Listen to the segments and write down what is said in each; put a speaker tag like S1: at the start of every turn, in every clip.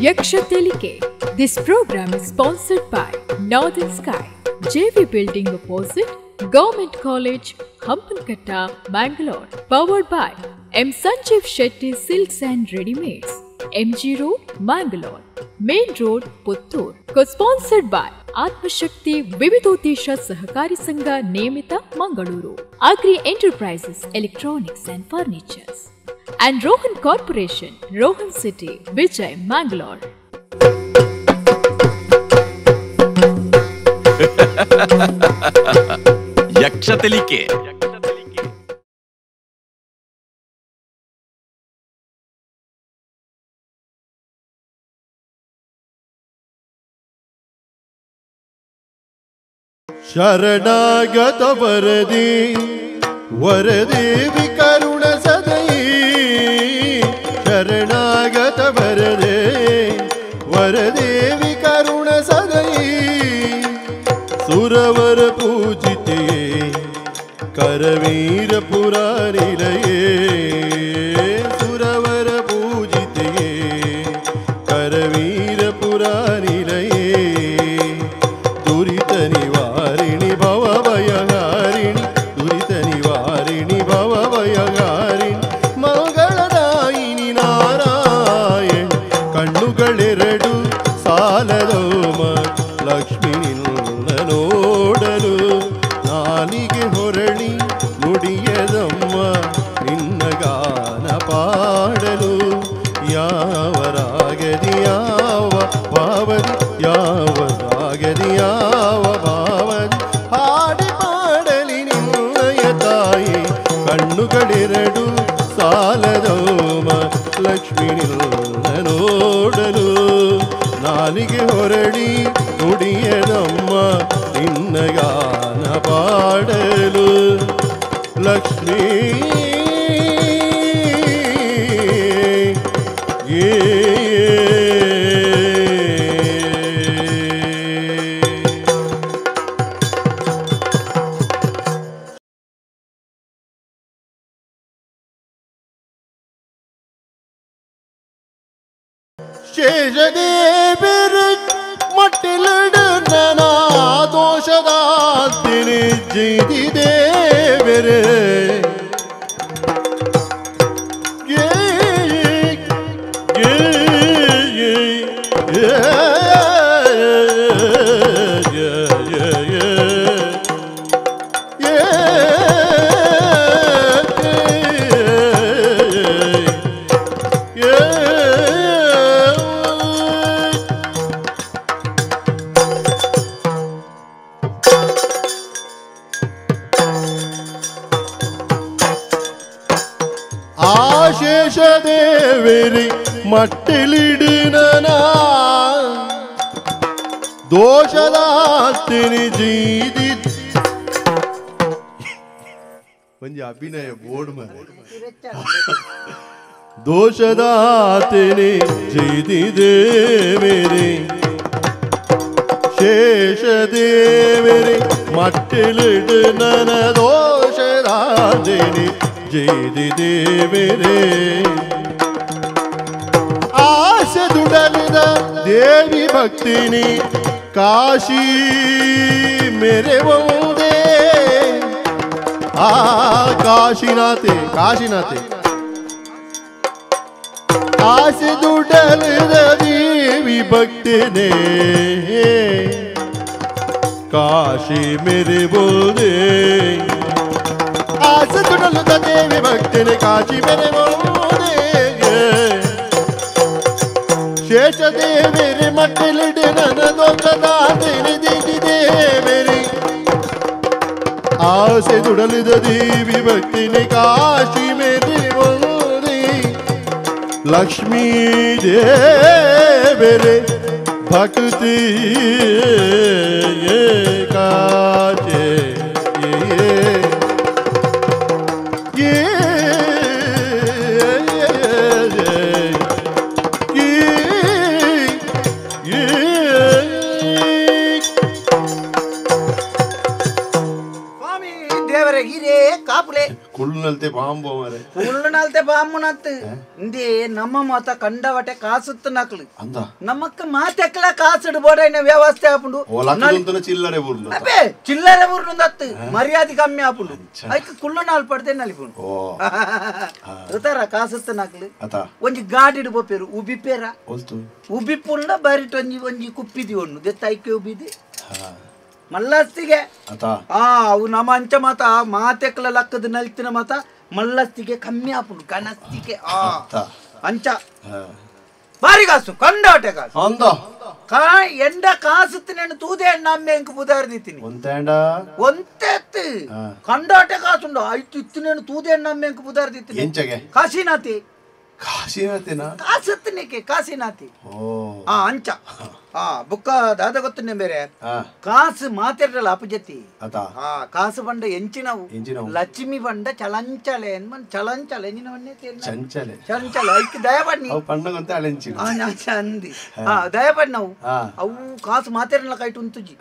S1: Yaksha Telike. This program is sponsored by Northern Sky, JV Building opposite Government College, Hampankatta, Mangalore. Powered by M. Sanjeev Shetty Silks and Readymades, MG Road, Mangalore, Main Road, Puttur. Co-sponsored by Atmashakti Vividodesha Sahakari Sangha Niyamita, Mangaluru, Agri Enterprises, Electronics and Furnitures, and Rohan Corporation, Rohan City, Vijay, Mangalore.
S2: Yaksha Telike.
S3: ಶರಣಾಗತ ವರದಿ ವರದೇವಿ ಕರುಣ ಸದೈ ಶರಣಾಗತ ವರದೆ ವರದೇವಿ ಕರುಣ ಸದೈ ಸುರವರ ಪೂಜಿತೆ ಕರವೀರ ಪುರಾರಿಲಯೇ ಸುರವರ ಪೂಜಿತೆ ಕರವೀರ ಪುರಾರಿಲಯೇ ದುರಿತ ನಿವಾರಿಣಿ ಭವಭಯಹಾರಿಣಿ ದುರಿತ ನಿವಾರಿಣಿ ಭವಭಯಹಾರಿಣಿ ಮಂಗಳದಾಯಿನಿ ನಾರಾಯಣ ಕಣ್ಣುಗಳೆರಡು ಸಾಲದೋಮ ಲಕ್ಷ್ಮೀ ನಿನ್ನ ನೋಡಲು ನಾಲಿಗೆ ಹೊರಳಿ ನುಡಿಯದಮ್ಮ ನಿನ್ನ ಗಾನ ಪಾಡಲು ಯಾವ ರಾಗದಿ ಯಾವ ಭಾವದಿ ಯಾವ ರಾಗದಿ ಯಾವ ಭಾವದಿ ಹಾಡಿ ಪಾಡಲಿ ನಿನ್ನಯ ತಾಯಿ ಕಣ್ಣುಗಳೆರಡು ಸಾಲದೋಮ ಲಕ್ಷ್ಮೀ ನಿನ್ನ ನೋಡಲು ನಾಲಿಗೆ ಹೊರಳಿ ನುಡಿಯದಮ್ಮ ನಿನ್ನ ಗಾನ ಪಾಡಲು ಲಕ್ಷ್ಮೀ ಶೇಷದೇವರು ಮಟ್ಟಿಲಿಡು ನನ್ನ ದೋಷದಾತಿನಿ ಜೀದಿದೇವರೇ ಆಶೇಷದೇವರಿ ಮಟ್ಟಿಲಿಡಿನ ದೋಷದಾಸ್ತಿನಿ ಜೀದಿ ಒಂಜಿ ಅಭಿನಯ ಬೋರ್ಡ್ ಮಾರೆ ದೋಷದಾತಿನಿ ಜೀದಿ ದೇವರಿ ಶೇಷದೇವರಿ ಮಟ್ಟಿಲಿಡಿನ ದೋಷದಾತಿನಿ ಜೀದಿ ದೇವರೇ ಆಸೆ ದುಡಲಿದ ದೇವಿ ಭಕ್ತಿನಿ ಕಾಶಿ ಮೇರೆ ಒಂದೇ ಆ ಕಾಶಿನಾಥೆ ಕಾಶಿನಾಥೆ ಆಸೆ ದುಡಲಿದ ದೇವಿ ಭಕ್ತಿನೇ ಕಾಶಿ ಮೇರೆ ಒಂದೇ ಆಸೆ ದುಡಲುದ ದೇವಿ ಭಕ್ತಿನಿ ಕಾಶಿ ಮೇರೆ ಒಂದೇ ಶೇಷದೇವರಿ ಮಟ್ಟಿಲಿಡಿ ನನ್ನ ದೊಡ್ಡದಾದಿನಿ ದೇವರಿ ಆಸೆ ದುಡಲಿದ ದೇವಿ ಭಕ್ತಿನಿ ಕಾಶಿ ಮೇರಿ ಒಂದೇ ಲಕ್ಷ್ಮೀ ದೇವರೇ ಭಕ್ತಿ ಕಾಚೆ
S4: ಕುಳ್ಳುನಲ್ತೆ ಬಾಂಬು ಮಾರೆ
S5: ಕುಳ್ಳುನಲ್ತೆ ಬಾಂಬುನ
S2: ಅಂಚನತ್ ಇಂದೇ ನಮ್ಮ ಮಾತ ಕಂಡವಟೆ ಕಾಸುತ್ತ ನಕಲು ನಮ್ಮಕ್ಕ ಮಾತೆಕ್ಲ ಕಾಸುಡು ಬೋಡೈನ ವ್ಯವಸ್ಥೆ ಆಪುಂಡು
S3: ಚಿಲ್ಲರೆ ಊರು
S2: ಅಬೇ ಚಿಲ್ಲರೆ ಊರು ಅತ್ತು ಮರ್ಯಾದೆ ಕಮ್ಮಿ ಆಪುಂಡು ಐಕ್ ಕುಳ್ಳು ನಾಲ್ ಪಡ್ದೆ ನಲಿಪುಂಡು ಉತ್ತರ ಕಾಸುತ್ತ ನಕಲು ಒಂಜಿ ಗಾಡಿಡು ಪೋಪೇರು ಉಬಿಪೇರ ಉಬಿಪುಂಡ ಬರಿಟ್ ಒಂಜಿ ಒಂಜಿ ಕುಪ್ಪಿದಿ ಒಣ್ಣು ದೆತ್ತ ಐಕೆ ಉಬಿದಿ ಮಲ್ಲಸ್ತಿಗೆ ಆ ಅವು ನಮ್ಮ ಅಂಚ ಮಾತ ಮಾತೆಕ್ಲ ಲಕ್ಕದ ನಲ್ತಿನ ಮಾತ ಮಲ್ಲಸ್ತಿಗೆ ಕಮ್ಮಿ ಆಪುಂಡು ಕನಸ್ತಿಗೆ ಆ ಅಂಚ ಬಾರಿ ಕಾಸು ಕಂಡಾಟೆ ಕಾಸು ಕಾ ಎಂಡ ಕಾಸುತ್ತಿನ ತೂದೆ ಎಣ್ಣ ಅಮ್ಮೆ ಎಂಕ್ ಬುದಾರ್ದಿತ್ತೀನಿ ಒಂತೆತ್ತು ಕಂಡಾಟೆ ಕಾಸುಂಡು ಐತು ಇತ್ತಿನೇನು ತೂದೆ ಎಣ್ಣ ಅಮ್ಮೆ ಎಂಕ್ ಬುದಾರ್ದಿತ್ತೀನಿ ಕಾಶಿನಾತಿ
S3: ಕಾಶಿನಾಥಿನ
S2: ಕಾಸುತ್ತಿನಕ್ಕೆ ಕಾಶಿನಾಥಿ ಆ ಅಂಚ ಆ ಬುಕ್ಕ ದಾದ ಗೊತ್ತನೆ ಬೇರೆ ಕಾಸು ಮಾತಾಡಲ್ಲ ಅಪಜತಿ ಆ ಕಾಸು ಬಂಡ ಎಂಚಿನವು ಲಕ್ಷ್ಮಿ ಬಂಡ ಚಲಂಚಲೆ ಚಲಂಚಲೆ ಚಂಚಲೆ ಚಂಚಲೆ ಐಕ್ ದಯಪಡ್ನಿ ಅಂದಿ ಆ ದಯಪಡ್ನವು ಅವು ಕಾಸು ಮಾತಾಡಲ್ಲ ಕೈಟ್ ಉಂತುಜಿ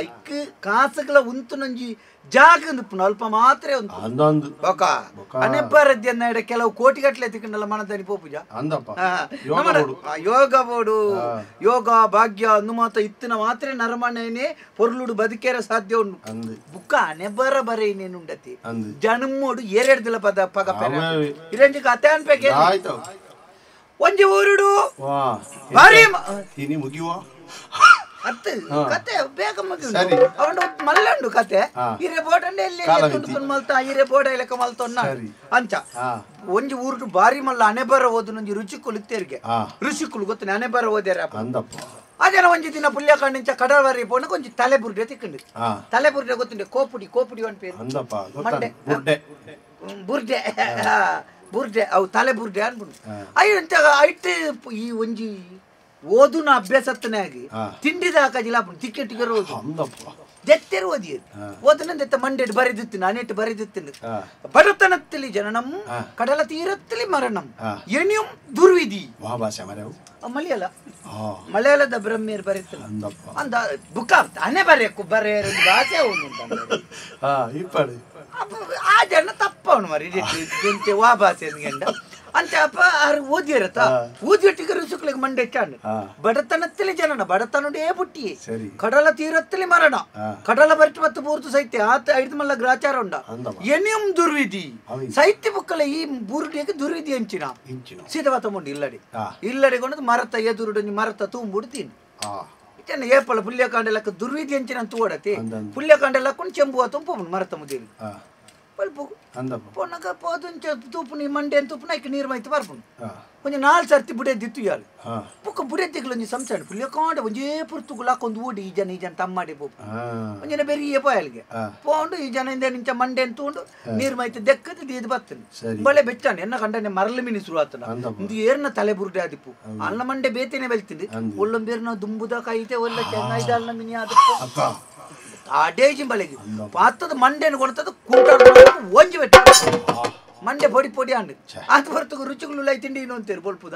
S2: ಐಕ್ ಕಾಸುಗಳ ಉಂತು ನಂಜಿ ಜಾಗ ಅಲ್ಪ ಮಾತ್ರ ಉಂಟು ಬೊಕ ಅನೆಬ್ಬರದ್ಯ ಕೆಲವು ಕೋಟಿ ಗಟ್ಟಲೆ ತಿಕ್ಕಂಡಲ್ಲ ಮನದನಿ ಪೋಪುಜ ಯೋಗ ಬೋಡು ಯೋಗ ಭಾಗ್ಯ ಅಂದು ಮಾತ ಇತ್ತಿನ ಮಾತ್ರ ನರಮಣೇನೆ ಪೊರ್ಲುಡು ಬದುಕೇರ ಸಾಧ್ಯ ಉಂಡು ಬುಕ್ಕ ಅನೆಬ್ಬರ ಬರ ಇನ್ನೇನುಂಡತಿ ಜನ್ಮೋಡು ಏರೆಡ್ದಿಲ್ಲ ಪದ ಪಗ ಇರಂಜಿ ಕತೆ ಅನ್ಬೇಕೆ ಒಂಜಿ ಊರುಡು ಭಾರಿ
S3: ಮುಗಿಯುವ
S2: ಅತ್ತು ಕತೆ ಬೇಗ ಮುಗಿಯುಂಡು ಅವನು ಮಲ್ಲಂಡು ಕತೆ ಇರೆ ಬೋಟಂಡೆ ಎಲ್ಲಿ ತುಂಡು ಮಲ್ತ ಇರೆ ಬೋಡ ಇಲಕ ಮಲ್ತೊನ್ನ ಅಂಚ ಒಂಜಿ ಊರುಡು ಬಾರಿ ಮಲ್ಲ ಅನೆಬರ ಓದು ನಂಜಿ ರುಚಿಕುಲು ಇತ್ತೇರಿಗೆ ಋಷಿಕುಲು ಗೊತ್ತು ಅನೆಬರ ಓದ್ಯಾರ ಅದೇನ ಒಂಜಿ ದಿನ ಪುಲ್ಯಕಾಂಡಿಂಚ ಕಡವರಿ ಪೋಣ ಒಂಜಿ ತಲೆ ಬುರ್ಡೆ ತಿಕ್ಕಂಡು ತಲೆ ಬುರ್ಡೆ ಗೊತ್ತುಂಡೆ ಕೋಪುಡಿ ಕೋಪುಡಿ ಒಂದ್ ಪೇರು ಮಂಡೆ ಬುರ್ಡೆ ಬುರ್ಡೆ ಅವು ತಲೆ ಬುರ್ಡೆ ಅನ್ಬಿಡು ಅಯ್ಯ ಅಂತ ಐಟ್ ಈ ಒಂಜಿ ಓದುನ ಅಭ್ಯಾಸತ್ತನೇ ಆಗಿ ತಿಂಡಿದ ಹಾಕಜಿಲ್ಲ ತಿಕ್ಕೆಟ್ಟಿಗೆ ಓದು ದೆತ್ತೆರು ಓದಿ ಓದನ ದೆತ್ತ ಮಂಡೆಡ್ ಬರೆದಿತ್ತಿನ ಅನೆಟ್ಟು ಬರೆದಿತ್ತಿನ ಬಡತನತ್ತಲಿ ಜನನಂ ಕಡಲ ತೀರತ್ತಲಿ ಮರಣಂ ಎಣಿಯಂ ದುರ್ವಿಧಿ ಮಲಯಾಳ ಮಲಯಾಳದ ಬ್ರಹ್ಮಿಯರು ಬರೀತಾನೆ ಅಂದ ಬುಕ್ಕ ಅನೆ ಬರೆಯಕ್ಕು ಬರೆಯರು ಭಾಷೆ ಅವನು ಆ ಜನ ತಪ್ಪವನು ಮರಿ ವಾ ಭಾಷೆ ಅಂದ್ಕಂಡ ಅಂತ ಅಪ್ಪ ಆರು ಓದಿರತ್ತ ಓದಿಟ್ಟಿಗೆ ರುಸುಕ್ಲಿಗೆ ಮಂಡೆ ಚಾಂಡ್ ಬಡತನತ್ತಲಿ ಜನನ ಬಡತನಡೇ ಪುಟ್ಟಿ ಕಡಲ ತೀರತ್ತಲಿ ಮರಣ ಕಡಲ ಬರಿಟ್ ಮತ್ತು ಪೂರ್ತು ಸೈತ್ಯ ಆತ ಐದು ಮಲ್ಲ ಗ್ರಾಚಾರ ಉಂಡ ಎನಿಯಂ ದುರ್ವಿಧಿ ಸೈತ್ಯ ಬುಕ್ಕಲ ಈ ಬುರುಡಿಗೆ ದುರ್ವಿಧಿ ಅಂಚಿನ ಸೀತವಾತ ಮುಂಡು ಇಲ್ಲಡಿ ಇಲ್ಲಡಿ ಕೊಂಡು ಮರತ ಎದುರುಡು ಮರತ ತೂಂಬುಡು ತಿನ್ನು ಏಪಲ ಪುಲ್ಯಕಾಂಡ ದುರ್ವಿಧಿ ಅಂಚಿನ ತೂಡತಿ ಪುಲ್ಯಕಾಂಡ ಲಕ್ಕೊಂಡು ಚೆಂಬುವ ತುಂಪು ಮರತ ಮುದಿರಿ ಪೊನ್ನಗ ಪೋದುಂಚ ತೂಪುನಿ ಮಂಡೆ ತೂಪುನ ಐಕ್ ನೀರು ಮೈತು ಬರ್ಪುನು ಒಂಜಿ ನಾಲ್ ಸರ್ತಿ ಬುಡೆದಿತ್ತು ಇಯಾಳು ಬೊಕ್ಕ ಬುಡೆದಿಗ್ಲ ಒಂಜಿ ಸಂಸಾರ ಪುಲ್ಯಕಾಂಡ ಒಂಜೇ ಪುರ್ತುಗುಲಾಕೊಂದು ಓಡಿ ಈ ಜನ ಈ ಜನ ತಮ್ಮಾಡಿ ಪೋಪು ಒಂಜನ ಬೆರಿಯ ಪೋಯಲ್ಗೆ ಪೋಂಡು ಈ ಜನ ಇಂದ ನಿಂಚ ಮಂಡೆನ್ ತೂಂಡು ನೀರು ಮೈತು ದೆಕ್ಕದು ದೀದ್ ಬತ್ತನು ಬಳೆ ಬೆಚ್ಚಾನೆ ಎನ್ನ ಕಂಡನೆ ಮರಳು ಮಿನಿ ಶುರು ಆತನ ಇಂದು ಏರ್ನ ತಲೆ ಬುರುಡೆ ಆದಿಪ್ಪು ಅಲ್ಲ ಮಂಡೆ ಬೇತೇನೆ ಬೆಲ್ತಿಂದು ಒಳ್ಳೊಂಬೇರ್ನ ದುಂಬುದ ಕೈತೆ ಒಳ್ಳೆ ಚೆನ್ನಾಯ್ದ ಅಲ್ಲ ಮಿನಿ ಆದಪ್ಪ ಆಡೇಜಿ ಬಳಿಗೆ ಪಾತದ ಮಂಡೆನ ಕೊಡ್ತದ ಕುಂಟ ಒಂಜಿ ಬೆಟ್ಟ ಮಂಡೆ ಪೊಡಿ ಪೊಡಿ ಅಂಡ್ ಆತ ಹೊರತು ರುಚಿಗಳು ಲೈ ತಿಂಡಿ ಇನ್ನೊಂತೀರಿ ಬೊಲ್ಪುದ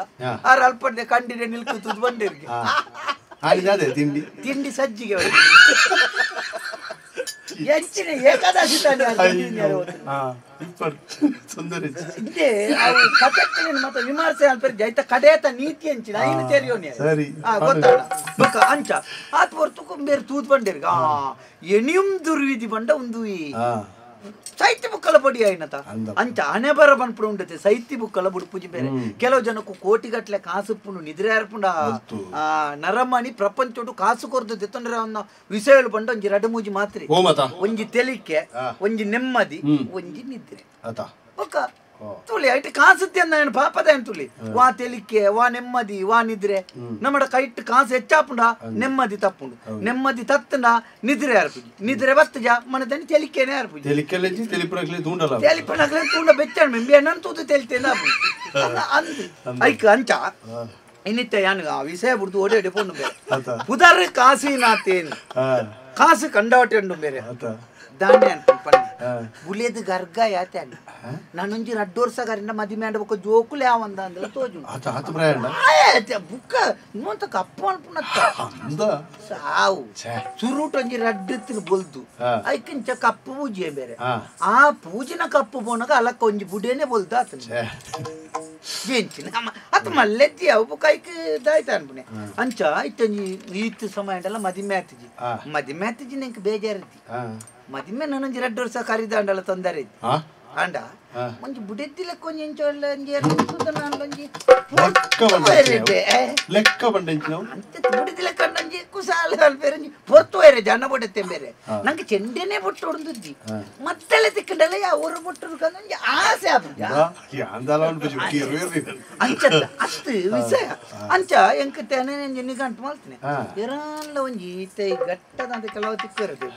S2: ಆರ್ ಅಲ್ಪಡ್ದೆ ಕಂಡಿಡೆ ನಿಲ್ಕುತ್ತದ ಬಂಡಿರ್ಗೆ
S3: ತಿಂಡಿ
S2: ತಿಂಡಿ ಸಜ್ಜಿಗೆ ಎಂಚಿನ ಏಕಾದಶಿ ತಾನೆ ಕತೆ ವಿಮರ್ಶೆ ಅಲ್ಪರಿ ಜೈತ ಕಡೇತ ನೀತಿ ಅಂಚಿನ ಐನು ತೆರಿಯೋನಿ ಗೊತ್ತಾಡ ಬೊಕ್ಕ ಅಂಚ ಆತ ಹೊರತು ಬೇರೆ ತೂತ್ ಬಂಡಿರ್ಗ ಎಣಿಯಂ ದುರ್ವಿಧಿ ಬಂಡ ಒಂದು ಸಾಹಿತ್ಯ ಬುಕ್ಕಲ ಪಡಿ ಆಯ್ನತ ಅಂಚ ಹಣೆ ಬರ ಬನ್ಪುಡು ಉಂಡತೆ ಸಾಹಿತ್ಯ ಬುಕ್ಕಲ ಬುಡ್ಪುಜಿ ಬೇರೆ ಕೆಲವು ಜನಕ್ಕೂ ಕೋಟಿಗಟ್ಲೆ ಕಾಸುಪ್ಪುಂಡು ನಿದ್ರೆ ಅರ್ಪುಂಡ ಆ ನರಮಣಿ ಪ್ರಪಂಚೋಡು ಕಾಸು ಕೊರ್ದು ದೆತ್ತೊಂಡ್ರೆ ಅವನ ವಿಷಯಗಳು ಬಂಡ ಒಂಜಿ ರಡಮೂಜಿ ಮಾತ್ರೆ ಒಂಜಿ ತೆಲಿಕೆ ಒಂಜಿ ನೆಮ್ಮದಿ ಒಂಜಿ ನಿದ್ರೆ ಬೊಕ್ಕ ತುಳಿ ಐಟ್ ಕಾಸುತ್ತೆ ಅಂದ ಪಾಪದ ತುಳಿ ವಾ ತೆಲಿಕೆ ವಾ ನೆಮ್ಮದಿ ವಾ ನಿದ್ರೆ ನಮ್ಮಡ ಕೈಟ್ ಕಾಸು ಹೆಚ್ಚಾಪುಂಡ ನೆಮ್ಮದಿ ತಪ್ಪುಂಡು ನೆಮ್ಮದಿ ತತ್ತಂಡ ನಿದ್ರೆ ಅರ್ಪುಜಿ ನಿದ್ರೆ ಬತ್ತಜ ಮನದಲ್ಲಿ ತೆಲಿಕೆನೆ ಅರ್ಪುಜಿ ತೆಲಿಪನಕ್ಲೆ ತೂಂಡ ಬೆಚ್ಚಾಣ ಮೆಂಬಿ ನನ್ ತೂತು ತೆಲಿತೇನೆ ಅಂದು ಐಕ್ ಅಂಚ ಇನ್ನಿತ್ತ ಯಾನು ಆ ವಿಷಯ ಬಿಡ್ದು ಓಡಿ ಓಡಿ ಪೋನು ಬೇರೆ ಪುದರ್ ಕಾಸಿನಾತೇನು ಕಾಸು ಕಂಡಾಟೆ ಉಂಡು ಬೇರೆ ದಾನೆ ಅನ್ಕೊಂಡು ಬುಲೇದು ಗರ್ಗ ಯಾತೆ ನಾನೊಂಜಿ ರಡ್ಡು ವರ್ಷ ಗರಿಂದ ಮದಿಮೆ ಆಂಡ ಜೋಕುಲೆ ಯಾವಂದ ಅಂದ್ರೆ ತೋಜು ಬುಕ್ಕ ನೋಂತ ಕಪ್ಪ ಅನ್ಪುನತ್ತ ಸಾವು ಸುರುಟ್ ಒಂಜಿ ರಡ್ಡು ಬೊಲ್ದು ಐಕಿಂಚ ಕಪ್ಪು ಪೂಜೆ ಬೇರೆ ಆ ಪೂಜಿನ ಕಪ್ಪು ಪೋನಗ ಅಲಕ್ಕ ಒಂಜಿ ಬುಡೇನೆ ಬೊಲ್ದು ಆತನ. ಜೇಂಚಿನ ಅತ್ ಮಲ್ಲೆಜ್ಜಿ ಅವು ಕೈಕ್ ದಾಯ್ತ ಅನ್ಪುನೆ ಅಂಚ ಇತ್ತೊಂಜಿ ಈತ್ ಸಮಯ ಅಂಡಲ ಮದಿಮೆ ಆತಿಜಿ ಮದಿಮೆ ಆತಿಜಿ ನಂಗೆ ಬೇಜಾರಿದ್ದಿ ಮದಿಮೆ ನಾನೊಂಜಿ 2 ವರ್ಷ ಕರಿದಾಂಡಲ ತೊಂದರೆ ಇದ್ದಿ ಅಂಡ ಒಂಜಿ ಬುಡೆದ್ದಿಲಕ್ಕ ಒಂಜಿ ಎಂಚ ಒಂಜಿ ಒಂಜಿ
S3: ಲೆಕ್ಕ ಬಂಡೆಂಚಿನ
S2: ಅಂತೆ ಬುಡೆದಿಲಕ್ಕ ಒಂಜಿ ಕುಸಾಲ ಬೇರೆ ಒಂಜಿ ಪೊರ್ತು ಬೇರೆ ಜನ ಬೊಡೆತ್ತೆ ಬೇರೆ ನಂಗೆ ಚೆಂಡೆನೆ ಬೊಟ್ಟು ಹೊಡೆದಿದ್ದಿ ಮತ್ತೆಲ್ಲ ತಿಕ್ಕಂಡಲ್ಲ ಯಾ ಊರು ಬೊಟ್ಟು ಒಂಜಿ ಆಸೆ ಆಪುಜ ಅಂಚ ಅತ್ತು ವಿಷಯ ಅಂಚ ಎಂಕ್ ತೇನೆ ಒಂಜಿ ನಿಗಂಟು ಮಲ್ತನೆ ಇರಲ್ಲ ಒಂಜಿ ಈತ ಗಟ್ಟದಂತ ಕೆಲವು ತಿಕ್ಕಿರದು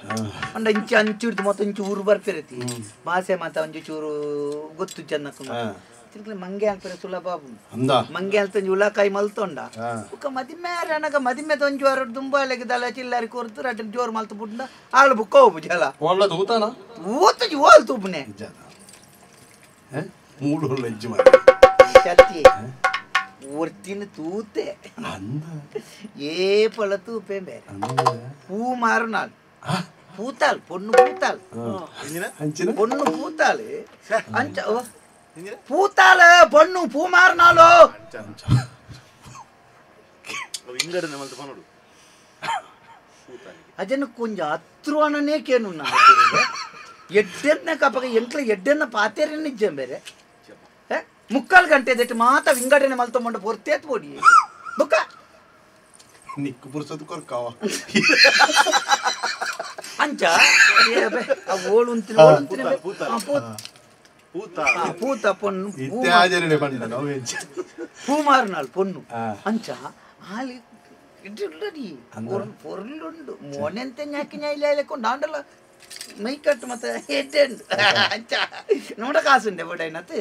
S2: ಅಂಡ ಇಂಚ ಅಂಚಿಡ್ದು ಮತ್ತೆ ಇಂಚು ಊರು ಬರ್ಪಿರತಿ ಭಾಷೆ ಮಾತ ಒಂಜಿ ಚೂರು ಗೊತ್ತು ಚೆನ್ನಕ್ಕ ತಿರ್ಗಲಿ ಮಂಗೆ ಅಲ್ಪರೆ ಸುಲಭ ಮಂಗೆ ಅಲ್ತ ಒಂಜಿ ಉಳಕಾಯಿ ಮಲ್ತೊಂಡ ಬುಕ್ಕ ಮದಿಮೆ ಅನಗ ಮದಿಮೆ ಒಂಜಿ ವಾರ ದುಂಬಾಲೆಗೆ ದಲ ಚಿಲ್ಲಾರಿ ಕೊರ್ತು ರಡ್ಡ ಜೋರು ಮಲ್ತು ಬುಡ್ಡ ಆಳು ಬುಕ್ಕ ಹೋಗು ಜಲ ಊತಜಿ ಓಲ್ ತೂಪುನೆ ಚತ್ತಿ ಒರ್ತಿನ ತೂತೆ ಏ ಪಳ ತೂಪೆ ಬೇರೆ ಪೂ ಮಾರು ನಾಳು ಪೂತಾಲ್ ಪೊಣ್ಣು ಪೂತಾಲ್ ಪೊಣ್ಣು ಪೂತಾಲ್ ಅಂಚ ಪೂತಾಲ ಪೊಣ್ಣು ಪೂ ಮಾರ್ನಾಳು ಅಜನ ಕೊಂಚ ಹತ್ರವನೇ ಕೇನು ಎಡ್ಡೆನ್ನ ಕಪಗ ಎಂಟ್ಲ ಎಡ್ಡೆನ್ನ ಪಾತೇರನ್ನ ನಿಜ ಬೇರೆ 3/4 ಗಂಟೆ ದಟ್ಟು ಮಾತ ವಿಂಗಡಣೆ ಮಲ್ತೊಂಬಂಡ ಪೊರ್ತೇತ್ ಪೋಡಿ ಬುಕ್ಕ
S3: ನಿಕ್ಕು ಪುರ್ಸೊತ್ತು ಕೊರ್ಕಾವ
S2: ಅಂಚ ಓಳು ಪೂತ ಪೊಣ್ಣು ಪೂ ಮಾರುನಾಳು ಪೊಣ್ಣು ಅಂಚ ಆಲಿ ಪೊರ್ಲುಂಡು ಮೋನೆಂತ ಞಾಕಿ ನ್ಯಾಯಿಲೆಕೊಂಡು ಆಂಡಲ ಮೈಕಟ್ಟು ಮತ್ತೆ ಎಡ್ಡೆ ಉಂಡು ಅಂಚ ನೋಡ ಕಾಸುಂಡೆ ಬಡೈನತ್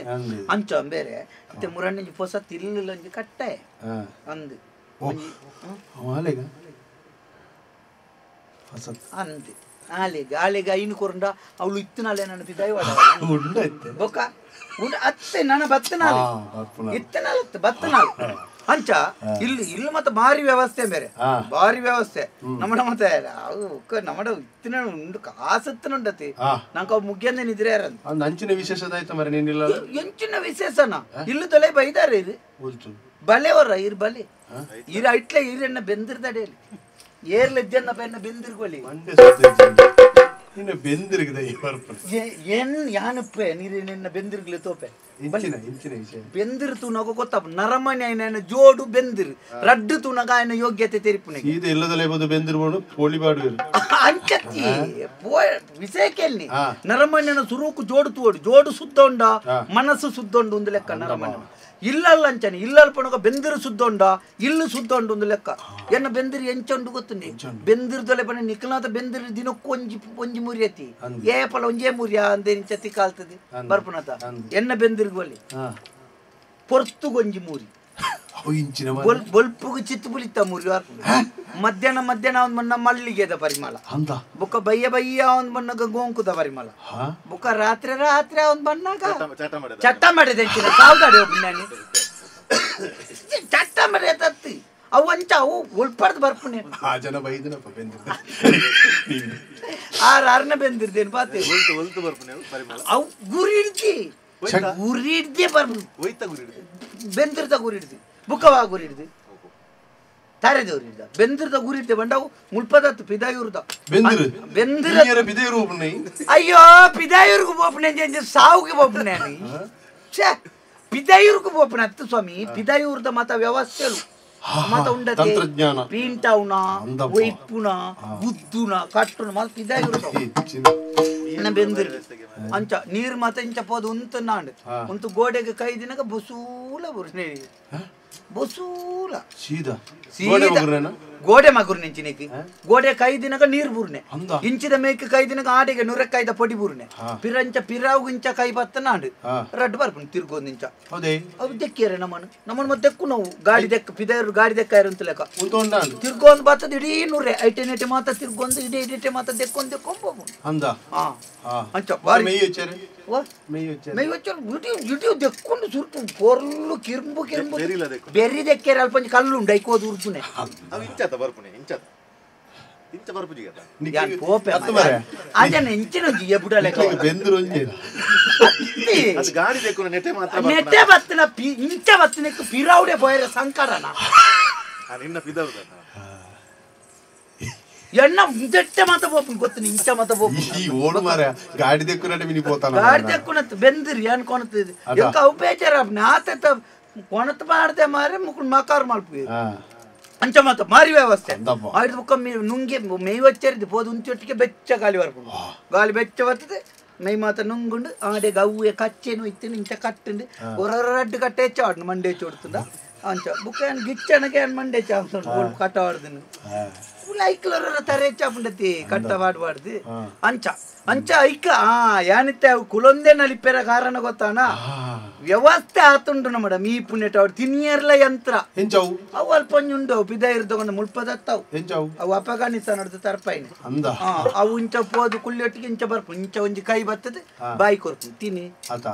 S2: ಅಂಚ ಬೇರೆ ಮತ್ತೆ ಮುರಣ್ಣಂಜಿ ಪೊಸ ತಿಲ್ಲೊಂಜಿ ಕಟ್ಟೆ ಅಂದು ಅಂದೆ ಆಲೆಗೆ ಆಲೆಗೆ ಐನು ಕೊರಂಡ ಅವಳು ಇತ್ತನಾಳೆ ನನ್ನ ಪಿದಾಯಿ ಬೊಕ್ಕ ಉಂಡ ಅತ್ತೆ ನನ್ನ ಬತ್ತನಾಳೆ ಇತ್ತನಾಳೆ ಬತ್ತನಾಳೆ ಅಂಚ ಇಲ್ಲಿ ಇಲ್ಲಿ ಮತ್ತೆ ಭಾರಿ ವ್ಯವಸ್ಥೆ ಬೇರೆ ಭಾರಿ ವ್ಯವಸ್ಥೆ ನಮ್ಮಡ ಮತ್ತೆ ನಮ್ಮಡ ಇತ್ತಿನ ಉಂಡು ಕಾಸತ್ತಿನ ಉಂಡತಿ ನಂಗೆ ಅವು ಮುಗ್ಯಂದ ನಿದ್ರೆ
S3: ಅಂಚಿನ ವಿಶೇಷ
S2: ಎಂಚಿನ ವಿಶೇಷನ ಇಲ್ಲಿ ತೊಲೆ ಬೈದಾರೆ ಇದು ಬಲೆ ಅವರ ಇರ್ ಬಲೆ ಇರ ಇಟ್ಲೆ ಈರೆಣ್ಣ ಬೆಂದಿರ್ದಡೆಯಲ್ಲಿ ಏರ್ಲೆಜ್ಜನ್ನ ಬೆನ್ನ ಬೆಂದಿರ್ಗೊಲಿ ಏನ್ ಯಾನಪ್ಪೆ ನೀರಿನ ಬೆಂದಿರ್ಗ್ಲಿ ತೋಪೆ ಬೆಂದಿರು ತೂನಗ ಗೊತ್ತಪ್ಪ ನರಮನೆ ಆಯ್ನ ಜೋಡು ಬೆಂದಿರು ರಡ್ಡು ತೂನಗ ಆಯ್ನ ಯೋಗ್ಯತೆ ತೆರಿಪುನೆ ಅಂಚತ್ತಿ ವಿಷಯ ಕೇಳಿ ನರಮಣ್ಯನ ಸುರುಕು ಜೋಡು ತೂಡು ಜೋಡು ಸುದ್ದ ಉಂಡ ಮನಸ್ಸು ಸುದ್ದ ಉಂಡು ಒಂದು ಲೆಕ್ಕ ನರಮಣ್ಯ ಇಲ್ಲಲ್ಲ ಅಂಚನೆ ಇಲ್ಲಲ್ ಪಣಗ ಬೆಂದಿರು ಸುದ್ದ ಇಲ್ಲು ಸುದ್ದ ಉಂಡು ಒಂದು ಲೆಕ್ಕ ಎನ್ನ ಬೆಂದಿರು ಎಂಚುಂಡು ಗೊತ್ತುಂಡಿ ಬೆಂದಿರು ದೊಲೆ ಪಣ ನಿಕ್ಲಾದ ಬೆಂದಿರು ದಿನಕ್ಕೂ ಒಂಜಿ ಒಂಜಿ ಮುರಿಯತಿ ಏ ಪಲ ಒಂಜೇ ಮುರಿಯ ಅಂದೆ ಇಂಚತಿ ಕಾಲ್ತದೆ ಬರ್ಪುನತ ಎನ್ನ ಬೆಂದಿರ್ಗೊಲಿ ಪೊರ್ತುಗೊಂಜಿ ಮೂರಿ ಬೊಲ್ಪುಗು ಚಿತ್ತು ಪುಲಿತ ಮುರಿ ಮಧ್ಯಾಹ್ನ ಮಧ್ಯಾಹ್ನ ಒಂದ್ ಬಣ್ಣ ಮಲ್ಲಿಗೆದ ಪರಿಮಳ ಬುಕ್ಕ ಬಯ್ಯ ಬಯ್ಯ ಒಂದ್ ಬಣ್ಣಗ ಗೋಂಕುದ ಪರಿಮಳ ಬುಕ್ಕ ರಾತ್ರಿ ರಾತ್ರಿ ಒಂದ್ ಬಣ್ಣಗ ಚಟ್ಟ ಮಾಡಿದ ಸಾವುದಾಡಿ ಒಬ್ಬ ನಾನು ಚಟ್ಟ ಮಾಡಿದ ತತ್ತಿ ಅವು ಅಂಚ ಅವು ಉಳ್ಪಾರ್ದು ಬರ್ಪುನೆ ಆರು ಆರನ ಬೆಂದಿರ್ದೇನು ಪಾತೆ ಅವು ಗುರಿ ಹಿಡ್ದಿ ಗುರಿ ಹಿಡ್ದೇ ಬರ್ಪು ಬೆಂದಿರ್ದ ಗುರಿ ಹಿಡ್ದು ಬುಕ್ಕವಾ ಗುರಿ ಹಿಡ್ದು ತಾರೆದೇವ್ರು ಹಿಡ್ದ ಬೆಂದಿರ್ದ ಗುರಿ ಹಿಡ್ದೆ ಬಂಡವು ಮುಲ್ಪದತ್ತು ಪಿದಾಯೂರ್ದ ಬೆಂದಿರ ಅಯ್ಯೋ ಪಿದಾಯೂರ್ಗು ಬೋಪನೆ ಸಾವುಗೆ ಬೋಪನೆ ಛೇ ಪಿದಾಯೂರ್ಗು ಬೋಪನೆ ಅತ್ತು ಸ್ವಾಮಿ ಪಿದಾಯೂರ್ದ ಮಾತ ವ್ಯವಸ್ಥೆಲು ಮಾತ ಉಂಡತೆ ಪೀಂಟೌನ ಒಯ್ಪುನ ಬುದ್ದುನ ಕಟ್ಟುನ ಮಾತ ಪಿದಾಯೂರ್ದ ಬೆಂದಿರ್ ಅಂಚ ನೀರು ಮಾತ ಇಂಚ ಪೋದು ಉಂತು ನಾಂಡು ಉಂತು ಗೋಡೆಗೆ ಕೈ ದಿನಕ ಬೊಸೂಲ ಬುರ್ನೆ ಬೊಸೂಲ
S3: ಸೀದಾ
S2: ಗೋಡೆ ಮಗುರು ನಿಂಚಿನಿಗೆ ಗೋಡೆ ಕೈ ದಿನಕ ನೀರು ಬುರ್ನೆ ಇಂಚಿದ ಮೇಕ್ ಕೈ ದಿನಕ ಆಡೆಗೆ ನೂರಕ್ಕೈದ ಪೊಡಿ ಬುರ್ನೆ ಪಿರಂಚ ಪಿರಾವು ಇಂಚ ಕೈ ಬತ್ತ ನಾಂಡು ರಡ್ಡು ಬರ್ಪುಣೆ ತಿರ್ಗೊಂದು ಇಂಚ ಅವು ದೆಕ್ಕಿಯರೆ ನಮ್ಮನ್ನು ನಮ್ಮನ್ನು ಮತ್ತೆ ದೆಕ್ಕು ನಾವು ಗಾಡಿ ದೆಕ್ಕ ಪಿದಾಯರು ಗಾಡಿ ದೆಕ್ಕ ಅಂತ ಲೆಕ್ಕ ತಿರ್ಗೊಂದು ಬರ್ತದ ಇಡೀ ನೂರೆ ಐಟೆ ನೆಟೆ ಮಾತ ತಿರ್ಗೊಂದು ಇಡೀ ಇಡೀಟೆ ಮಾತ ದೆಕ್ಕೊಂದು ದೆಕ್ಕೊಂಡ್ ಅಂಚ ದೆಕ್ಕೊಂಡು ಸುರ್ಪು ಪೊರ್ಲು ಕಿರ್ಂಬು ಕಿರ್ಂಬು ಬೆರಿ ದೆಕ್ಕೇರೆ ಅಲ್ಪ ಒಂಜಿ ಕಲ್ಲು ಉಂಡು ಐಕೋದು ಉರ್ಪುನೆ ಅತ್ತಿ
S4: ಅದು ಗಾಡಿ ಬೇಕು ನೆಟೆ ಮಾತ್ರ
S2: ನೆಟೆ ಬತ್ತಿನ ಇಂಚ ಬತ್ತಿನಕ್ಕೆ ಪಿರಾವುಡೆ ಪೋಯರೆ ಸಂಕರನ
S4: ನಿನ್ನ ಪಿದವ್ರದ
S2: ಎಣ್ಣ ಜಟ್ಟೆ ಮಾತ ಬೋಪು ಗೊತ್ತು ಇಂಚ ಮಾತ ಬೋಪು
S3: ಈ ಓಡು ಮಾರ ಗಾಡಿ ದೆಕ್ಕುನಟ ಮಿನಿ ಪೋತಾನ
S2: ಗಾಡಿ ದೆಕ್ಕುನತ್ ಬೆಂದಿರಿ ಏನ್ ಕೊನತ ಎಂಕ ಅವು ಬೇಜಾರ ನಾತೆ ಕೊನತ್ ಮಾಡ್ದೆ ಮಾರೆ ಮುಕುಲ್ ಮಕಾರ ಮಲ್ಪು ಅಂಚ ಮಾತ ಮಾರಿ ವ್ಯವಸ್ಥೆ ಆಯ್ತು ಬುಕ್ಕ ನುಂಗಿ ಮೇಯ್ ವಚ್ಚರಿದ್ದು ಪೋದು ಉಂಚೊಟ್ಟಿಗೆ ಬೆಚ್ಚ ಗಾಳಿ ಬರ್ಪುಂಡು ಗಾಳಿ ಬೆಚ್ಚ ಬರ್ತದೆ ಮೈ ಮಾತ ನುಂಗುಂಡು ಆಡೆ ಗವ್ವೆ ಕಚ್ಚೇನು ಇತ್ತಿನ ಇಂಚ ಕಟ್ಟುಂಡು ಹೊರ ರಡ್ಡು ಕಟ್ಟೆ ಹೆಚ್ಚಾಡ್ನು ಮಂಡೆ ಚೋಡ್ತದ ಅಂಚ ಬುಕ್ಕ ಏನ್ ಗಿಚ್ಚನಗೆ ಏನ್ ಮಂಡೆ ಚಾಪ್ತುಂಡು ಕಟ್ಟ ಆಡ್ದನು ಲೈಕ್ಲರ ತರೆ ಚಾಪುಂಡತಿ ಕಟ್ಟ ಬಾಡ್ಬಾರ್ದು ಅಂಚ ಅಂಚ ಐಕ ಯಾನಿತ್ತೆ ಅವು ಕುಲೊಂದೇ ನಲಿಪೆರ ಕಾರಣ ಗೊತ್ತಾನ ವ್ಯವಸ್ಥೆ ಆತುಂಡು ನಮ್ಮಡ ಮೀ ಪುಣ್ಯಟ ಅವ್ರು ತಿನ್ನಿಯರ್ಲ ಯಂತ್ರ
S3: ಎಂಚವು
S2: ಅವು ಅಲ್ಪ ಒಂಜಿ ಉಂಡು ಅವು ಪಿದ ಇರ್ದಕೊಂಡು ಮುಳ್ಪದತ್ತವು
S3: ಎಂಚವು
S2: ಅವು ಅಫಘಾನಿಸ್ತಾನ ಹಿಡ್ದು ತರ್ಪಾಯಿನ
S3: ಅಂದ
S2: ಅವು ಇಂಚ ಪೋದು ಕುಳ್ಳಿಯೊಟ್ಟಿಗೆ ಇಂಚ ಬರ್ಪು ಇಂಚ ಒಂಜಿ ಕೈ ಬರ್ತದೆ ಬಾಯಿ ಕೊರ್ಪು ತಿನಿ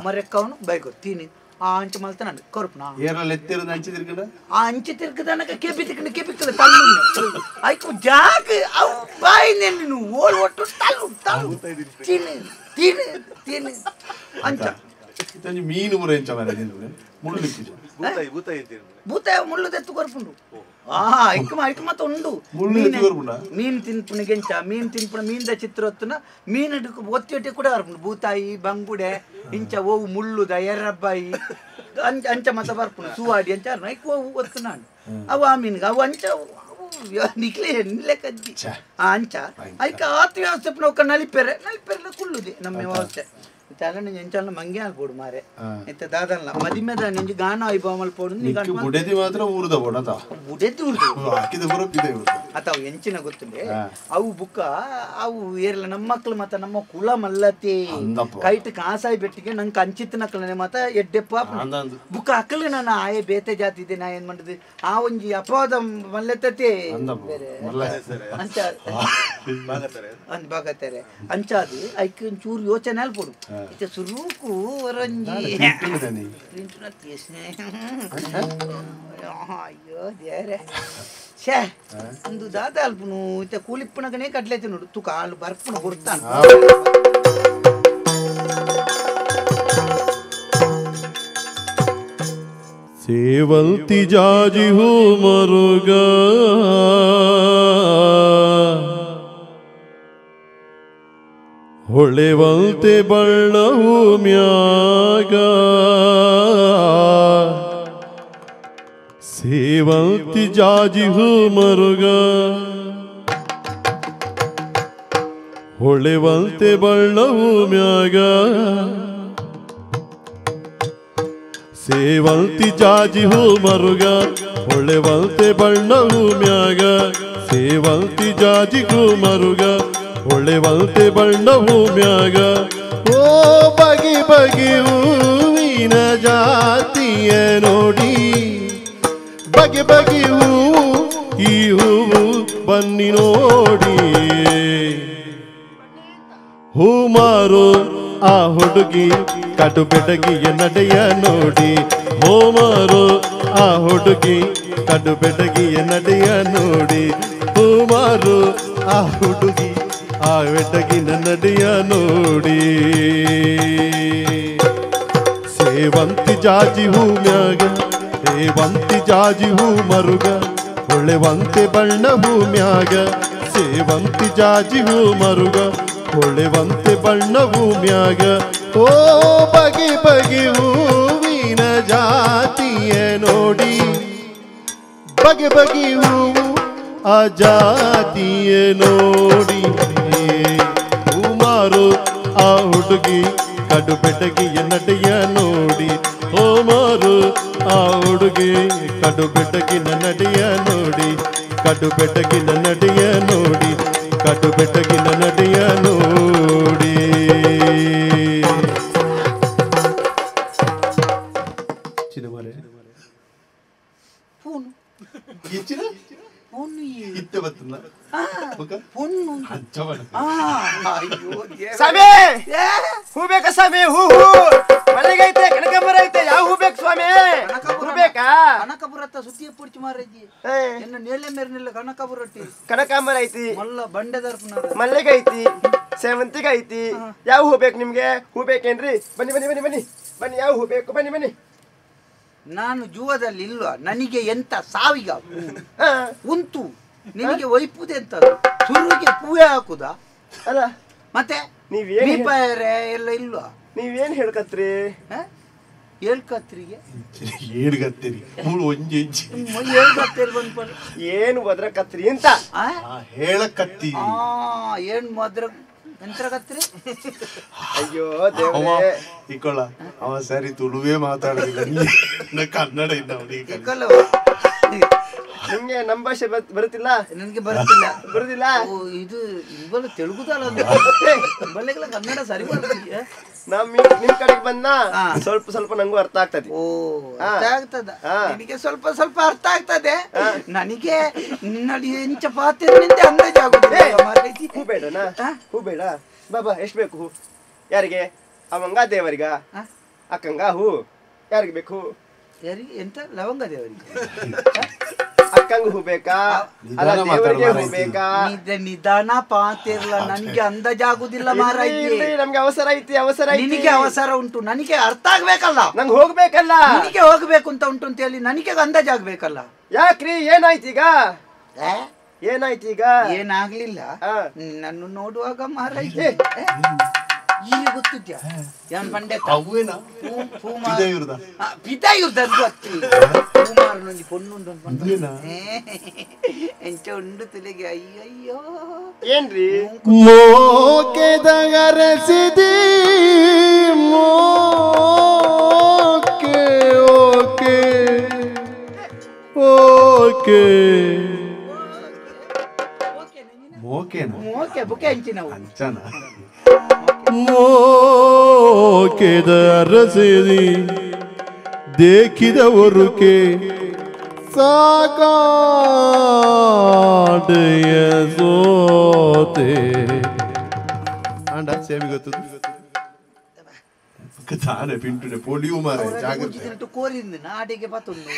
S2: ಮರೆಕ್ಕವನು ಬಾಯಿ ಕೊರ್ಪು ತಿನಿ ಆ ಅಂಚ ಮಲ್ತ ನಾನು ಕೊರ್ಪುನ
S3: ಏರಲ್ಲಿ ಎತ್ತಿರೋದು ಅಂಚಿ ತಿರ್ಗಡ
S2: ಆ ಅಂಚೆ ತಿರ್ಗದನಕ ಕೆಪಿ ತಿರ್ಗಂಡು ಕೆಪಿಕ್ಕಲ್ಲ ತಲ್ಲು ಐಕು ಜಾಗ ಅವು ಬಾಯಿ ನೀನು ಓಡ್ ಒಟ್ಟು ತಲ್ಲು ತಲ್ಲು ತಿನಿ ತಿನಿ ತಿನಿ ಅಂಚ
S3: ಇತ್ತೊಂಜಿ ಮೀನು ಪೂರ ಎಂಚ ಮಾರೆ ತಿಂದ್ರೆ ಮುಳ್ಳು ಇತ್ತಿಜ
S4: ಬೂತಾಯಿ ಬೂತಾಯಿ
S2: ಬೂತಾಯಿ ಮುಳ್ಳು ತೆತ್ತು ಕೊರ್ಪುಂಡು ಐಕ್ ಐಕ್ ಮತ್ತ ಉಂಡು ಮೀನು ತಿನ್ಪುಣ ಗೆಂಚ ಮೀನು ತಿನ್ಪುಣ ಮೀನ್ದ ಚಿತ್ರ ಹೊತ್ತುನ ಮೀನು ಒತ್ತಿ ಕೂಡ ಬರ್ಪುಂಡು ಬೂತಾಯಿ ಬಂಗುಡೆ ಇಂಚ ಓವು ಮುಳ್ಳುದ ಎರ್ರಬ್ಬಾಯಿ ಅಂಚ ಅಂಚ ಮತ ಬರ್ಪುಂಡು ಸುವಾಡಿ ಅಂಚ ಐಕ್ ಓವು ಒತ್ತು ನಾನು ಅವು ಆ ಮೀನ್ಗೆ ಅವು ಅಂಚ ನಿಕ್ಲೆ ನಿಲ್ಲೆ ಕಜ್ಜಿ ಆ ಅಂಚ ಐಕ ಆತ ವ್ಯವಸ್ಥೆ ಒಕ್ಕ ನಲಿಪೆರೆ ನಲಿಪೆರೆಲ್ಲ ಕುಳ್ಳುದೆ ನಮ್ಮ ವ್ಯವಸ್ಥೆ ಇತ್ತಲ್ಲ ಎಂಚಲ್ಲ ಮಂಗೆ ಆಲ್ಪೋಡು ಮಾರೆ ಇತ್ತ ದಾದಲ್ಲ ಮದಿಮೆದ ನಿಂಜಿ ಗಾನ ಐಬಾಮಲ್ ಪೋಡು
S3: ಬುಡೆದಿ ಮಾತ್ರ ಊರುದ ಬೋಡತ
S2: ಬುಡೆದಿ ಊರುದ
S3: ಹಾಕಿದ ಬರೋ ಪಿದೆ
S2: ಅತ ಅವು ಎಂಚಿನ ಗೊತ್ತುಂಡೆ ಅವು ಬುಕ್ಕ ಅವು ಏರ್ಲ ನಮ್ಮ ಮಕ್ಳು ಮಾತ ನಮ್ಮ ಕುಲ ಮಲ್ಲತಿ ಕೈಟ್ ಕಾಸಾಯಿ ಬೆಟ್ಟಿಗೆ ನಂಗೆ ಕಂಚಿತ್ತ ನಕ್ಲನೆ ಮಾತ ಎಡ್ಡೆಪ್ಪ ಬುಕ್ಕ ಅಕ್ಕಲು ನಾನು ಆಯೆ ಬೇತೆ ಜಾತಿ ಇದೆ ನಾ ಏನ್ ಮಾಡಿದ್ ಆ ಒಂಜಿ ಅಪವಾದ ಮಲ್ಲತತೆ ಅಂಚ ಅಂದ್ ಬಾಗತ್ತಾರೆ ಅಂಚಾದು ಐಕ್ ಒಂಚೂರು ಯೋಚನೆ ಅಲ್ಪೋಡು ಇತ್ತೆ ಸುರುಕು ಒರಂಜಿ ಅಯ್ಯೋ ದೇರೆ ಛೇ ಒಂದು ದಾದ ಅಲ್ಪುನು ಇತ್ತೆ ಕೂಲಿಪ್ಪನಗನೇ ಕಡ್ಲೆ ತಿನ್ನೋಡು ತುಕ ಹಾಲು ಬರ್ಪುನ ಕೊಡ್ತಾನೆ
S3: ಸೇವಂತಿ ಜಾಜಿ ಹೂ ಮರುಗ ಹೊಳೆವಂತೆ ಬಣ್ಣವು ಮ್ಯಾಗ ಸೇವಂತಿ ಜಾಜಿ ಹೂ ಮರುಗ ಹೊಳೆವಂತೆ ಬಣ್ಣವು ಮ್ಯಾಗ ಸೇವಂತಿ ಜಾಜಿ ಹೂ ಮರುಗ ಹೊಳೆವಂತೆ ಬಣ್ಣವು ಮ್ಯಾಗ ಸೇವಂತಿ ಜಾಜಿ ಹೂ ಮರುಗ ಹೊಳೆವಂತೆ ಬಣ್ಣವು ಮ್ಯಾಗ ಓ ಬಗೆ ಬಗೆ ಹೂವಿನ ಜಾತಿಯ ನೋಡಿ ಬಗೆ ಬಗೆ ಹೂವು ಈ ಹೂವು ಬನ್ನಿ ನೋಡಿ ಹೂ ಮಾರೋ ಆ ಹುಡುಗಿ ಕಡು ಬೆಡಗಿಯ ನಡೆಯ ನೋಡಿ ಹೂ ಮಾರೋ ಆ ಹುಡುಗಿ ಕಡು ಬೆಡಗಿಯ ನಡೆಯ ನೋಡಿ ಹೂ ಮಾರೋ ಆ ಹುಡುಗಿ ಆ ಬೆಡಗಿನ ನಡೆಯ ನೋಡಿ ಸೇವಂತಿ ಜಾಜಿ ಹೂ ಮ್ಯಾಗ ಸೇವಂತಿ ಜಾಜಿ ಹೂ ಮರುಗ ಹೊಳೆವಂತೆ ಬಣ್ಣ ಹೂ ಮ್ಯಾಗ ಸೇವಂತಿ ಜಾಜಿ ಹೂ ಮರುಗ ಹೊಳೆವಂತೆ ಬಣ್ಣ ಹೂ ಮ್ಯಾಗ ಓ ಬಗೆ ಬಗೆ ಹೂವಿನ ಜಾತಿಯ ನೋಡಿ ಬಗೆ ಬಗೆ ಹೂವು ಆ ಜಾತಿಯ ನೋಡಿ ಹೂಮಾರು ಆ ಹುಡುಗಿ ಕಡು ಬೆಡಗಿಯ ನಡೆಯ ನೋಡಿ ಹೂಮಾರು ಆ ಹುಡುಗಿ ಕಡು ಬೆಡಗಿನ ನಡೆಯ ನೋಡಿ ಕಡು ಬೆಡಗಿನ ನಡೆಯ ನೋಡಿ ಕಡು ಬೆಡಗಿನ ನಡೆಯ ನೋಡಿ.
S5: ಸ್ವಾಮಿ ಹೂ ಬೇಕಾ ಸ್ವಾಮಿ? ಹೂ ಹೂ ಮಲ್ಲಿಗೆ ಐತೆ, ಕನಕಾಂಬರ ಐತೆ, ಯಾವ ಹೂ ಬೇಕು ಸ್ವಾಮಿ? ಹೂ ಬೇಕಾ?
S2: ಕನಕಪುರ ಸುದ್ದಿ ಪುಡ್ಚಿ ಮಾರಜ್ಜಿ ಎನ್ನ ನೇಲೆ ಮೇರ್ನೆಲ್ಲ ಕನಕಪುರ
S5: ಕನಕಾಂಬರ ಐತಿ,
S2: ಮಲ್ಲ ಬಂಡೆದರ್ಪುನ
S5: ಮಲ್ಲಿಗೆ ಐತಿ, ಸೇವಂತಿಗೆ ಐತಿ. ಯಾವ ಹೂ ಬೇಕು ನಿಮ್ಗೆ? ಹೂ ಬೇಕೇನ್ರಿ? ಬನ್ನಿ ಬನ್ನಿ ಬನ್ನಿ ಬನ್ನಿ ಬನ್ನಿ, ಯಾವ ಹೂ ಬೇಕು ಬನ್ನಿ ಬನ್ನಿ.
S2: ನಾನು ಜೂವದಲ್ಲಿ ಇಲ್ವಾ, ನನಗೆ ಎಂತ ಸಾವಿಗ ಉಂಟು, ನಿನಗೆ ಒಯ್ಪುದೆ ಎಂತ? ಸುರುವಿಗೆ ಪೂವೆ ಹಾಕುದಾ
S5: ಅಲ್ಲ?
S2: ಮತ್ತೆ
S5: ನೀವೇನ್
S2: ಎಲ್ಲ ಇಲ್ವಾ?
S5: ನೀವೇನ್ ಹೇಳ್ಕತ್ರಿ?
S2: ಹೇಳ್ಕತ್ರಿಗೆ
S5: ಏನು ಒದ್ರಕತ್ರಿ ಅಂತ
S4: ಹೇಳಕತ್ತಿ?
S2: ಏನ್ ಮದ್ರ ಎಂತ್ರಕತ್ರಿ?
S5: ಅಯ್ಯೋ ದೇವರೇ,
S4: ಇಕ್ಕೊಳ್ಳ ಅವ ಸರಿ ತುಳುವೇ ಮಾತಾಡೋದಿಲ್ಲ, ಕನ್ನಡ ಇಲ್ಲ ಅವನಿಗೆ.
S5: ನಿಮ್ಗೆ ನಮ್ಮ ಭಾಷೆ ಬರುತ್ತಿಲ್ಲ?
S2: ನನ್ಗೆ ಬರುತ್ತಿಲ್ಲ.
S5: ಬರುದಿಲ್ಲ?
S2: ಇದು ಇವೆಲ್ಲ ತೆಲುಗುದಲ್ಲ, ಬಲ್ಲೆಗೆಲ್ಲ ಕನ್ನಡ ಸರಿ ಬರ್ತದೆ.
S5: ನಮ್ ನಿಮ್ ಕಡೆಗೆ ಬಂದ ಸ್ವಲ್ಪ ಸ್ವಲ್ಪ ನಂಗೂ ಅರ್ಥ ಆಗ್ತದೆ.
S2: ಓ, ಅರ್ಥ ಆಗ್ತದ ನಿನಗೆ? ಸ್ವಲ್ಪ ಸ್ವಲ್ಪ ಅರ್ಥ ಆಗ್ತದೆ ನನಗೆ. ನಿನ್ನಲ್ಲಿ ಎಂಚ ಪಾತ್ರ ಅಂದಾಜು ಆಗುದಿಲ್ಲ.
S5: ಹೂ ಬೇಡನಾ? ಹೂ ಬೇಡ ಬಾಬಾ. ಎಷ್ಟು ಬೇಕು ಹೂ? ಯಾರಿಗೆ? ಅವಂಗ ದೇವರಿಗ? ಅಕ್ಕಂಗ ಹೂ? ಯಾರಿಗೆ ಬೇಕು?
S2: ಯಾರಿಗೆ ಎಂತ? ಲವಂಗ ದೇವರಿಗೆ?
S5: ಅಕ್ಕಂಗ ಹೂ ಬೇಕಾ? ಅಲ್ಲ ದೇವರಿಗೆ ಹೂ ಬೇಕಾ?
S2: ನಿಧಾನ ಪಾತಿರ್ಲ, ನನಗೆ ಅಂದಾಜಾಗುದಿಲ್ಲ ಮಾರಾಯ.
S5: ನಮ್ಗೆ ಅವಸರ ಐತಿ, ಅವಸರ ಐತಿ.
S2: ನಿನಗೆ ಅವಸರ ಉಂಟು, ನನಗೆ ಅರ್ಥ ಆಗ್ಬೇಕಲ್ಲ.
S5: ನಂಗೆ ಹೋಗ್ಬೇಕಲ್ಲ.
S2: ನಿನಗೆ ಹೋಗ್ಬೇಕು ಅಂತ ಉಂಟು ಅಂತ ಹೇಳಿ ನನಗೆ ಅಂದಾಜಾಗ್ಬೇಕಲ್ಲ.
S5: ಯಾಕ್ರಿ ಏನಾಯ್ತು ಈಗ? ಏನಾಯ್ತು ಈಗ?
S2: ಏನಾಗ್ಲಿಲ್ಲ. ನನ್ನ ನೋಡುವಾಗ ಮಾರಾಯ ಈಗ ಗೊತ್ತಿದ್ಯಾ? ಯಾನ್ ಪಂಡೆ ಪೊಣ್ಣುಂಡು ಎಂಚ ಉಂಡು ತುಲೆಗೆ. ಅಯ್ಯಯ್ಯೋ
S5: ಏನ್ರಿ
S3: ಮೋಕೆದಗರಸಿದಿ ಮೋಕೆ okay okay
S4: ಮೋಕೆನಾ?
S2: ಮೋಕೆ ಬುಕೆ ಅಂಚಿನವು
S4: ಅಂಚನ
S3: ಮೋಕೆದ ಅರಸಿದಿ ದೇಖಿದವರುಕೆ ಸಾಕಾಡೆಯ ಸೋತೆ
S4: ಅಂಡ ಸೇವಿ ಗೊತ್ತದು ತಾನೆ ಪಿಂಟುನೆ ಪೊಲಿಯು ಮಾರೆ ಜಾಗ್ರತೆ
S2: ಕೋರಿಂದ ನಾಡಿಗೆ ಬತ್ತುಂಡು.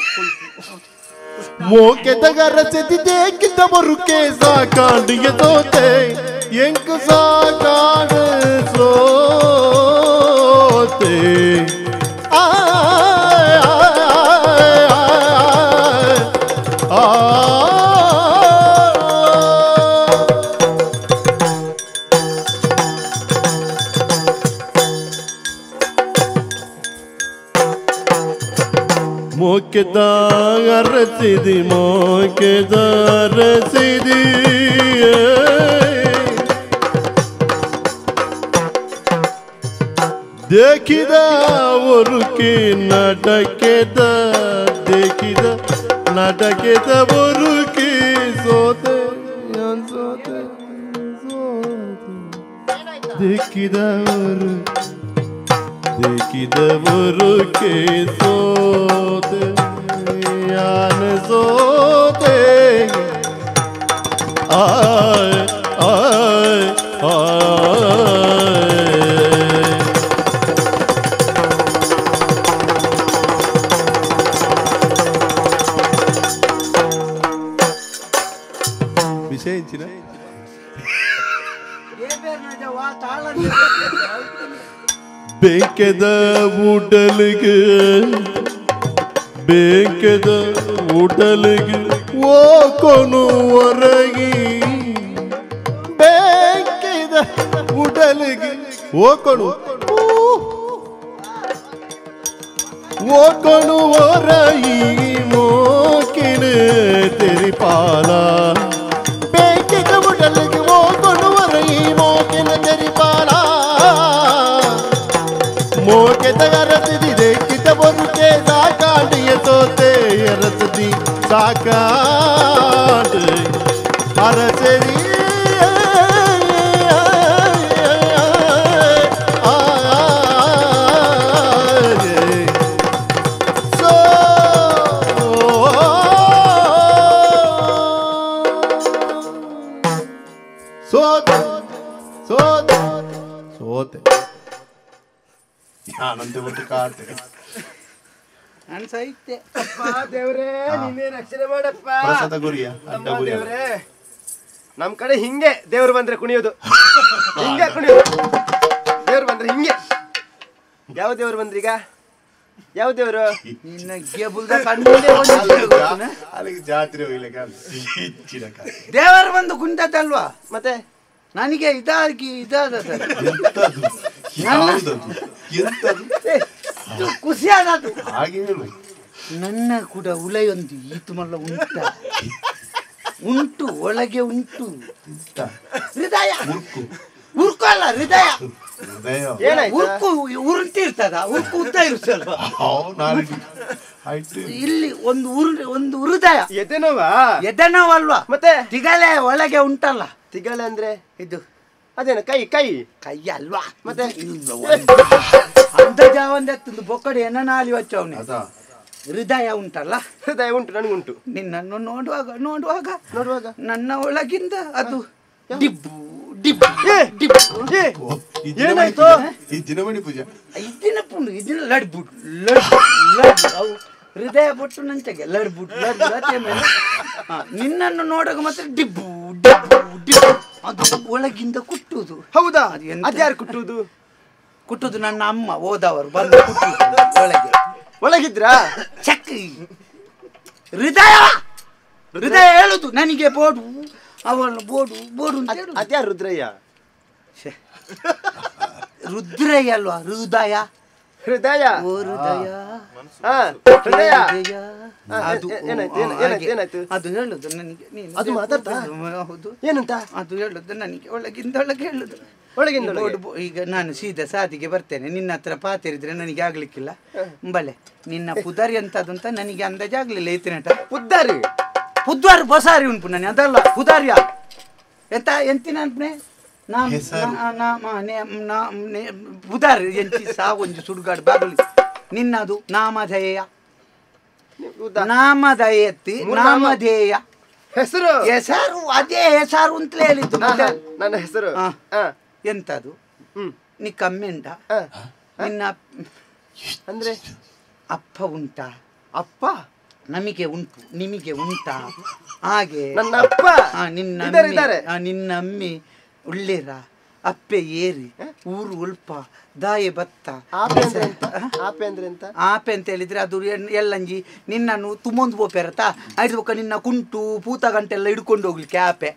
S3: ಮೋಕೆದಗರಸಿದಿ ದೇಖಿದವರುಕೆ ಸಾಕಾಡಿಯ ಸೋತೆ ಎಂಕು ಸಾಕಾಡ ಸೋತೆ ಆ ಆ ಮೋಕೆದ ಅರಸಿದಿ ಮೋಕೆದ ಅರಸಿದಿ ದೇಖಿದ ಒರುಕೆ ನಟಕೆದ ದೇಖಿದ ನಟಕೆದ ಒರುಕೆ ಸೋತೆ ಸೋತೆ ಸೋತೆ ದೇಖಿದ ಒರು ದೇಖಿದ ಒರುಕೆ ಸೋತೆ ಯಾನ ಸೋತೆ ಆಯ್ ಆಯ್ ಆಯ್ ಬೇಕೆದ ಉಡಲಿಗೆ ಬೇಕೆದ ಉಡಲಿಗೆ ಓ ಕೊನುವರಗಿ ಬೇಕೆದ ಉಡಲಿಗೆ ಓ ಕೊನು ಓ ಕೊನುವರಗಿ ಮೋಕಿನ ತೆರಿಪಾಲ ಬೇಕೆದ ಉಡಲಿಗೆ ಓ ಕೊನುವರಗಿ ಮೋಕಿನ ತೆರಿಪಾಲ ಮೋಕೆದಗರಸಿದಿ ದೇಖಿದ ಬರುಕೆ ಸಾಕಾಡಿಯ ಸೋತೆ ಅರಸದಿ ಸಾಕಾಡ ಅರಸದಿ ಸೋ ಸೋತೆ ಸೋತೆ ಸೋತೆ
S4: ಆನಂದ ಬಿಟ್ಟು ಕಾತೆ
S2: ನಾನು ಸಹಿತೆ.
S5: ಅಪ್ಪ ದೇವ್ರೇ, ನೀನೇ ರಕ್ಷಣೆ ಮಾಡಪ್ಪ.
S4: ಪ್ರಸಾದ ಗುರಿಯ ಅಡ್ಡ ಗುರಿಯ.
S5: ದೇವ್ರೇ. ನಮ್ ಕಡೆ ಹಿಂಗೆ ದೇವ್ರು ಬಂದ್ರೆ ಕುಣಿಯೋದು, ಹಿಂಗೆ ಕುಣಿಯೋದು. ದೇವ್ರು ಬಂದ್ರೆ ಹಿಂಗೆ. ಯಾವ ದೇವ್ರು ಬಂದ್ರೀಗ? ಯಾವ ದೇವರು?
S4: ಜಾತ್ರೆ ಹೋಗ್ಲಿಕ್ಕೆ
S2: ದೇವರು ಬಂದು ಕುಂತದ್ದಲ್ವಾ?
S5: ಮತ್ತೆ
S2: ನನಗೆ ಇದಾಗಿ ಇದಾದ ಖುಷಿ ಆದದ್ದು. ನನ್ನ ಕೂಡ ಉಲಯೊಂದು ಈತು ಮಲ್ಲ ಉಂಟ ಉಂಟು, ಒಳಗೆ ಉಂಟು. ಹೃದಯ ಉರ್ಕು ಅಲ್ಲ, ಹೃದಯ. ಉರ್ಕು ಉರುಂಟಿ ಇರ್ತದ, ಉರ್ಕು ಉದ್ದ ಇರ್ತಲ್ವಾ? ಇಲ್ಲಿ ಒಂದು ಒಂದು ಹೃದಯ.
S5: ಎದೆನೋವಾ?
S2: ಎದೆನೋವಲ್ವಾ?
S5: ಮತ್ತೆ
S2: ತಿಗಲೆ ಒಳಗೆ ಉಂಟಲ್ಲ.
S5: ತಿಗಲೆ ಅಂದ್ರೆ
S2: ಇದು
S5: ಅದೇನು? ಕೈ ಕೈ
S2: ಕೈ ಅಲ್ವಾ?
S5: ಮತ್ತೆ
S2: ಅಂದಾಜ ಒಂದೆತ್ತೊಂದು ಬೊಕ್ಕಡೆ ಎನ್ನ ವಚ್ಚವನೆ. ಹೃದಯ ಉಂಟಲ್ಲ,
S5: ಹೃದಯ ಉಂಟು, ನನಗುಂಟು.
S2: ನಿನ್ನನ್ನು ನೋಡುವಾಗ ನೋಡುವಾಗ
S5: ನೋಡುವಾಗ
S2: ನನ್ನ ಒಳಗಿಂದ ಅದು ಡಿಬ್ಬು ಡಿಬ್ಬು ಡಿಬ್ಬು.
S5: ಏನಾಯ್ತು?
S4: ದಿನಮಣಿ ಪೂಜೆ
S2: ಇದಿನ ಪುಂಡು ಇದಿನ ಲಡ್ಬುಡ್ ಲಡ್ಬು ಲಡ್ಬು. ಅವು ಹೃದಯ ಬೊಟ್ಟು ನಂಚಗೆ ಲಡ್ಬುಡ್ ಲಡ್ಬು ಅದೇ ಮೇಲೆ. ನಿನ್ನನ್ನು ನೋಡುವಾಗ ಮಾತ್ರ ಡಿಬ್ಬು ಡಿಬ್ಬು ಡಿಬ್ಬು ಅದು ಒಳಗಿಂದ ಕುಟ್ಟುವುದು.
S5: ಹೌದಾ? ಅದ್ಯಾರು ಕುಟ್ಟುವುದು?
S2: ಕುಟ್ಟುದು ನನ್ನ ಅಮ್ಮ ಹೋದವರು ಬಂದು ಕುಟ್ಟುವುದು ಒಳಗೆ.
S5: ಒಳಗಿದ್ರಾ?
S2: ಚಕ್ ಹೃದಯ ಹೃದಯ ಹೇಳುದು ನನಗೆ ಬೋಡು ಅವನು ಬೋಡು ಬೋಡು ಅಂತ ಹೇಳುದು.
S5: ಅದ್ಯಾರು ರುದ್ರಯ್ಯ?
S2: ರುದ್ರಯ್ಯ ಅಲ್ವಾ, ಹೃದಯ.
S5: ಹೃದಯ,
S2: ಓ ಹೃದಯ,
S5: ಹೃದಯ.
S2: ಅದು ಅದು ಹೇಳುದು ನನಗೆ.
S5: ಅದು ಮಾತಾಡ್ತಾ?
S2: ಹೌದು.
S5: ಏನಂತ
S2: ಅದು ಹೇಳುದು ನನಗೆ? ಒಳಗಿಂದ ಒಳಗೆ ಹೇಳುದು.
S5: ಒಳಗಿಂದ
S2: ಈಗ ನಾನು ಸೀದಾ ಸಾದಿಗೆ ಬರ್ತೇನೆ, ನಿನ್ನ ಹತ್ರ ಪಾತೇರಿದ್ರೆ ನನಗೆ ಆಗ್ಲಿಕ್ಕಿಲ್ಲ. ಬಲೆ ನಿನ್ನ ಪುದಾರಿ ಅಂತದಂತ ನನಗೆ ಅಂದಾಜಾಗ್ಲಿಲ್ಲ. ಈತಿನಟ
S5: ಪುದ್ದಾರಿ
S2: ಪುದ್ವಾರು ಬಸಾರಿ ಉಂಟು ನನಗೆ, ಅದಲ್ಲ ಪುದಾರಿಯ ಎಂತ ಎಂತಿನ ಅನ್ಪನೆ ಪುದಾರಿ ಎಂಚಿ ಸಾ ಒಂಜಿ ಸುಡುಗಾಡು ಬಾಗಲಿ ನಿನ್ನದು ನಾಮಧೇಯ. ನಾಮಧೇಯತ್ತಿ ನಾಮಧೇಯ
S5: ಹೆಸರು
S2: ಹೆಸರು ಅದೇ ಹೆಸರು ಅಂತಲೇ ಹೇಳಿದ್ದು
S5: ನನ್ನ ಹೆಸರು.
S2: ಎಂತದು ನೀ ಕಮ್ಮೆಂಡ? ನಿನ್ನ
S5: ಅಂದ್ರೆ
S2: ಅಪ್ಪ ಉಂಟಾ?
S5: ಅಪ್ಪ
S2: ನಮಗೆ ಉಂಟು, ನಿಮಗೆ ಉಂಟಾ? ಹಾಗೆ
S5: ನನ್ನ ಅಪ್ಪ
S2: ನಿನ್ನ ನಿನ್ನ ಅಮ್ಮಿ ಉಳ್ಳೇರ ಅಪ್ಪೆ ಏರಿ ಊರು ಉಲ್ಪ ದಾಯೆ ಭತ್ತ.
S5: ಆಪೆ ಅಂದ್ರೆ ಎಂತ?
S2: ಆಪೆ ಅಂತ ಹೇಳಿದ್ರೆ ಅದು ಎಲ್ಲಂಜಿ ನಿನ್ನನ್ನು ತುಂಬೊಂದು ಪೋಪೆರತ ಐದು ಬೊಕ್ಕ ನಿನ್ನ ಕುಂಟು ಪೂತ ಗಂಟೆಲ್ಲ ಹಿಡ್ಕೊಂಡು ಹೋಗ್ಲಿಕ್ಕೆ ಆಪೆ.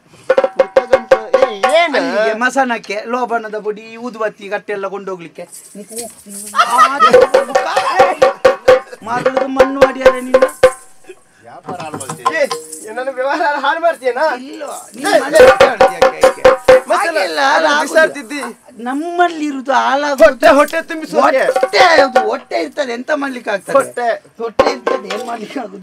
S2: ಮಸನಕ್ಕೆ ಲೋಬಣದ ಪೊಡಿ ಊದುಬತ್ತಿ ಗಟ್ಟೆಲ್ಲ ಕೊಂಡೋಗ್ಲಿಕ್ಕೆ. ಮಾತಾಡುದು ಮಣ್ಣು ಮಾಡಿಯಾರೆ ನಿನ್ನ
S5: ನನ್ನ ವ್ಯವಹಾರ ಹಾಳು ಮಾಡ್ತೀಯನಾ?
S2: ನಮ್ಮಲ್ಲಿರುವುದು ಹಾಳಾಗ
S5: ಹೊಟ್ಟೆ ತುಂಬಿಸುವ
S2: ಹೊಟ್ಟೆ, ಅದು ಹೊಟ್ಟೆ ಇರ್ತದೆ, ಎಂತ ಮಾಡ್ಲಿಕ್ಕೆ ಆಗ್ತದೆ?
S5: ಹೊಟ್ಟೆ
S2: ಹೊಟ್ಟೆ ಇರ್ತದೆ, ಏನ್ ಮಾಡ್ಲಿಕ್ಕೆ ಆಗುದು?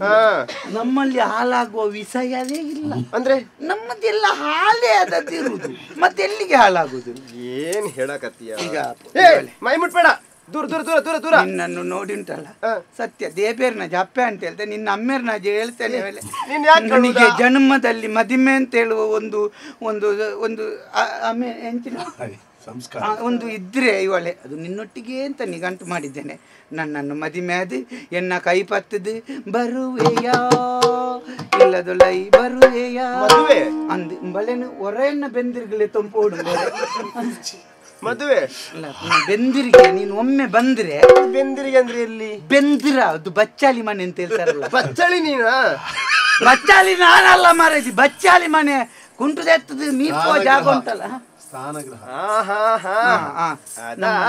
S2: ನಮ್ಮಲ್ಲಿ ಹಾಳಾಗುವ ವಿಷಯವೇ ಇಲ್ಲ.
S5: ಅಂದ್ರೆ
S2: ನಮ್ಮದೆಲ್ಲ ಹಾಲೇ ಅದದ್ದಿರುವುದು, ಮತ್ತೆ ಎಲ್ಲಿಗೆ ಹಾಳಾಗುದು?
S5: ಏನ್ ಹೇಳಕತ್ತೀಯ
S2: ಈಗ?
S5: ಮೈ ಮುಟ್ಬೇಡ, ದೂರ ದೂರ ದೂರ ದೂರ ದೂರ.
S2: ನಿನ್ನನ್ನು ನೋಡಿ ಉಂಟಲ್ಲ ಸತ್ಯ ದೇಬೇರ್ನ ಜಪ್ಪೆ ಅಂತ ಹೇಳ್ತೇನೆ, ನಿನ್ನ ಅಮ್ಮೇರ್ನ ಹೇಳ್ತೇನೆ. ನನಗೆ ಜನ್ಮದಲ್ಲಿ ಮದಿಮೆ ಅಂತ ಹೇಳುವ ಒಂದು ಒಂದು ಒಂದು ಎಂಚಿನ ಒಂದು ಇದ್ರೆ ಇವಳೆ ಅದು ನಿನ್ನೊಟ್ಟಿಗೆ ಅಂತ ನಿಘಂಟು ಮಾಡಿದ್ದೇನೆ. ನನ್ನನ್ನು ಮದಿಮೆ ಅದು ಎನ್ನ ಕೈ ಪತ್ತದು ಬರುವೆಯ ಇಲ್ಲದೊಲೈ ಬರುವೆಯ ಅಂದು ಬಳೆನು ಹೊರೆಯನ್ನ ಬೆಂದಿರ್ಗಲೆ ತಂಪೋಡು
S5: ಮದುವೆ
S2: ಅಲ್ಲ ಬೆಂದಿರಿಗೆ. ನೀನು ಒಮ್ಮೆ ಬಂದ್ರೆ
S5: ಬೆಂದಿರಿಗೆ ಅಂದ್ರೆ ಎಲ್ಲಿ
S2: ಬೆಂದಿರ? ಅದು ಬಚ್ಚಾಲಿ ಮನೆ ಅಂತ ಹೇಳ್ತಾರಲ್ಲ.
S5: ಬಚ್ಚಾಲಿ ನೀನಾ?
S2: ಬಚ್ಚಾಲಿ ನಾನಲ್ಲ ಮಾರಾಜಿ, ಬಚ್ಚಾಲಿ ಮನೆ ಕುಂಟುದೆತ್ತದ ಮೀಪೋ ಜಾಗ ಉಂಟಲ್ಲ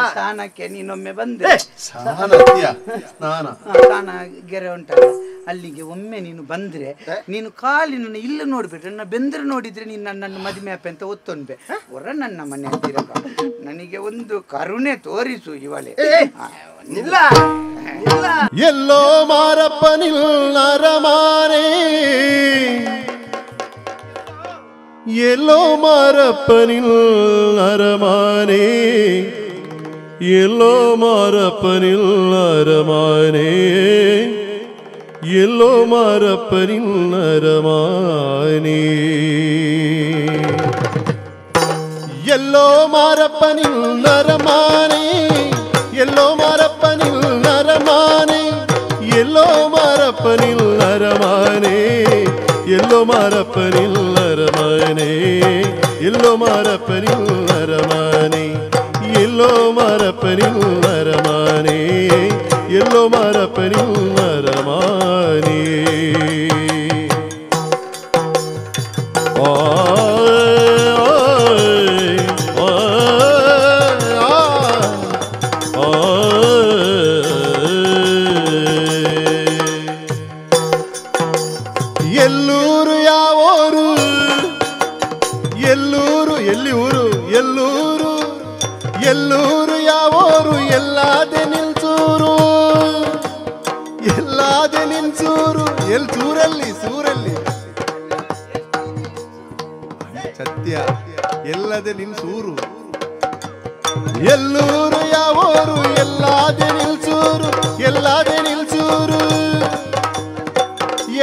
S2: ಸ್ಥಾನಕ್ಕೆ ನೀನೊಮ್ಮೆ ಬಂದ್ರೆ ಸ್ನಾನ ಗೆರೆ ಉಂಟಲ್ಲ ಅಲ್ಲಿಗೆ ಒಮ್ಮೆ ನೀನು ಬಂದ್ರೆ ನೀನು ಖಾಲಿ ನನ್ನ ಇಲ್ಲ ನೋಡ್ಬಿಟ್ರೆ ನನ್ನ ಬೆಂದ್ರೆ ನೋಡಿದ್ರೆ ನೀನು ನನ್ನನ್ನು ಮದುವೆ ಅಪ್ಪೆ ಅಂತ ಒತ್ತೊಂಡ್ಬೆ. ಹೊರ ನನ್ನ ಮನೆ ಹತ್ತಿರಪ್ಪ, ನನಗೆ ಒಂದು ಕರುಣೆ ತೋರಿಸು ಇವಳೆ.
S3: ಎಲ್ಲೋ ಮಾರಪ್ಪ ನಿಲ್ಲರಮಾನೆ, ಎಲ್ಲೋ ಮಾರಪ್ಪ ನಿಲ್ಲರಮಾನೆ, ಎಲ್ಲೋ ಮಾರಪ್ಪ ನಿಲ್ಲರಮಾನೆ, ಎಲ್ಲೋ ಮಾರಪ್ಪ ನಿಲ್ಲರಮಾನೆ, ಎಲ್ಲೋ ಮಾರಪ್ಪ ನಿಲ್ಲರಮಾನೆ, ಎಲ್ಲೋ ಮಾರಪ್ಪ ನಿಲ್ಲರಮಾನೆ, ಎಲ್ಲೋ ಮಾರಪ್ಪ ನಿಲ್ಲರಮಾನೆ, ಎಲ್ಲೋ ಮಾರಪ್ಪ ನಿಲ್ಲರಮಾನೆ. ಅರಮನೆ ಎಲ್ಲೋ ಮಾರಪ್ಪನಿಲ್ ಅರಮನೆ ಎಲ್ಲೋ ಮಾರಪ್ಪನಿಲ್ ಅರಮನೆ ಎಲ್ಲೋ ಮಾರಪ್ಪನಿಲ್ ಅರಮನೆ ಎಲ್ಲೂರು ಯಾವೋರು ಎಲ್ಲೂರು ಎಲ್ಲಿ ಊರು ಎಲ್ಲೂರು ಎಲ್ಲೂರು ಯಾವೋರು ಎಲ್ಲಾದೆ ನಿಲ್ಸೂರು ಎಲ್ಲಾದೆ ನಿಲ್ಸೂರು ಎಲ್ ಸೂರಲ್ಲಿ ಸೂರಲ್ಲಿ ಸತ್ಯ ಎಲ್ಲದೆ ನಿಲ್ಸೂರು ಎಲ್ಲೂರು ಯಾವೋರು ಎಲ್ಲಾದೆ ನಿಲ್ಸೂರು ಎಲ್ಲಾದೆ ನಿಲ್ಸೂರು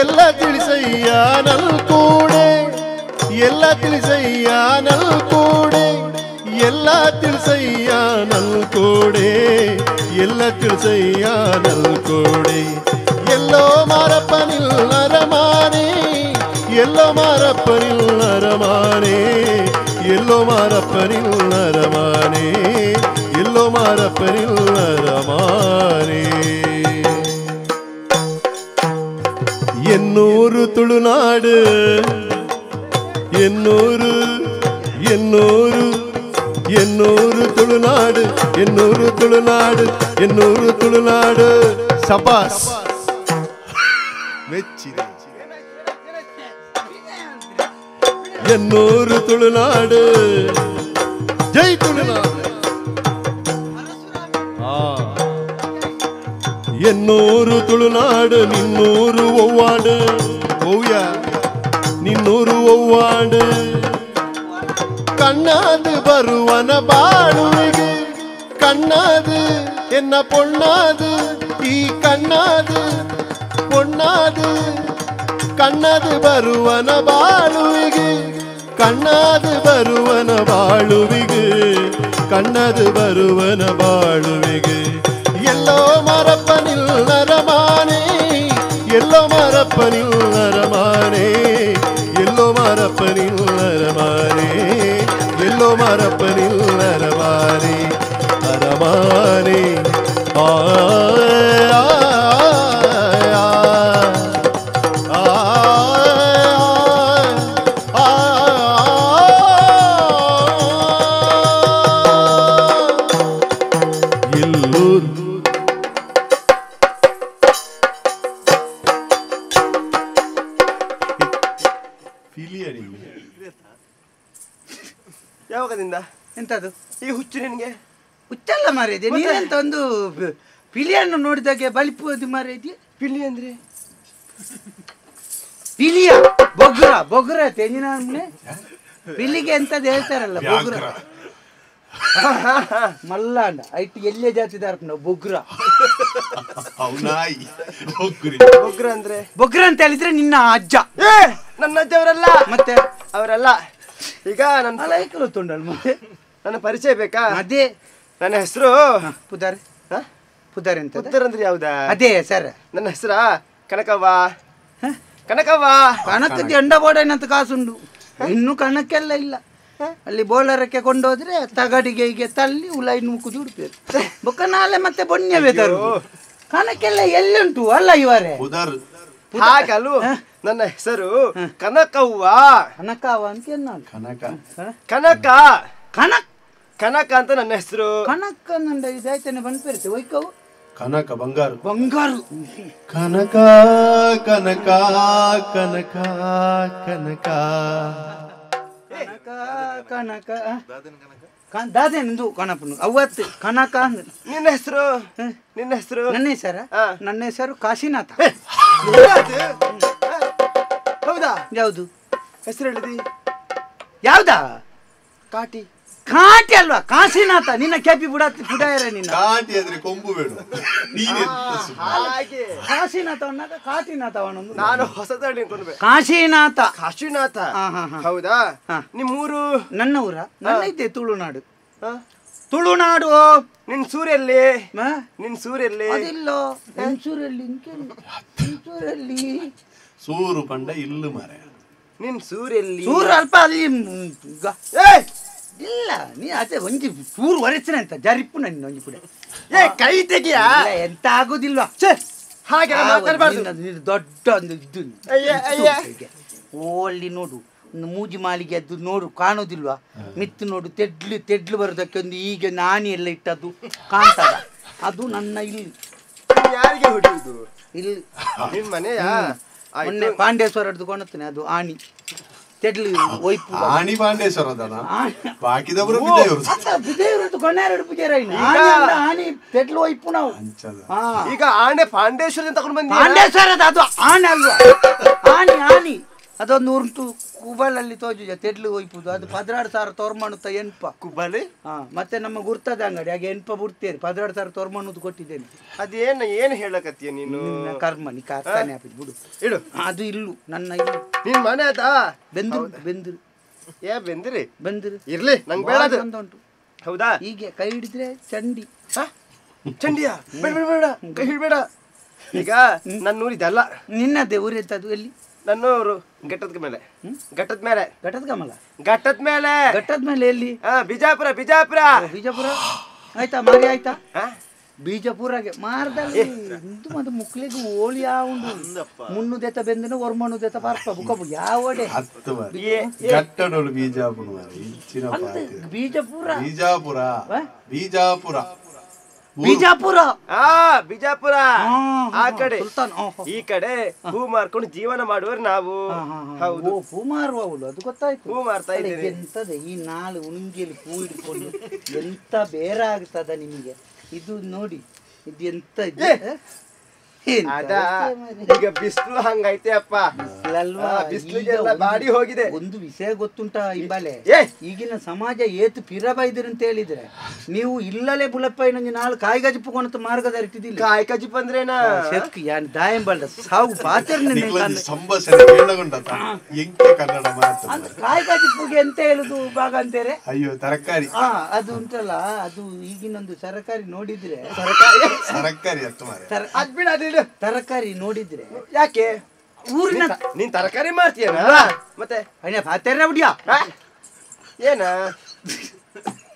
S3: ಎಲ್ಲ ತಿಳಿಸಯ್ಯ ನಲ್ ಕೂಡೆ ಎಲ್ಲ ತಿಳಿಸಯ್ಯ ನಲ್ ಕೂಡೆ ಎಲ್ಲ ತಿಳಿಸಯ್ಯ ನಲ್ ಕೂಡೆ ಎಲ್ಲ ತಿಳಿಸಯ್ಯ ನಲ್ ಕೂಡೆ ಎಲ್ಲೋ ಮಾರಪ್ಪನಿಲ್ ಅರಮಾನೆ ಎಲ್ಲೋ ಮಾರಪ್ಪನಿಲ್ ಅರಮಾನೆ ಎಲ್ಲೋ ಮಾರಪ್ಪನಿಲ್ ಅರಮಾನೆ ಎಲ್ಲೋ ಮಾರಪ್ಪನಿಲ್ ಅರಮಾನೆ ಎನ್ನೂರು ತುಳುನಾಡು ಎನ್ನೂರು ಎನ್ನೂರು ಎನ್ನೂರು ತುಳುನಾಡು ಎನ್ನೂರು ತುಳುನಾಡು ಎನ್ನೂರು ತುಳುನಾಡು ಸಬಾಸ್ ಮೆಚ್ಚಿದೆ ಎನ್ನೂರು ತುಳುನಾಡು ಜೈ ತುಳುನಾಡು ಎನ್ನೂರು ತುಳುನಾಡು ನಿನ್ನೂರು ಒವ್ವಾಡು ಓವ್ಯ ನಿನ್ನೂರು ಒವ್ವಾಡು ಕಣ್ಣಾದು ಬರುವನ ಬಾಳುವಿಗೆ ಕಣ್ಣಾದು ಎನ್ನ ಪೊಣ್ಣಾದು ಈ ಕಣ್ಣಾದು ಪೊಣ್ಣಾದು ಕಣ್ಣಾದು ಬರುವನ ಬಾಳುವಿಗೆ ಕಣ್ಣಾದು ಬರುವನ ಬಾಳುವಿಗೆ ಕಣ್ಣಾದು ಬರುವನ ಬಾಳುವಿಗೆ ಎಲ್ಲೋ ಮಾರಪ್ಪನಿಲ್ ಅರಮಾನೆ ಎಲ್ಲೋ ಮಾರಪ್ಪನಿಲ್ ಅರಮಾನೆ ಎಲ್ಲೋ ಮಾರಪ್ಪನಿಲ್ ಅರಮಾನೆ ಎಲ್ಲೋ ಮಾರಪ್ಪನಿಲ್ ಅರಮಾನೆ ಅರಮಾನೆ ಆ
S5: ಯಾವಾಗದಿಂದ
S2: ಎಂತದು
S5: ಈ ಹುಚ್ಚು ನಿನಗೆ?
S2: ಹುಚ್ಚಲ್ಲ ಮಾರಿದೆ, ನೀನೆಂತ ಒಂದು ಪಿಲಿಯನ್ನು ನೋಡಿದಾಗೆ ಬಲಿಪುವುದು ಮಾರಿದ್ಯ.
S5: ಪಿಲಿ ಅಂದ್ರೆ
S2: ಪಿಲಿಯ ಬೊಗ್ರ ಬೊಗ್ರ ತೆಂಗಿನ ಪಿಲಿಗೆ ಎಂತದ್ದು ಹೇಳ್ತಾರಲ್ಲ ಬೊಗ್ರ ಮಲ್ಲಾಂಡ ಐಟ್ ಎಲ್ಲೇ ಜಾತಿ ದಾರ್ಪಣ ಬೊಗ್ರ.
S5: ಬೊಗ್ರ ಅಂದ್ರೆ
S2: ಬೊಗ್ರ ಅಂತ ಹೇಳಿದ್ರೆ ನಿನ್ನ ಅಜ್ಜ.
S5: ಏ ನನ್ನ ಅಜ್ಜ ಅವರಲ್ಲ.
S2: ಮತ್ತೆ
S5: ಅವರಲ್ಲ. ಈಗ ನನ್ನ
S2: ಮತ್ತೆ
S5: ನನ್ನ ಪರಿಚಯ ಬೇಕಾ?
S2: ಅದೇ
S5: ನನ್ನ ಹೆಸರು
S2: ಪುದಾರ್. ಪುದಾರ್ ಅಂತ
S5: ಪುದಾರ್ ಅಂದ್ರೆ ಯಾವ್ದಾ?
S2: ಅದೇ ಸರ್
S5: ನನ್ನ ಹೆಸರಾ ಕನಕವ್ವ. ಕನಕವ್ವ
S2: ಕಣಕ್ಕೆ ಎಂಡ ಬೋಡೇನಂತ ಕಾಸುಂಡು, ಇನ್ನು ಕಣಕ್ಕೆಲ್ಲ ಇಲ್ಲ. ಅಲ್ಲಿ ಬೋಲರಕ್ಕೆ ಕೊಂಡೋದ್ರೆ ತಗಡಿಗೆ ಹೀಗೆ ತಳ್ಳಿ ಉಲೈ ನೂಕು ದುಡ್ಪೇರು ಬೊಕ್ಕ ನಾಳೆ ಮತ್ತೆ ಬೊಣ್ಯವೇ ತರು. ಕಣಕ್ಕೆಲ್ಲ ಎಲ್ಲುಂಟು ಅಲ್ಲ ಇವರೇ.
S5: ಹಾಗಲ್ಲ, ನನ್ನ ಹೆಸರು ಕನಕವ್ವ.
S2: ಕನಕವ್ವ ಅಂತ
S4: ಕನಕ
S5: ಕನಕ
S2: ಕನಕ್
S5: ಕನಕ ಅಂತ ನನ್ನ ಹೆಸರು.
S2: ಕನಕ ನಂದ ಇದಾಯ್ತಾನೆ ಬಂದ್ಪೇರುತ್ತೆ ಒಯ್ಕವು.
S4: ಕನಕ ಬಂಗಾರು
S2: ಬಂಗಾರು.
S4: ಕನಕ ಕನಕ ಕನಕ ಕನಕ
S2: ಕನಕ ಕನಕ ದಾದೇನಂದು ಕಣಪನು ಅವತ್ತು ಕನಕ.
S5: ನಿನ್ನ ಹೆಸರು? ನಿನ್ನ ಹೆಸರು?
S2: ನನ್ನ ಹೆಸರ? ನನ್ನ ಹೆಸರು ಕಾಶಿನಾಥ.
S5: ಹೌದಾ?
S2: ಯಾವುದು
S5: ಹೆಸರು ಹೇಳಿದಿ?
S2: ಯಾವ್ದಾ?
S5: ಕಾಟಿ.
S2: ಕಾಟಿ ಅಲ್ವಾ, ಕಾಶಿನಾಥ. ನಿನ್ನ ಕೆಪಿ ಬುಡ ಬುಡಾಯರ ನಿನ್ನ
S4: ಕಾಟಿ ಅಂದ್ರೆ ಕೊಂಬು ಬೇಡ.
S2: ಕಾಶಿನಾಥ ಅನ್ನಾಗ ಕಾಟಿನಾಥ.
S5: ನಾನು ಹೊಸದ
S2: ಕಾಶಿನಾಥ.
S5: ಕಾಶಿನಾಥ ಹೌದಾ? ನಿಮ್ಮೂರು?
S2: ನನ್ನ ಊರ ನನ್ನ ಇದ್ದೆ ತುಳುನಾಡು. ತುಳುನಾಡು.
S5: ನಿನ್ ಸೂರ್ಯಲ್ಲಿ? ನಿನ್ ಸೂರ್ಯಲ್ಲಿ
S2: ಅದಿಲ್ಲೋ. ನಿನ್ ಸೂರಲ್ಲಿ ಸೂರಲ್ಲಿ
S4: ಸೂರು ಪಂಡ ಇಲ್ಲು ಮಾರೆ.
S5: ನಿನ್ ಸೂರೆಲ್ಲಿ
S2: ಸೂರು ಅಲ್ಪ ಅಲ್ಲಿ ಇಲ್ಲ ನೀ ಅದೇ ಒಂಜಿ ಸೂರು ಒರೆಸಿನ ಅಂತ ಜರಿಪ್ಪು ನನ್ನ ಒಂಜಿ ಪುಡೆ.
S5: ಏ ಕೈ ತೆಗಿಯಾ,
S2: ಎಂತ ಆಗುದಿಲ್ವಾ?
S5: ಹಾಗೆ ಮಾತಾಡಬಾರ್ದು.
S2: ದೊಡ್ಡ ಒಂದು ಇದು ಓ ಅಲ್ಲಿ ನೋಡು, ಒಂದು ಮೂಜಿ ಮಾಲಿಗೆ ಅದು ನೋಡು ಕಾಣೋದಿಲ್ವಾ? ಮಿತ್ತು ನೋಡು, ತೆಡ್ಲು ತೆಡ್ಲು ಬರೋದಕ್ಕೆ ಒಂದು ಈಗ ನಾನಿ ಎಲ್ಲ ಇಟ್ಟದ್ದು ಕಾಣ್ತದ. ಅದು ನನ್ನ ಇಲ್ಲಿ
S5: ಯಾರಿಗೆ ಹೊಡೆಯುವುದು?
S2: ಇಲ್ಲಿ
S5: ನಿಮ್ಮ ಮನೆಯ
S2: ಮೊನ್ನೆ ಪಾಂಡೇಶ್ವರದ್ದು ಕೊಣತ್ತೇನೆ ಅದು ಆಣಿ ತೆಡ್ಲು ಒಯ್ಪು
S4: ಆಣಿ ಪಾಂಡೇಶ್ವರದನ ಬಾಕಿದವರು
S2: ಬಿದೇವರು ಕೊನೆರಡು ಪೂಜಾರಿ ಆಣಿ ತೆಡ್ಲು ಒಯ್ಪು ನಾವು.
S5: ಈಗ ಆಣೆ ಪಾಂಡೇಶ್ವರ ತಗೊಂಡು ಬಂದ
S2: ಪಾಂಡೇಶ್ವರದ ಅದು ಆಣೆ ಅಲ್ವಾ? ಆಣಿ ಆಣಿ ಅದೊಂದು ಉಂಟು ಕುಬಲಲ್ಲಿ ತೋಜುಜ ತೆಡ್ಲು ಒಯ್ಪುದು ಅದು 16,000 ತೋರ್ಮಣುತ್ತ ಎನ್ಪ
S5: ಕುಬಲಿ.
S2: ಹಾ ಮತ್ತೆ ನಮ್ಮ ಗುರ್ತದ ಅಂಗಡಿ ಹಾಗೆ ಎನ್ಪ ಬಿಡ್ತೇನೆ 16,000 ತೋರ್ಮಣುದು ಕೊಟ್ಟಿದ್ದೇನೆ.
S5: ಅದೇನು ಏನು ಹೇಳಕತ್ತೀಯ ನೀನು?
S2: ಕರ್ಮ ನೀ ಕಾರ್ತಾನೆ ಹಾಕಿದ್ ಬಿಡು
S5: ಇಡು.
S2: ಅದು ಇಲ್ಲು ನನ್ನ ಇಲ್ಲು.
S5: ನಿನ್ ಮನೆ ಆತಾ?
S2: ಬೆಂದ್ರು ಬೆಂದ್ರು
S5: ಏ ಬೆಂದ್ರಿ
S2: ಬೆಂದ್ರು
S5: ಇರ್ಲಿ ನಂಗೆ ಬೇಡ ಅದು.
S2: ಉಂಟು
S5: ಹೌದಾ?
S2: ಹೀಗೆ ಕೈ ಹಿಡಿದ್ರೆ ಚಂಡಿ.
S5: ಚಂಡಿಯಾ? ಬೇಡ ಬೇಡ ಬೇಡ, ಕೈ ಹಿಡಬೇಡ. ಈಗ ನನ್ನ ಊರು ಇದಲ್ಲ.
S2: ನಿನ್ನದೇ ಊರು ಎಂತದ್ದು? ಎಲ್ಲಿ?
S5: ನನ್ನೂರು ಘಟ್ಟದ ಮೇಲೆ. ಘಟ್ಟದ ಮೇಲೆ.
S2: ಘಟ್ಟದ ಕಮಲ.
S5: ಘಟ್ಟದ ಮೇಲೆ.
S2: ಘಟ್ಟದ ಮೇಲೆ ಎಲ್ಲಿ?
S5: ಬಿಜಾಪುರ. ಬಿಜಾಪುರ
S2: ಬಿಜಾಪುರ ಆಯ್ತಾ? ಮಾರಿ ಆಯ್ತಾ? ಬಿಜಾಪುರಗೆ ಮಾರದಲ್ಲಿ ಇಂದು ಮತ್ತೆ ಮುಕ್ಳಿಗೆ ಹೋಳಿ ಉಂಡು ಮುನ್ನು ದೆತ ಬೆಂದನ ಒರ್ಮಣ್ಣು ದೆತ ಪಾರ್ಪ ಬುಕ್ಕಬು ಯಾವಡೆ
S4: ಬಿಜಾಪುರ
S2: ಬಿಜಾಪುರ
S4: ಬಿಜಾಪುರ ಬಿಜಾಪುರ
S2: ಬಿಜಾಪುರ
S5: ಆ ಬಿಜಾಪುರ ಆ ಕಡೆ ಈ ಕಡೆ ಹೂ ಮಾರ್ಕೊಂಡು ಜೀವನ ಮಾಡುವರು ನಾವು. ಹೌದು,
S2: ಹೂ ಮಾರುವವಳು ಅದು ಗೊತ್ತಾಯ್ತು.
S5: ಹೂ ಮಾರ್ತಾ ಇದ್ದೇನೆ.
S2: ಎಂತದ ಈ ನಾಳು ಉಣುಂಗಿಯಲ್ಲಿ ಹೂ ಹಿಡ್ಕೊಂಡು ಎಂತ ಬೇರೆ ಆಗ್ತದ ನಿಮಗೆ? ಇದು ನೋಡಿ, ಇದು ಎಂತ
S5: ಈಗ ಬಿಸಿಲು ಹಂಗೈತೆ ಅಪ್ಪ
S2: ಅಲ್ವಾ?
S5: ಬಿಸಿಲಿಗೆಲ್ಲ ಬಾಡಿ ಹೋಗಿದೆ.
S2: ಒಂದು ವಿಷಯ ಗೊತ್ತುಂಟಾ ಇಂಬಾಲೆ, ಈಗಿನ ಸಮಾಜ ಏತು ಪಿರಬೈದಿರು ಅಂತ ಹೇಳಿದ್ರೆ ನೀವು ಇಲ್ಲಲೇ ಬುಲಪ್ಪ ಇನ್ನೊಂದು ನಾಳು ಕಾಯಿಗಜಿಪ್ಪು ಕೊನತ ಮಾರ್ಗದ ಇಟ್ಟಿದ್ದಿಲ್ಲ.
S5: ಕಾಯಿಗಜಿಪ್ಪು ಅಂದ್ರೇನಾ?
S2: ಸೆಕ್ ಯಾನ್ ದಾಯಂಬಲ್ದ ಸಾವು ಪಾಚರ್ನೆ ಕಾಯಿಗಜಿಪ್ಪುಗೆ ಎಂತ ಹೇಳುದು ಭಾಗ ಅಂತಾರೆ?
S4: ಅಯ್ಯೋ ತರಕಾರಿ.
S2: ಹಾ ಅದು ಉಂಟಲ್ಲ, ಅದು ಈಗಿನೊಂದು ತರಕಾರಿ ನೋಡಿದ್ರೆ
S4: ತರಕಾರಿ
S2: ತರಕಾರಿ ನೋಡಿದ್ರೆ
S5: ಯಾಕೆ
S2: ಊರಿನ
S5: ನೀನ್ ತರಕಾರಿ ಮಾಡ್ತೀಯ ಮತ್ತೆ ಏನ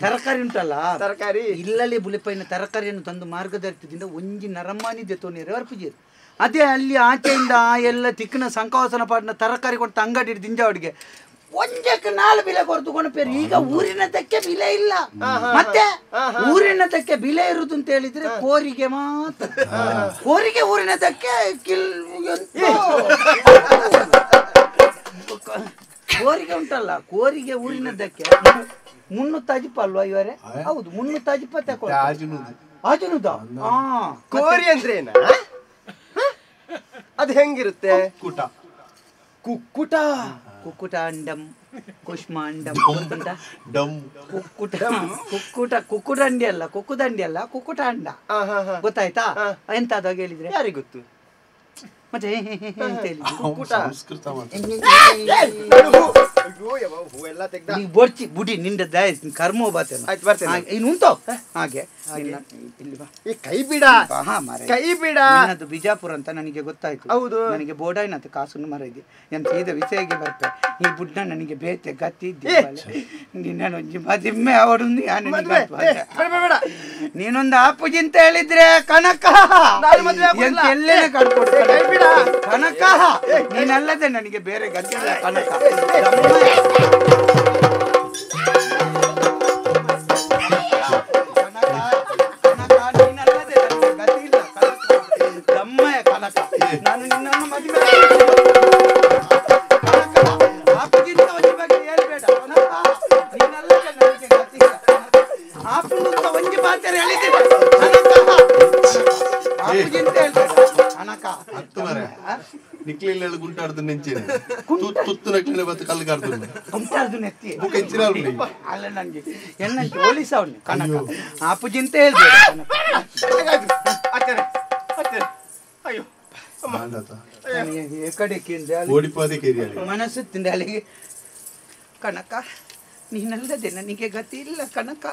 S2: ತರಕಾರಿ ಉಂಟಲ್ಲ
S5: ತರಕಾರಿ
S2: ಇಲ್ಲಲ್ಲಿ ಬುಲೆಪೈನ ತರಕಾರಿಯನ್ನು ತಂದು ಮಾರ್ಗದರ್ಶನದಿಂದ ಒಂಜಿ ನರಮಾನಿದೆ ತೋನೇರೆ ವರ್ಪುಜೀರು. ಅದೇ ಅಲ್ಲಿ ಆಚೆಯಿಂದ ಎಲ್ಲ ತಿಕ್ಕನ ಸಂಕವಾಸನ ಪಾಡಿನ ತರಕಾರಿ ಕೊಡ್ತ ಅಂಗಡಿ ದಿಂಜಾವಡಿಗೆ ಒಂಜಕ್ಕೆ 4 ಬೆಲೆ ಕೊರತು ಕೊಣಪೇರು. ಈಗ ಊರಿನ ತಕ್ಕೆ ಬೆಲೆ ಇಲ್ಲ. ಮತ್ತೆ ಊರಿನ ತಕ್ಕೆ ಬೆಲೆ ಇರುದು ಅಂತ ಹೇಳಿದ್ರೆ ಕೋರಿಗೆ ಮಾತ್ರ. ಕೋರಿಗೆ ಊರಿನ ತಕ್ಕೆ ಕಿಲ್ ಕೋರಿಗೆ ಉಂಟಲ್ಲ, ಕೋರಿಗೆ ಊರಿನ ತಕ್ಕೆ 350 ಅಲ್ವಾ ಇವರೇ? ಹೌದು 350 ತಕೊ ಆಜುನುದ.
S5: ಕೋರಿ ಅಂದ್ರೆ ಏನ? ಅದು ಹೆಂಗಿರುತ್ತೆ?
S4: ಕುಟ
S5: ಕುಕ್ಕುಟ
S2: ಕುಕ್ಕುಟ ಅಂಡಂ ಕುಷ್ಮಾಂಡಂ ಗೊತ್ತುಂಟಾ? ಕುಕ್ಕುಟ ಕುಕ್ಕುಟ ಕುಕ್ಕುಟಂಡಿ ಅಲ್ಲ, ಕುಕ್ಕುದಂಡಿ ಅಲ್ಲ, ಕುಕ್ಕುಟ ಅಂಡ ಗೊತ್ತಾಯ್ತಾ? ಎಂತ ಅದಾಗ ಹೇಳಿದ್ರೆ
S5: ಯಾರಿಗೆ ಗೊತ್ತು?
S2: ಮತ್ತೆ ಎಂತ ಹೇಳಿದ್ರು? ಬೊಡ್ಚಿ ಬುಡಿ ನಿಂದ ಕರ್ಮ ಬಾತೇನೆ ಇನ್ನು ಉಂಟು ಹಾಗೆ
S5: ಕೈ ಬಿಡ ಕೈ ಬಿಡ.
S2: ಅದು ಬಿಜಾಪುರ ಅಂತ ನನಗೆ ಗೊತ್ತಾಯ್ತು.
S5: ಹೌದು,
S2: ನನಗೆ ಬೋರ್ಡಾಯ್ನಂತ ಕಾಸನ್ನು ಮರ ಇದೆ ಎಂತ ಸೀದ ವಿಷಯಕ್ಕೆ ಬರ್ತೆ ಈ ಬುಡ್ನ ನನಗೆ ಬೇತೆ ಗತಿ ನಿನ್ನ ಮದಿಮ್ಮೆ ಅವಡು ನೀನೊಂದು ಆಪುಜಿ ಅಂತ ಹೇಳಿದ್ರೆ ಕನಕ ಎಲ್ಲೇನೆ ಕಟ್ಕೊಡು ಕನಕ, ನೀನಲ್ಲದೆ ನನಗೆ ಬೇರೆ ಗತಿ ಇಲ್ಲ ಕನಕ. ದಮ್ಮಯ ಕನಕ, ನಾನು ನಿನ್ನನ್ನು ಮದುವೆ ಹೇಳ್ಬೇಡ ನೀನಲ್ಲದೆ ನನಗೆ ಗತಿ ಇಲ್ಲ. ಆಪುಂಡು ಒಂಜಿ ಪಾತ್ರೆ ಹೇಳಿದ್ದೀನಿ ಆಪುಜಿ ಅಂತ ಹೇಳ್ಬೇಡ ಕನಕ.
S4: ನಿಕ್ಲಿಲ್ಲ ಗುಂಟಾಡ್ದು ನೆಂಚಿನ ತುತ್ತು ನಕ್ಲಿಲ್ಲ ಬತ್ತು ಕಲ್ಲು ಕಾಡ್ದು
S2: ಗುಂಟಾಡ್ದು ನೆತ್ತಿ
S4: ಬುಕ್ ಹೆಚ್ಚಿನ
S2: ಅಲ್ಲ ನನಗೆ ಎನ್ನಂಚೆ ಹೋಲಿಸ ಅವನು ಕನಕ ಆಪುಜಿ ಅಂತ ಹೇಳ್ಬೇಡ.
S5: ಅಯ್ಯೋ
S2: ಕಡೆ ಮನಸ್ಸು ತಿಂದ ಅಲ್ಲಿಗೆ ಕನಕ ನೀನಲ್ಲದೆ ನನಗೆ ಗತಿ ಇಲ್ಲ ಕನಕ.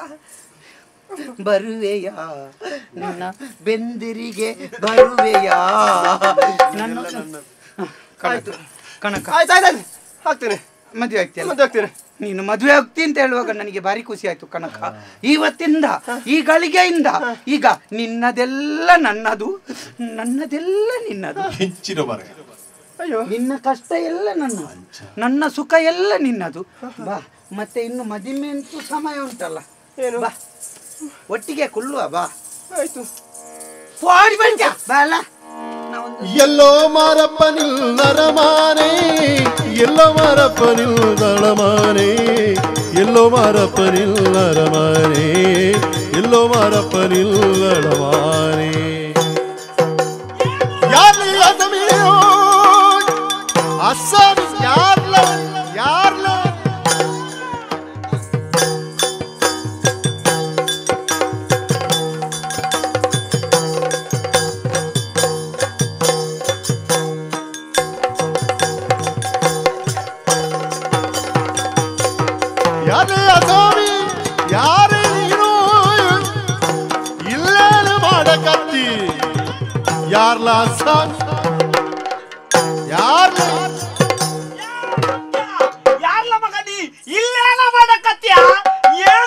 S2: ಬರುವೆಯಾ ನನ್ನ ಬೆಂದಿರಿಗೆ ಬರುವೆಯಾ ನನ್ನ ಕನಕ ಕನಕ.
S5: ಆಯ್ತು ಆಯ್ತು. ಆಗ್ತೇನೆ.
S2: ಮದುವೆ ಆಗ್ತೀಯ?
S5: ಮದುವೆ ಆಗ್ತೇನೆ.
S2: ನೀನು ಮದುವೆ ಆಗ್ತಿ ಅಂತ ಹೇಳುವಾಗ ನನಗೆ ಭಾರಿ ಖುಷಿ ಆಯ್ತು ಕನಕ. ಇವತ್ತಿಂದ ಈ ಗಳಿಗೆಯಿಂದ ಈಗ ನಿನ್ನದೆಲ್ಲ ನನ್ನದು, ನನ್ನದೆಲ್ಲ ನಿನ್ನದು.
S5: ಅಯ್ಯೋ,
S2: ನಿನ್ನ ಕಷ್ಟ ಎಲ್ಲ ನನ್ನದು, ನನ್ನ ಸುಖ ಎಲ್ಲ ನಿನ್ನದು. ಬಾ, ಮತ್ತೆ ಇನ್ನು ಮದುವೆ ಅಂತೂ ಸಮಯ ಉಂಟಲ್ಲ, ಬಾ ಒಟ್ಟಿಗೆ ಕುಳ್ಳುವ ಬಾ.
S5: ಆಯ್ತು.
S2: ಬಾ ಅಲ್ಲ.
S3: ಎಲ್ಲೋ ಮಾರಪ್ಪ ನಿಲ್ಲರಮಾನೆ, ಎಲ್ಲೋ ಮಾರಪ್ಪ ನಿಲ್ಲರಮಾನೆ, ಎಲ್ಲೋ ಮಾರಪ್ಪ ನಿಲ್ಲರಮಾನೆ, ಎಲ್ಲೋ ಮಾರಪ್ಪ ನಿಲ್ಲರಮಾನೆ. ಯಾರ್ಲಿ ಅಸಮಿಯೋ ಅಸಮಿ ಯಾರ್ಲ ಯಾರ್ಲ ಯಾರೇ ನೀನು ಇಲ್ಲೇನು ಮಾಡಕತ್ತಿ? ಯಾರ್ಲ ಯಾರ್ಲ
S6: ಯಾರ್ಲ ಮಗ ನೀ ಇಲ್ಲೇನ ಮಾಡಕತ್ತೀಯ? ಏನು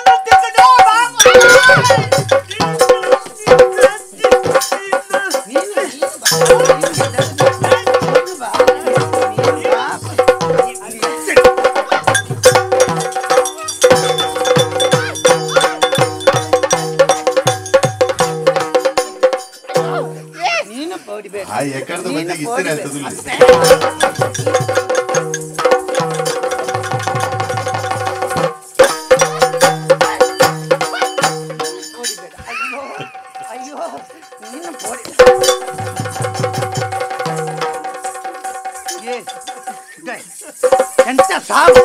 S2: ಎಂತ ಸಾವು,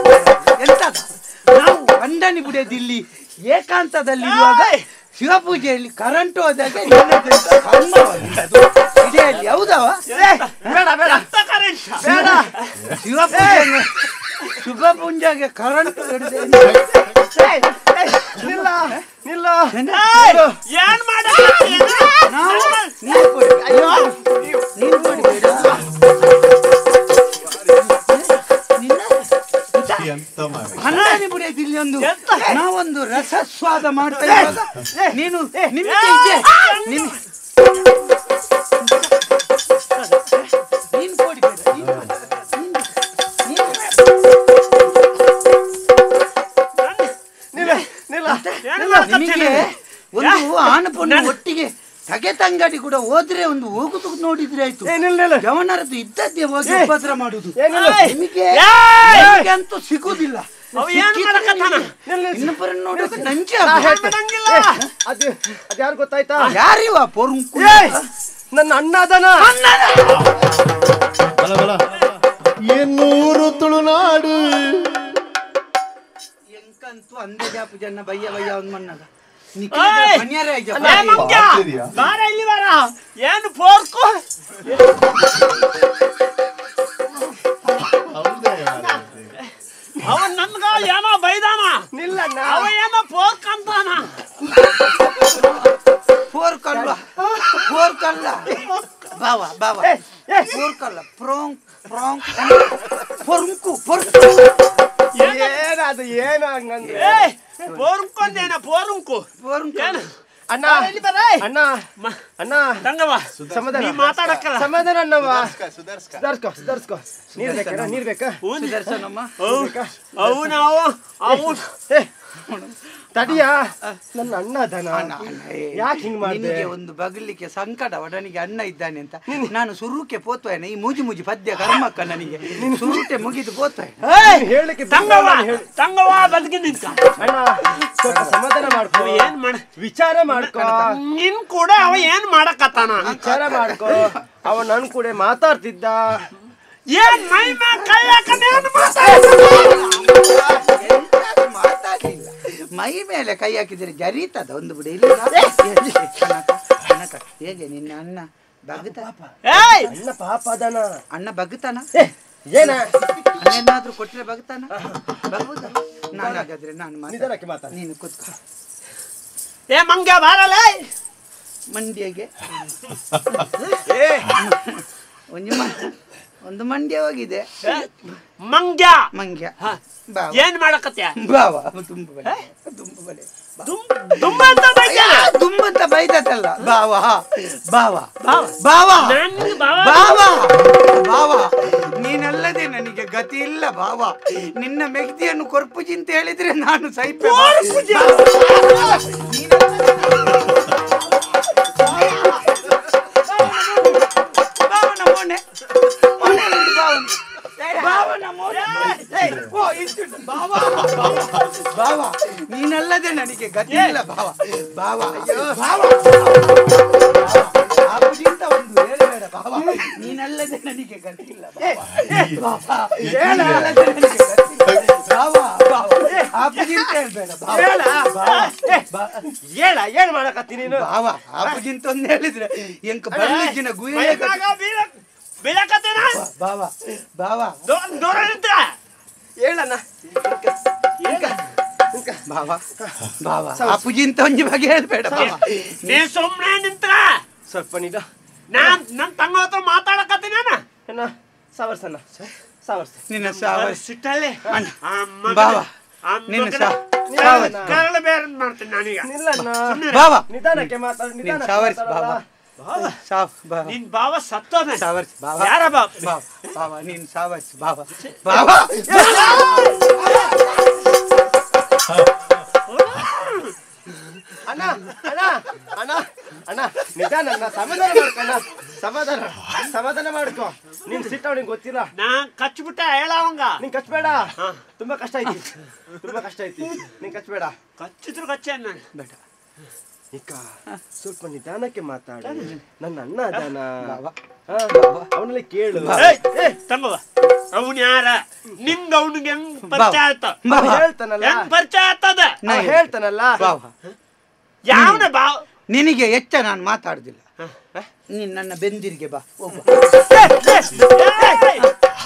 S2: ಎಂತ ನಾವು ಗಂಡನಿ ಬಿಡೋದಿಲ್ಲಿ ಏಕಾಂತದಲ್ಲಿ ಇರುವಾಗ ಶಿವಪೂಜೆಯಲ್ಲಿ ಕರೆಂಟ್ ಹೋದಾಗ ಇದೆ ಹೌದವ? ಬೇಡ ಶಿವಪೂಜೆ ಶುಭ ಪೂಜೆಗೆ ಕರೆಂಟ್ ಇಲ್ಲಿ ಒಂದು ನಾವೊಂದು ರಸಸ್ವಾದ ಮಾಡ್ತಾ ನೀನು ನಿಮಗೆ ಒಂದು ಆನಪೊಣ್ಣು ಒಟ್ಟಿಗೆ ತಗೆ ತಂಗಡಿ ಕೂಡ ಹೋದ್ರೆ ಒಂದು ಹೋಗುದು ನೋಡಿದ್ರೆ ಆಯ್ತು. ಜವನರದ್ದು ಇದ್ದದ್ದೇ ಹೋಗಿ ಉಪದ್ರ ಮಾಡುದು ನಿಮಗೆ ಅಂತೂ ಸಿಗುದಿಲ್ಲ. ಇನ್ನೊಬ್ಬರನ್ನು ನೋಡೋದು ನಂಜೆ.
S5: ಅದು ಯಾರು ಗೊತ್ತಾಯ್ತಾ?
S2: ಯಾರಿವ ಪೊರುಂಕು?
S5: ನನ್ನ ಅಣ್ಣ ಅದನ.
S3: ಎನ್ನೂರು ತುಳುನಾಡು
S2: ಎಂಕಂತೂ ಅಂದೆ ಜಾಪು ಜನ ಬಯ್ಯ ಬಯ್ಯ ಒಂದು ಮಣ್ಣದ.
S6: ಏನು ಫೋರ್ಕು? ಅವ ನನ್ಗ ಏನೋ ಬೈದಾನ, ಅವ ಏನೋ ಫೋರ್ಕ್ ಅಂತಾನ.
S2: ಫೋರ್ಕ್ ಅಲ್ಲ, ಫೋರ್ಕ್ ಅಲ್ಲ ಬಾವಾ ಬಾವಾ, ಫೋರ್ಕ್ ಅಲ್ಲ, ಪ್ರೋಂಕ್ ಪ್ರೋಂಕ್ ಫೊರ್ಂಕು ಫೊರ್ಕು.
S5: ಏನದು ಏನು ಹಂಗಂದ್ರೆ?
S6: ಫೋರ್ಂಕು ಅಂದೇನ? ಫೋರ್ಂಕು
S2: ಫೋರ್ಂಕು.
S5: ಅಣ್ಣ ಅಣ್ಣ ಅಣ್ಣ
S6: ತಂಗವ್ವ
S5: ಸಮಾಧಾನ
S6: ಮಾತಾಡಕ್ಕಲ್ಲ,
S5: ಸಮಾಧಾನ ಅಣ್ಣವ್ವ. ಸುಧಾರ್ಸ್ಕೊ ಸುಧಾರ್ಸ್ಕೊ. ನೀರ್ ಬೇಕಾ? ನೀರ್ ಬೇಕಾ?
S2: ಸುದರ್ಶನಮ್ಮ
S6: ಅವನು ಅವನು
S5: ತಡಿಯಾ, ನನ್ನ ಅಣ್ಣ ಅದನ. ಯಾಕೆ ಹಿಂಗ್ ಮಾಡಿದೆ?
S2: ಒಂದು ಬಗಲಿಕ್ಕೆ ಸಂಕಟ ಒಡನಿಗೆ ಅಣ್ಣ ಇದ್ದಾನೆ ಅಂತ ನಾನು ಸುರುಕೆ ಪೋತ್ವೇನೆ. ಈ ಮುಜಿ ಮುಜಿ ಪದ್ಯ ಕರ್ಮಕ್ಕ ನನಗೆ ಸುರುಟೆ ಮುಗಿದು ಪೋತ್ವೆ.
S5: ಹೇಳಕ್ಕೆ
S6: ತಂಗವ್ವ ತಂಗವ್ವ ಬದುಕಿ ನಿಂತ
S5: ಅಣ್ಣ ಸ್ವಲ್ಪ ಸಮಾಧಾನ ಮಾಡ್ಕೊ.
S6: ಏನ್ ಮಾಡ
S5: ವಿಚಾರ ಮಾಡ್ಕೊ.
S6: ನಿನ್ ಕೂಡ ಅವ ಏನ್ ಮಾಡಕತ್ತಾನ
S5: ವಿಚಾರ ಮಾಡ್ಕೊ. ಅವ ನನ್ ಕೂಡ ಮಾತಾಡ್ತಿದ್ದ.
S6: ಏನ್ ಮೈ ಮ್ಯಾಲ್ ಕೈ ಹಾಕಂಡ್ ಏನ್
S2: ಮಾತಾಡ್ಲಿಲ್ಲ. ಮೈ ಮೇಲೆ ಕೈ ಹಾಕಿದ್ರೆ ಜರೀತದ ಒಂದು ಬಿಡಿ. ಇಲ್ಲ ಹೇಗೆ ನಿನ್ನ ಅಣ್ಣ ಬಗ್ತ?
S5: ಅಣ್ಣ ಪಾಪ ಅದನ.
S2: ಅಣ್ಣ ಬಗ್ತಾನ?
S5: ಏನ
S2: ಅಣ್ಣ ಏನಾದ್ರೂ ಕೊಟ್ರೆ ಬಗ್ತಾನ? ಬಗ್ಬೋದ? ನಾನು ಹಾಗಾದ್ರೆ ನಾನು
S5: ನಿಧಾನಕ್ಕೆ ಮಾತಾಡ,
S2: ನೀನು ಕೂತ್ಕೊ.
S6: ಏ ಮಂಗ ಬಾರಲ್ಲ
S2: ಮಂಡ್ಯಗೆ ಒಂಜಿ ಒಂದು ಮಂಡ್ಯ ಹೋಗಿದೆ.
S6: ಮಂಗ್ಯ
S2: ಮಂಗ್ಯ
S6: ಏನ್ ಮಾಡಕತ್ಯ
S2: ಬಾವ? ತುಂಬ ಬಲೆ ತುಂಬ ಬಲೆ ತುಂಬಂತ ಬೈದಲ್ಲ ಬಾವ ಬಾವ ಬಾವ ಬಾವ ಬಾವ, ನೀನಲ್ಲದೆ ನನಗೆ ಗತಿ ಇಲ್ಲ ಬಾವ. ನಿನ್ನ ಮೆಗ್ದಿಯನ್ನು ಕೊರ್ಪುಜಿ ಅಂತ ಹೇಳಿದ್ರೆ ನಾನು ಸೈಪೆ. ಬಾವನ ಮೋನೆ ಬಾವನ ಮೋನೆ ಬಾವ ಬಾವ, ನೀನಲ್ಲದೆ ನನಗೆ ಗತಿ ಇಲ್ಲ ಬಾವ ಬಾವ ಬಾವ. ಆಪುಜಿಂತ ಒಂದು ಹೇಳಬೇಡ ಬಾವ, ನೀನಲ್ಲದೆ ನನಗೆ ಗತಿ ಇಲ್ಲ ಬಾವ, ನೀನಲ್ಲದೆ ನನಗೆ ಗತಿ ಇಲ್ಲ ಬಾವ ಬಾವ. ಆಪುಜಿಂತ ಹೇಳ್ಬೇಡ ಬಾವ.
S5: ಹೇಳ ಏನ್ ಮಾಡಕತ್ತಿ ನೀನು
S2: ಬಾವ? ಆಪುಜಿಂತ ಒಂದು ಹೇಳಿದ್ರೆ ಎಂಕ ಬರ್ಲಿಜ್ಜಿನ ಗುಹೆ ಬಾವ ಬಾವ.
S5: ಹೇಳಣ್ಣ
S2: ಬಾವ ಬಾವ, ಅಪ್ಪುಜಿ ಅಂತ ಒಂಜಿ ಬಗ್ಗೆ ಹೇಳ್ಬೇಡ ಬಾವ.
S6: ನೀ ಸುಮ್ಮನೆ ನಿಂತ್ರ
S5: ಸ್ವಲ್ಪ ನಿಜ.
S6: ನಾನ್ ನನ್ನ ತಂಗ ಹತ್ರ ಮಾತಾಡಕತ್ತೀನಿ.
S5: ಅಣ್ಣ ಸಾವರ್ಸಣ್ಣ ಸಾವರ್ಸ
S2: ನಿನ್ನ ಸಾವರ್ಸ
S6: ಸಿಟ್ಟಲ್ಲಿ
S2: ಬಾವ. ನಿನ್ನ
S6: ಕರಳು ಬೇರೆ ಮಾಡ್ತೀನಿ ನಾನೀಗ.
S2: ಬಾವ
S5: ನಿಧಾನಕ್ಕೆ ಮಾತಾಡು, ನಿಧಾನ
S2: ಸಾವರ್ಸ್ ಬಾವ.
S6: ನಿನ್ ಬಾವ ಸತ್ತೋದ
S2: ಸಾವರ್ಸ್ ಬಾವ.
S6: ಯಾರ ಬಾವ?
S2: ಬಾವ ನೀನ್ ಸಾವರ್ಸ್ ಬಾವ ಬಾವ.
S5: ಅಣ್ಣ ಅಣ್ಣ ಅಣ್ಣ ಅಣ್ಣ ನಿಧಾನ ಅಣ್ಣ, ಸಮಾಧಾನ ಮಾಡ್ಕಣ್ಣ, ಸಮಾಧಾನ ಸಮಾಧಾನ ಮಾಡ್ಕೊ. ನಿನ್ ಸಿಟ್ಟ ನಿಂಗೆ ಗೊತ್ತಿಲ್ಲ.
S6: ನಾ ಕಚ್ಬಿಟ್ಟ ಹೇಳ ಅವಂಗ.
S5: ನಿನ್ ಕಚ್ಬೇಡ, ತುಂಬಾ ಕಷ್ಟ ಐತಿ, ತುಂಬಾ ಕಷ್ಟ ಐತಿ, ನಿನ್ ಕಚ್ಬೇಡ.
S6: ಕಚ್ಚಿದ್ರು ಕಚ್ಚ ನಾನು
S2: ಬೇಡ.
S5: ಇಕ್ಕ ಸ್ವಲ್ಪ ನಿಧಾನಕ್ಕೆ ಮಾತಾಡ. ನನ್ನ ಅಣ್ಣ ಅದಾನ, ಅವನಲ್ಲಿ ಕೇಳು.
S6: ತಂಗವ ಅವನ್ ಯಾರ ನಿಮ್ಗ? ಅವನಿಗೆ ಹೆಂಗ್ ಪರಿಚಯ ಆಯ್ತ?
S5: ಹೇಳ್ತಾನಲ್ಲ,
S6: ಹೆಂಗ್ ಪರಿಚಯ ಆತದ
S5: ಹೇಳ್ತಾನಲ್ಲ.
S6: ಯಾವನ ಬಾವ?
S2: ನಿನಗೆ ಹೆಚ್ಚ ನಾನು ಮಾತಾಡುದಿಲ್ಲ. ನೀನ್ ನನ್ನ ಬೆಂದಿರಿಗೆ ಬಾ.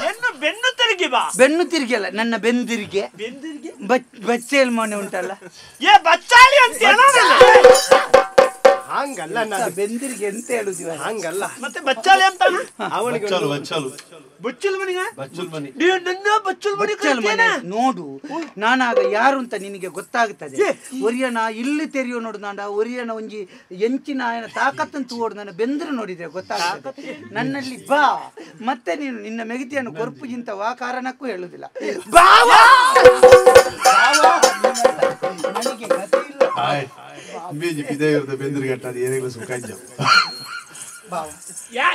S6: ಬೆನ್ನು ಬೆನ್ನು ತಿರುಗಿ ಬಾ.
S2: ಬೆನ್ನು ತಿರುಗಿ ಅಲ್ಲ, ನನ್ನ ಬೆಂದಿರಿಗೆ.
S6: ಬೆಂದಿರಿಗೆ
S2: ಬಚ್ಚೇಲ್ ಮನೆ ಉಂಟಲ್ಲ,
S6: ಏ ಬಚ್ಚಾಲಿ ಅಂತ
S5: ಹಂಗಲ್ಲ,
S2: ಬೆಂದಿರಿಗೆ ಎಂತ ಹೇಳುದಿವ
S5: ಹಂಗಲ್ಲ.
S6: ಮತ್ತೆ ಬಚ್ಚಾಲಿ ಅಂತ
S5: ಅವನಿಗೆ
S4: ಬಚ್ಚಲು
S6: ಬಚ್ಚಲ್ ಮನಿಗ
S4: ಬಚ್ಚಲ್ ಮನಿ.
S6: ನೀವು ನನ್ನ ಬಚ್ಚಲ್ ಮನಿ
S2: ಮನೆ ನೋಡು. ನಾನಾಗ ಯಾರು ಅಂತ ನಿನಗೆ ಗೊತ್ತಾಗ್ತದೆ. ಒರಿಯನ ಇಲ್ಲಿ ತೆರೆಯೋ ನೋಡು, ನಾಡ ಒರಿಯನ ಒಂಜಿ ಎಂಚಿನ ಆಯನ ತಾಕತ್ತಂತ ಓಡು. ನನ್ನ ಬೆಂದ್ರು ನೋಡಿದ್ರೆ ಗೊತ್ತಾಗ್ತದೆ. ನನ್ನಲ್ಲಿ ಬಾ. ಮತ್ತೆ ನೀನು ನಿನ್ನ ಮೆಗತಿಯನ್ನು ಕೊರ್ಪುಜಿಂತ ವಾ ಕಾರಣಕ್ಕೂ ಹೇಳುದಿಲ್ಲ. ಬಾವಾ ನನಗೆ ಗತಿ ಇಲ್ಲ.
S4: ಬಿಜೆಪಿ ದೇವರದ ಬೆಂದ್ರಿಗಟ್ಟ ಅದು ಏನಿಲ್ಲ ಸುಖ.
S6: ಯಾ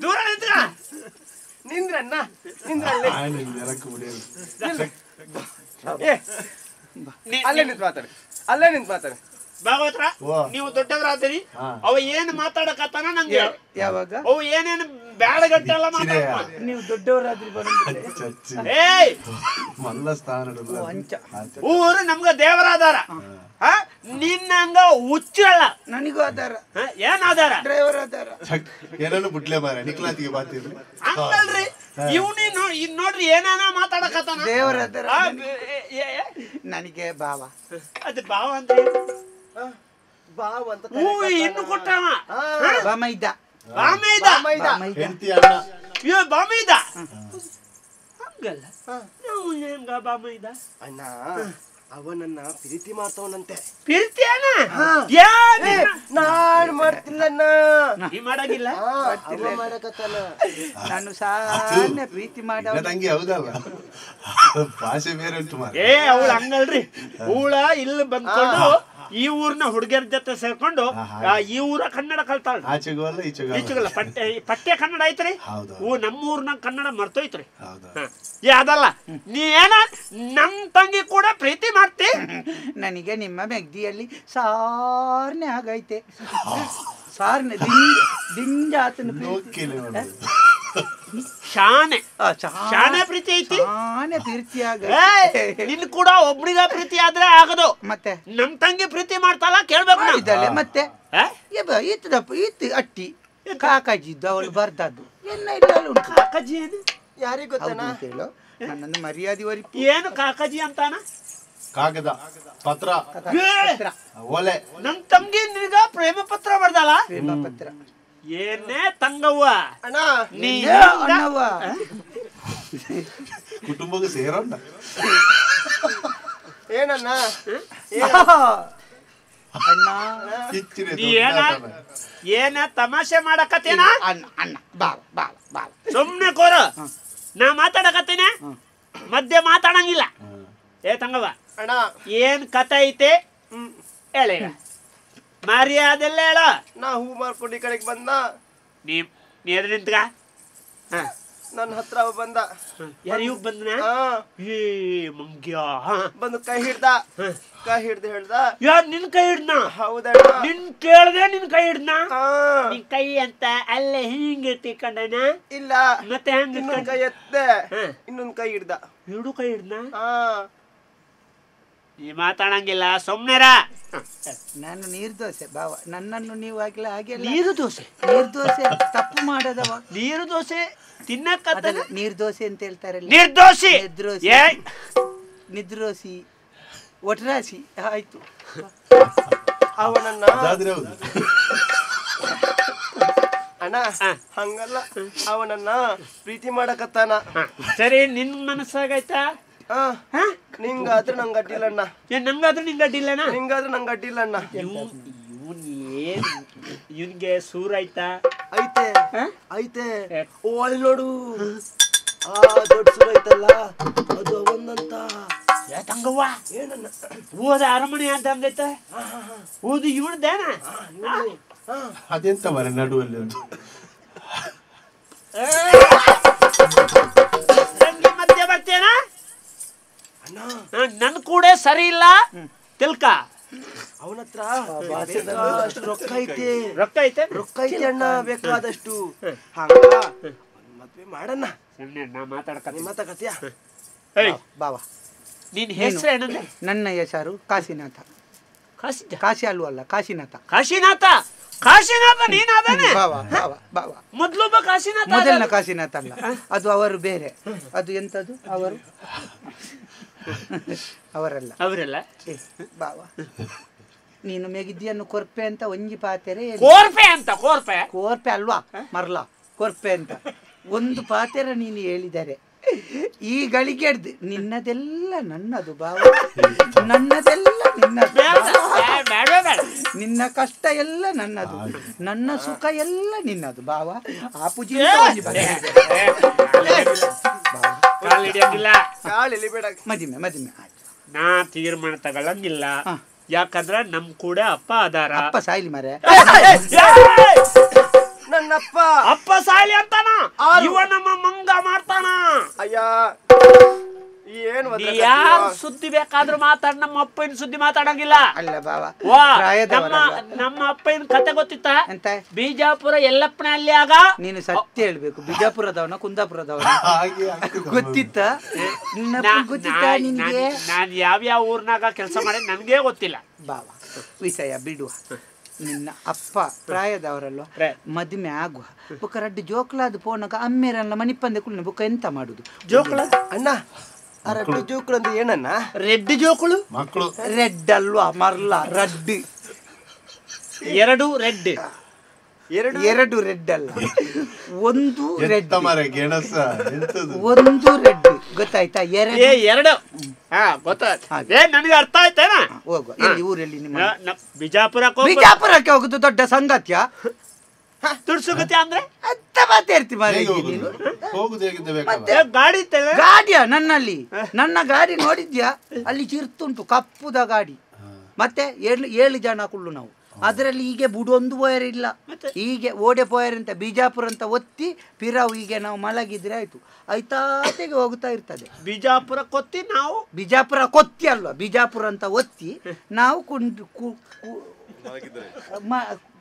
S6: ದೂರ ನಿಂತ್ರ
S5: ನಿಂದ್ರಣ್ಣ ನಿಂದ್ರಲ್ಲೇ ಅಲ್ಲೇ ನಿಂತು ಮಾತಾಡಿ, ಅಲ್ಲೇ ನಿಂತು ಮಾತಾಡಿ.
S6: ಭಾಗವತ್ರ ನೀವು ದೊಡ್ಡವರಾದಿರಿ. ಅವ ಏನ್ ಮಾತಾಡಕತ್ತಾನ ನಂಗೆ
S2: ಯಾವಾಗ
S6: ಅವು ಏನೇನು ಬ್ಯಾಡಗಟ್ಟೆಲ್ಲ ಮಾತಾಡ.
S2: ನೀವು ದೊಡ್ಡವರಾದ್ರಿ.
S6: ಏಯ್
S4: ಮಲ್ಲ ಸ್ಥಾನ
S6: ಊರು ನಮ್ಗ ದೇವರಾದಾರ. ನಿನ್ನಂಗ ಹುಚ್ಚಲ್ಲ
S2: ನನಗೂ ಆಧಾರ.
S6: ಏನ್ ಆಧಾರ?
S2: ಡ್ರೈವರ್ ಆಧಾರ.
S4: ಏನನ್ನು ಬಿಡ್ಲೆ ಮಾರ ನಿಕ್ಲಾತಿಗೆ ಬಾತಿರ್ಲಿ
S6: ಹಂಗಲ್ರಿ. ಇವ್ನಿ ನೋಡ್ರಿ ಏನೇನ ಮಾತಾಡಕತ್ತಾನ.
S2: ದೇವರ ಆಧಾರ ನನಗೆ ಬಾವ.
S6: ಅದು ಬಾವ ಅಂದ್ರೆ
S5: ಬಾವ ಅಂತ
S6: ಹೂ ಇನ್ನು ಕೊಟ್ಟವ
S2: ಬಾಮೈದ
S6: ಬಾಮೈದ
S4: ಹೆಂಡತಿ ಅಣ್ಣ
S6: ಇವ ಬಾಮೈದ ಹಂಗಲ್ಲ. ನಾವು ಹೆಂಗ ಬಾಮೈದ
S5: ಅಣ್ಣ? ಅವನನ್ನ ಪ್ರೀತಿ ಮಾಡ್ತಾವನಂತೆ.
S6: ಪ್ರೀತಿ ಅಣ್ಣ?
S5: ನಾನ್ ಮಾಡ್ತಿಲ್ಲ,
S6: ನೀ ಮಾಡಾಗಿಲ್ಲ,
S5: ಮಾಡಕತ್ತಾನ.
S2: ನಾನು ಸಾನೆ ಪ್ರೀತಿ ಮಾಡ
S4: ತಂಗಿ ಹೌದಲ್ಲ, ಭಾಷೆ ಬೇರೆ ಉಂಟು.
S6: ಏ ಅವಳು ಹಂಗಲ್ರಿ. ಅವಳ ಇಲ್ಲಿ ಬಂದ್ಕೊಂಡು ಈ ಊರ್ನ ಹುಡುಗಿಯರ ಜೊತೆ ಸೇರ್ಕೊಂಡು ಈ ಊರ ಕನ್ನಡ ಕಲ್ತಾಳ.
S4: ಆಚೆಗೂ ಅಲ್ಲ ಈಚೆಗೂ
S6: ಈಚೆಗಲ್ಲ. ಪಠ್ಯ ಪಠ್ಯ ಕನ್ನಡ ಐತ್ರಿ. ನಮ್ಮ ಊರ್ನ ಕನ್ನಡ ಮರ್ತೋಯ್ತ್ರಿ. ಏ ಅದಲ್ಲ, ನೀ ಏನ ನಮ್ ತಂಗಿ ಕೂಡ ಪ್ರೀತಿ ಮಾಡ್ತಿ?
S2: ನನಗೆ ನಿಮ್ಮ ಮೆಗ್ದಿಯಲ್ಲಿ ಸಾರ್ನೆ ಆಗೈತೆ. ಸಾರ್ನೆ ದಿಂಜ ಆತನ
S6: ಶಾನೆ ಶಾನೆ ಪ್ರೀತಿ ಐತಿ.
S2: ಶಾನೆ ಪ್ರೀತಿ ಆಗ
S6: ನಿನ್ ಕೂಡ ಒಬ್ಳಿಗ ಪ್ರೀತಿ ಆದ್ರೆ ಆಗದು.
S2: ಮತ್ತೆ
S6: ನಮ್ ತಂಗಿ ಪ್ರೀತಿ ಮಾಡ್ತಾಳ ಕೇಳ್ಬೇಕು
S2: ಇದ್ದಾಳೆ. ಮತ್ತೆ ಈತದಪ್ಪ ಈತ ಅಟ್ಟಿ ಕಾಕಾಜಿ ಇದ್ದು ಅವಳು ಬರ್ದದ್ದು ಎಲ್ಲ ಇಲ್ಲ ಉಂಟು.
S6: ಕಾಕಾಜಿ ಏನು
S5: ಯಾರಿಗ್ ಗೊತ್ತನಾ
S2: ಹೇಳು, ನನ್ನನ್ನು ಮರ್ಯಾದೆ
S6: ಏನು ಕಾಕಾಜಿ ಅಂತಾನ?
S4: ಕಾಗದ ಪತ್ರ ಓಲೆ.
S6: ನಮ್ ತಂಗಿ ನಿನಗ ಪ್ರೇಮ ಪತ್ರ ಬರ್ದಲ್ಲ?
S2: ಪ್ರೇಮ ಪತ್ರ
S6: ಏನೇ ತಂಗವ್ವ
S5: ಅಣ್ಣ
S6: ನೀ
S2: ಅಣ್ಣವ್ವ
S4: ಕುಟುಂಬಕ್ಕೆ ಸೇರೋಣ
S5: ಏನಣ್ಣ
S2: ಅಣ್ಣ
S6: ಏನ ತಮಾಷೆ ಮಾಡಕತ್ತೇನ
S2: ಅಣ್ಣ ಅಣ್ಣ ಬಾ ಬಾ ಬಾ
S6: ಸುಮ್ನೆ ಕೋರ ನಾ ಮಾತಾಡಕತ್ತೀನಿ ಮಧ್ಯೆ ಮಾತಾಡಂಗಿಲ್ಲ. ಏ ತಂಗವ್ವ
S5: ಅಣ್ಣ
S6: ಏನ್ ಕಥೆ ಐತೆ ಹೇಳ, ಮರ್ಯಾದೆಲ್ಲ ಹೇಳ.
S5: ನಾ ಹೂ ಮಾರ್ಕೊಂಡು ಈ ಕಡೆಗೆ ಬಂದ,
S6: ನೀ ಎದ್ರ ನಿಂತ್ಕ
S5: ನನ್ನ ಹತ್ರ ಬಂದ.
S6: ಯಾರು ಇವ್ ಬಂದ್ನ? ಏ ಮಂಗ್ಯ
S5: ಬಂದು ಕೈ ಹಿಡ್ದ, ಕೈ ಹಿಡ್ದು ಹೇಳ್ದ.
S6: ಯಾರ್ ನಿನ್ ಕೈ ಹಿಡ್ದ?
S5: ಹೌದಣ್ಣ.
S6: ನಿನ್ ಕೇಳ್ದೆ ನಿನ್ ಕೈ ಹಿಡ್ದ? ನಿನ್ ಕೈ ಅಂತ ಅಲ್ಲೇ ಹಿಂಗ ಇಟ್ಟಿಕೊಂಡನ?
S5: ಇಲ್ಲ.
S6: ಮತ್ತೆ ಹೆಂಗ?
S5: ಇನ್ನೊಂದ್ ಕೈ ಎತ್ತೆ, ಇನ್ನೊಂದ್ ಕೈ ಹಿಡ್ದ.
S6: ಎರಡು ಕೈ ಹಿಡ್ದ? ನೀ ಮಾತಾಡಂಗಿಲ್ಲ, ಸುಮ್ನೆರ.
S2: ನಾನು ನೀರ್ ದೋಸೆ ಬಾವ, ನನ್ನನ್ನು ನೀವು ಹಾಕಿಲ್ಲ ಹಾಗೆ.
S6: ನೀರು ದೋಸೆ?
S2: ನೀರ್ ದೋಸೆ ತಪ್ಪು ಮಾಡದವ.
S6: ನೀರು ದೋಸೆ ತಿನ್ನಕ್ಕ
S2: ನೀರ್ ದೋಸೆ ಅಂತ ಹೇಳ್ತಾರೆ.
S6: ನಿರ್ದೋಷಿ,
S2: ನಿದ್ರೋಸಿ, ಒಟ್ರಾಸಿ ಆಯ್ತು.
S5: ಅವನನ್ನ ಅಣ್ಣ ಹಂಗಲ್ಲ, ಅವನನ್ನ ಪ್ರೀತಿ ಮಾಡಕತ್ತಾನ.
S6: ಸರಿ, ನಿನ್ ಮನಸ್ಸಾಗೈತಾ?
S5: ನಿಂಗಾದ್ರೆ ನಂಗೆ ಅಡ್ಡಿಲ್ಲಣ್ಣ.
S6: ನಂಗಾದ್ರೂ ನಿಂಗೆ ಅಡ್ಡಿಲ್ಲಣ್ಣ?
S5: ನಿಂಗಾದ್ರೆ ನಂಗೆ ಅಡ್ಡಿಲ್ಲಣ್ಣ.
S6: ಇವನ್ ಏನ್ ಇವನ್ಗೆ ಸೂರ್ ಆಯ್ತಾ?
S5: ಐತೆ ಐತೆ. ಓ ಅಲ್ಲಿ ನೋಡು, ಆ ದೊಡ್ಡ ಸೂರ್ ಐತಲ್ಲ, ಅದು ಅವನಂತ.
S6: ತಂಗವ್ವ
S5: ಏನಣ್ಣ
S6: ಓದ ಅರಮನೆ ಅಂತ ಹಂಗೈತ? ಓದು ಇವನ್ದೇನ?
S4: ಅದೆಂತ ಮರ ನಡುವಲ್ಲಿ ಒಂದು
S6: ತಂಗಿ ಮಧ್ಯೆ ಬರ್ತೇನ? ನನ್ ಕೂಡ ಸರಿ ಇಲ್ಲ ತಿಳ್ಕ.
S5: ಅವನತ್ರ ರೊಕ್ಕ ಐತೆ,
S6: ರೊಕ್ಕ ಐತೆ,
S5: ರೊಕ್ಕ ಐತೆ ಅಣ್ಣ ಬೇಕಾದಷ್ಟು. ಹಂಗ ಮದ್ವೆ ಮಾಡಣ್ಣ.
S6: ನಾ ಮಾತಾಡ್ಕತ್ತೀನಿ.
S5: ಮಾತಾಡ್ಕತ್ತೀಯ
S2: ಬಾವ?
S6: ನಿನ್ ಹೆಸರು ಏನಂದ್ರೆ?
S2: ನನ್ನ ಹೆಸರು ಕಾಶಿನಾಥ.
S6: ಕಾಶಿ
S2: ಕಾಶಿ ಅಲ್ವಲ್ಲ, ಕಾಶಿನಾಥ.
S6: ಕಾಶಿನಾಥ, ಕಾಶಿನಾಥ ನೀನಾದಾನೆ?
S2: ಬಾವ ಬಾವ ಬಾವ.
S6: ಮೊದ್ಲೊಬ್ಬ ಕಾಶಿನಾಥ?
S2: ಮೊದಲಿನ ಕಾಶಿನಾಥ ಅಲ್ಲ ಅದು, ಅವರು ಬೇರೆ. ಅದು ಎಂತದು ಅವರು ಅವರಲ್ಲ,
S6: ಅವರಲ್ಲ.
S2: ಬಾವ ನೀನು ಮೆಗಿದಿಯನ್ನು ಕೊರ್ಪೆ ಅಂತ ಒಂಜಿ ಪಾತೆರೆ.
S6: ಕೋರ್ಪೆ ಅಂತ? ಕೋರ್ಪೆ
S2: ಕೋರ್ಪೆ ಅಲ್ವಾ ಮರ್ಲ, ಕೊರ್ಪೆ ಅಂತ ಒಂದು ಪಾತೆರ ನೀನು ಹೇಳಿದರೆ ಈ ಗಳಿಗೆ ಹಿಡ್ದು ನಿನ್ನದೆಲ್ಲ ನನ್ನದು ಬಾವ, ನನ್ನದೆಲ್ಲ ನಿನ್ನದು, ನಿನ್ನ ಕಷ್ಟ ಎಲ್ಲ ನನ್ನದು, ನನ್ನ ಸುಖ ಎಲ್ಲ ನಿನ್ನದು ಬಾವ. ಆ ಪೂಜೆ ಮದಿಮೆ ಮದಿಮೆ ಆಯ್ತು.
S6: ನಾ ತೀರ್ಮಾನ ತಗೊಳಂಗಿಲ್ಲ, ಯಾಕಂದ್ರ ನಮ್ ಕೂಡ ಅಪ್ಪ ಅದಾರ.
S2: ಅಪ್ಪ ಸಾಯ್ಲಿ ಮರೆ,
S5: ನನ್ನಪ್ಪ
S6: ಅಪ್ಪ ಸಾಯ್ಲಿ ಅಂತಾನ, ಇವ ನಮ್ಮ ಮಂಗ ಮಾಡ್ತಾನ.
S5: ಅಯ್ಯ ಏನ್
S6: ಯಾರ ಸುದ್ದಿ ಬೇಕಾದ್ರೂ ಮಾತಾಡ, ನಮ್ಮ ಅಪ್ಪನ ಸುದ್ದಿ ಮಾತಾಡಂಗಿಲ್ಲ.
S2: ಅಲ್ಲ ಬಾವ,
S6: ನಮ್ಮ ನಮ್ಮ ಅಪ್ಪನ ಕತೆ ಗೊತ್ತಿತ್ತ? ಬಿಜಾಪುರ ಯಲ್ಲಪ್ಪನ ಅಲ್ಲಿ ಆಗ
S2: ನೀನು ಸತ್ಯ ಹೇಳ್ಬೇಕು, ಬಿಜಾಪುರದವನ ಕುಂದಾಪುರದವನ ಗೊತ್ತಿತ್ತ? ಗೊತ್ತಿತ್ತ ನಿನ್ಗೆ?
S6: ನಾನ್ ಯಾವ್ಯಾವ ಊರ್ನಾಗ ಕೆಲಸ ಮಾಡಿ ನನ್ಗೆ ಗೊತ್ತಿಲ್ಲ
S2: ಬಾವ. ವಿಷಯ ಬಿಡುವ, ನಿನ್ನ ಅಪ್ಪ ಪ್ರಾಯದವರಲ್ವ, ಮದುವೆ ಆಗುವ ಬುಕ್ಕ ರಡ್ಡು ಜೋಕ್ಲಾದ ಪೋನಾಗ ಅಮ್ಮೇರಲ್ಲ ಮಣಿಪಂದೆ ಕುಳ್ಳಿ ಬುಕ್ಕ ಎಂತ ಮಾಡುದು?
S5: ಜೋಕ್ಲ ಅಣ್ಣ, ಆ ರಡ್ಡು ಜೋಕುಳು ಅಂದ್ರೆ ಏನಣ್ಣ?
S6: ರೆಡ್ ಜೋಕುಳು
S4: ಮಕ್ಕಳು.
S2: ರೆಡ್ ಅಲ್ವಾ ಮರ್ಲ, ರಡ್ಡು
S6: ಎರಡು ರೆಡ್,
S5: ಎರಡು
S2: ಎರಡು ರೆಡ್ ಅಲ್ಲ, ಒಂದು ರೆಡ್, ಒಂದು ರೆಡ್. ಗೊತ್ತಾಯ್ತಾ? ಎರಡು
S6: ಎರಡು. ಹಾ ಗೊತ್ತಾಯ್ತು. ನನಗೆ ಅರ್ಥ ಆಯ್ತೇನಾ?
S2: ಹೋಗುವ. ಎಲ್ಲಿ ಊರಲ್ಲಿ ನಿಮ್ಮ?
S6: ಬಿಜಾಪುರ.
S2: ಬಿಜಾಪುರಕ್ಕೆ ಹೋಗುದು ದೊಡ್ಡ ಸಂಗತಿಯ?
S6: ದುಡ್ಸುಗತಿ ಅಂದ್ರೆ
S2: ಅಂತ ಮಾತಾಡ್ತಿ ಮಾರ್ರೆ ನೀನು.
S6: ಗಾಡಿ
S2: ಗಾಡಿಯ ನನ್ನಲ್ಲಿ, ನನ್ನ ಗಾಡಿ ನೋಡಿದ್ಯಾ? ಅಲ್ಲಿ ಚಿರ್ತುಂಟು ಕಪ್ಪುದ ಗಾಡಿ, ಮತ್ತೆ 7 ಜನ ಕುಳ್ಳು ನಾವು ಅದರಲ್ಲಿ. ಹೀಗೆ ಬುಡೊಂದು ಪೋಯರ್ ಇಲ್ಲ, ಹೀಗೆ ಓಡೆ ಪೋಯರ್ ಅಂತ ಬಿಜಾಪುರ ಅಂತ ಒತ್ತಿ ಪಿರಾವು ಹೀಗೆ ನಾವು ಮಲಗಿದ್ರೆ ಆಯ್ತು, ಆಯ್ತಾತೆಗೆ ಹೋಗ್ತಾ ಇರ್ತದೆ.
S6: ಬಿಜಾಪುರ ಕೊತ್ತಿ ನಾವು,
S2: ಬಿಜಾಪುರ ಕೊತ್ತಿ ಅಲ್ವಾ, ಬಿಜಾಪುರ ಅಂತ ಒತ್ತಿ ನಾವು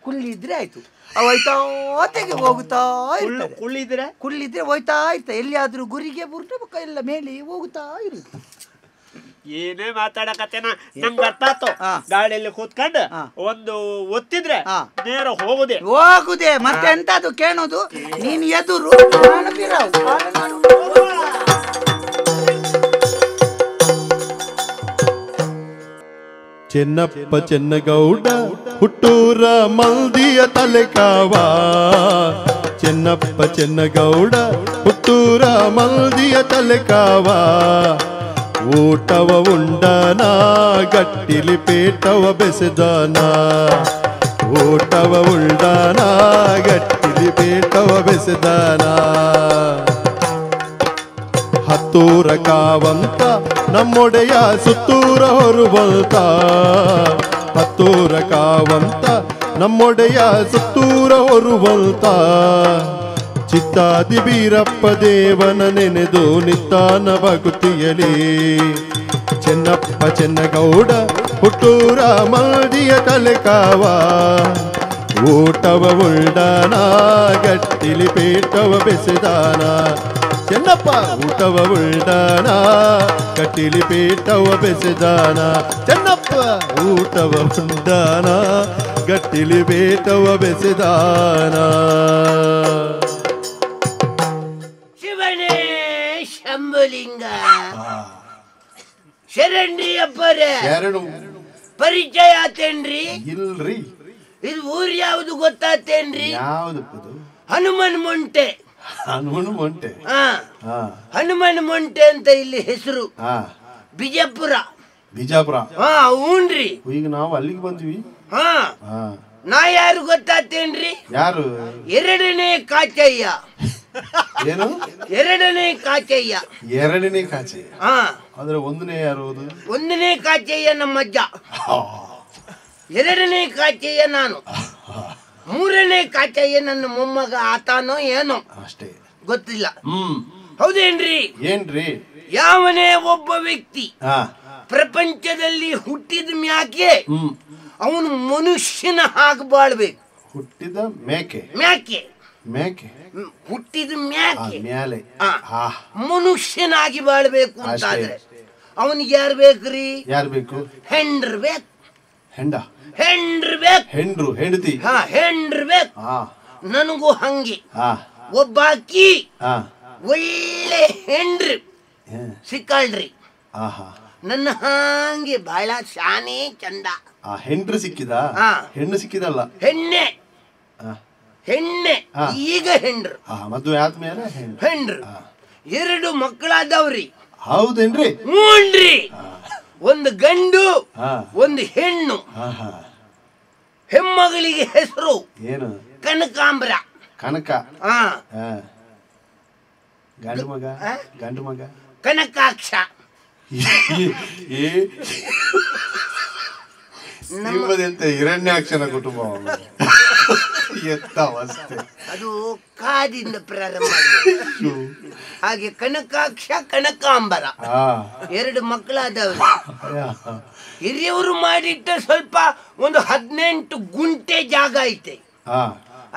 S2: ಕುಳ್ಳಿದ್ರೆ ಆಯ್ತು, ಅವು ಆಯ್ತಾತೆಗೆ ಹೋಗುತ್ತಾ ಇರ್ತದೆ.
S6: ಕುಳ್ಳಿದ್ರೆ
S2: ಕುಳ್ಳಿದ್ರೆ ಹೋಯ್ತಾ ಇರ್ತದೆ, ಎಲ್ಲಿಯಾದ್ರೂ ಗುರಿಗೆ ಬುರ್ಡ ಎಲ್ಲ ಮೇಲೆ ಹೋಗುತ್ತಾ ಇರುತ್ತೆ.
S6: ಏನೇ ಮಾತಾಡಕತ್ತೇನ ನಂಗೆ ಅರ್ಥ ಆತು. ಗಾಡಿಯಲ್ಲಿ ಕೂತ್ಕೊಂಡು ಒಂದು ಒತ್ತಿದ್ರೆ ನೇರ ಹೋಗುದೆ
S2: ಹೋಗುದೆ. ಮತ್ತೆ ಎಂತದು ಕೇಳೋದು? ನೀನು ಎದುರು, ನಾನು ಪಿರಾವು.
S3: Chennappa Chennagowda ಹುಟ್ಟೂರ ಮಲ್ದಿಯ ತಲೆಕಾವ. ಚೆನ್ನಪ್ಪ ಚೆನ್ನಗೌಡ ಹುಟ್ಟೂರ ಮಲ್ದಿಯ ತಲೆಕಾವ. ಊಟವ ಉಂಡನ ಗಟ್ಟಿಲಿ ಪೇಟವ ಬೆಸೆದಾನ. ಊಟವ ಉಂಡನ ಗಟ್ಟಿಲಿ ಪೇಟವ ಬೆಸೆದಾನ. ಹತ್ತೂರ ಕಾವಂತ ನಮ್ಮೊಡೆಯ ಸುತ್ತೂರ ಹೊರುವಂತ. ಹತ್ತೂರ ಕಾವಂತ ನಮ್ಮೊಡೆಯ ಸುತ್ತೂರ ಹೊರುವಂತ. ಚಿತ್ತಾದಿ ಬೀರಪ್ಪ ದೇವನ ನೆನೆದು ನಿತ್ತಾನ ಭಕ್ತಿಯಲಿ. ಚೆನ್ನಪ್ಪ ಚೆನ್ನಗೌಡ ಹುಟ್ಟೂರ ಮಲ್ದಿಯ ತಲೆಕಾವ. ಊಟವ ಉಂಡಾನ ಗಟ್ಟಿಲಿ ಪೇಟವ ಬೆಸೆದಾನ. ಚೆನ್ನಪ್ಪ ಊಟವ ಉಂಡಾನ ಗಟ್ಟಿಲಿ ಪೇಟವ ಬೆಸೆದಾನ. ಚೆನ್ನಪ್ಪ ಊಟವ ಉಂಡಾನ ಗಟ್ಟಿಲಿ ಪೇಟವ ಬೆಸೆದಾನ.
S7: ಶಿವನೇ ಶಂಭುಲಿಂಗ ಶರಣ್ರಿ ಅಪ್ಪರೇ. ಪರಿಚಯ ಆತೇನ್ರಿ?
S4: ಇಲ್ರಿ.
S7: ಇದು ಊರ್ ಯಾವ್ದು ಗೊತ್ತಾತೇನ್ರಿ?
S4: ಯಾವ್ದು?
S7: Hanuman Monte.
S4: Hanuman Monte.
S7: Hanuman Monte ಅಂತ ಇಲ್ಲಿ ಹೆಸರು. ಬಿಜಾಪುರ.
S4: ಬಿಜಾಪುರ.
S7: ಹಾ ಹೂನ್ರಿ.
S4: ಈಗ ನಾವು ಅಲ್ಲಿಗೆ ಬಂದ್ವಿ.
S7: ಹಾ ನಾ ಯಾರು ಗೊತ್ತಾತೇನ್ರಿ?
S4: ಯಾರು?
S7: ಎರಡನೇ ಕಾಚಯ್ಯ.
S4: ಏನು?
S7: ಎರಡನೇ ಕಾಚಯ್ಯ.
S4: ಎರಡನೇ ಕಾಚಯ್ಯ.
S7: ಹಾ
S4: ಅಂದ್ರೆ ಒಂದನೇ ಯಾರು?
S7: ಒಂದನೇ ಕಾಚಯ್ಯ ನಮ್ಮ ಅಜ್ಜ, ಎರಡನೇ ಕಾಚಯ್ಯ ನಾನು, ಮೂರನೇ ಕಾಚಯ್ಯ ನನ್ನ ಮೊಮ್ಮಗ ಆತಾನೋ ಏನೋ
S4: ಅಷ್ಟೇ
S7: ಗೊತ್ತಿಲ್ಲ. ಹೌದೇನ್ರಿ?
S4: ಏನ್ರಿ?
S7: ಯಾವನೇ ಒಬ್ಬ ವ್ಯಕ್ತಿ ಪ್ರಪಂಚದಲ್ಲಿ ಹುಟ್ಟಿದ ಮ್ಯಾಕೆ ಅವನು ಮನುಷ್ಯನ ಹಾಗೆ ಬಾಳ್ಬೇಕು.
S4: ಹುಟ್ಟಿದ ಮೇಕೆ
S7: ಮೇಕೆ
S4: ಮೇಕೆ
S7: ಹುಟ್ಟಿದ ಮ್ಯಾಕೆ
S4: ಮ್ಯಾಲೆ
S7: ಮನುಷ್ಯನಾಗಿ ಬಾಳ್ಬೇಕು ಅಂತಾದ್ರೆ ಅವನಿಗೆ ಯಾರು ಬೇಕ್ರಿ?
S4: ಯಾರು ಬೇಕು?
S7: ಹೆಂಡ್ರು ಬೇಕು.
S4: ಹೆಂಡ
S7: ಹೆಂಡ್ರು ಬೇಕು.
S4: ಹೆಂಡ್ರು ಹೆಂಡತಿ.
S7: ಹಾ ಹೆಂಡ್ರು ಬೇಕು. ನನಗೂ ಹಂಗೆ ಒಬ್ಬಾಕಿ ಒಳ್ಳೆ ಹೆಂಡ್ರು ಸಿಕ್ಕಾಳ್ರಿ. ನನ್ನ ಹಾಗೆ ಬಹಳ ಶಾನೆ ಚಂದ.
S4: ಹೆಂಡ್ರು ಸಿಕ್ಕಿದ? ಹೆಣ್ಣು ಸಿಕ್ಕಿದಲ್ಲ,
S7: ಹೆಣ್ಣೆ ಹೆಣ್ಣೆ. ಈಗ ಹೆಂಡ್ರು
S4: ಮದುವೆ ಆದ್ಮೇಲೆ
S7: ಹೆಂಡ್ರು ಎರಡು ಮಕ್ಕಳಾದವ್ರಿ.
S4: ಹೌದೇನ್ರಿ?
S7: ಹ್ಞೂನ್ರಿ. ಒಂದು ಗಂಡು ಒಂದು ಹೆಣ್ಣು. ಹೆಮ್ಮಗಳಿಗೆ ಹೆಸರು
S4: ಏನು?
S7: ಕನಕಾಂಬ್ರ.
S4: ಕನಕ. ಗಂಡು ಮಗ? ಗಂಡು ಮಗ
S7: ಕನಕಾಕ್ಷ.
S4: ನಿಮ್ಮದೆಂತ ಹಿರಣ್ಯಾಕ್ಷನ ಕುಟುಂಬ ಎತ್ತ ಅವಸ್ಥೆ.
S7: ಅದು ಕಾದಿಂದ ಪ್ರಾರಂಭ. ಹಾಗೆ ಕನಕಾಕ್ಷ ಕನಕಾಂಬರ ಎರಡು ಮಕ್ಕಳಾದವರು. ಹಿರಿಯವರು ಮಾಡಿಟ್ಟ ಸ್ವಲ್ಪ ಒಂದು 18 ಗುಂಟೆ ಜಾಗ ಐತೆ.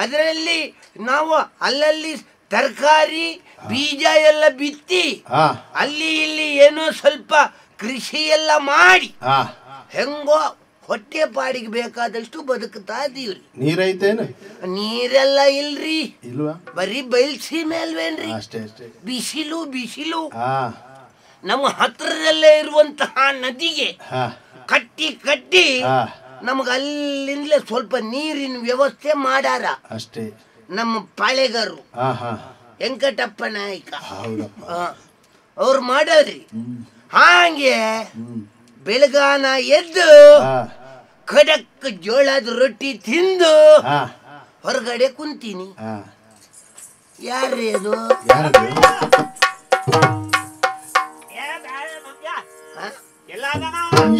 S7: ಅದರಲ್ಲಿ ನಾವು ಅಲ್ಲಲ್ಲಿ ತರಕಾರಿ ಬೀಜ ಎಲ್ಲ ಬಿತ್ತಿ ಅಲ್ಲಿ ಇಲ್ಲಿ ಏನೋ ಸ್ವಲ್ಪ ಕೃಷಿ ಎಲ್ಲ ಮಾಡಿ ಹೆಂಗೋ ಹೊಟ್ಟೆ ಪಾಡಿಗೆ ಬೇಕಾದಷ್ಟು ಬದುಕುತ್ತಾ ಇದೀವ್ರಿ.
S4: ನೀರೈತೇನು?
S7: ನೀರೆಲ್ಲ ಇಲ್ರಿ,
S4: ಇಲ್ವಾ?
S7: ಬರೀ ಬಯಲ್ಸೀಮೆ ಅಲ್ವೇನ್ರಿ?
S4: ಅಷ್ಟೇ ಅಷ್ಟೇ.
S7: ಬಿಸಿಲು ಬಿಸಿಲು. ನಮ್ಮ ಹತ್ರದಲ್ಲೇ ಇರುವಂತಹ ನದಿಗೆ ಕಟ್ಟಿ ಕಟ್ಟಿ ನಮಗ ಅಲ್ಲಿಂದಲೇ ಸ್ವಲ್ಪ ನೀರಿನ ವ್ಯವಸ್ಥೆ ಮಾಡಾರ
S4: ಅಷ್ಟೇ
S7: ನಮ್ಮ ಪಾಳೆಗಾರರು ವೆಂಕಟಪ್ಪ ನಾಯಕ ಅವ್ರು ಮಾಡಾರ್ರಿ. ಹಾಗೆ ಬೆಳಗಾನ ಎದ್ದು ಖಡಕ್ ಜೋಳದ ರೊಟ್ಟಿ ತಿಂದು ಹೊರಗಡೆ ಕುಂತೀನಿ. ಯಾರ್ರೀ ಅದು?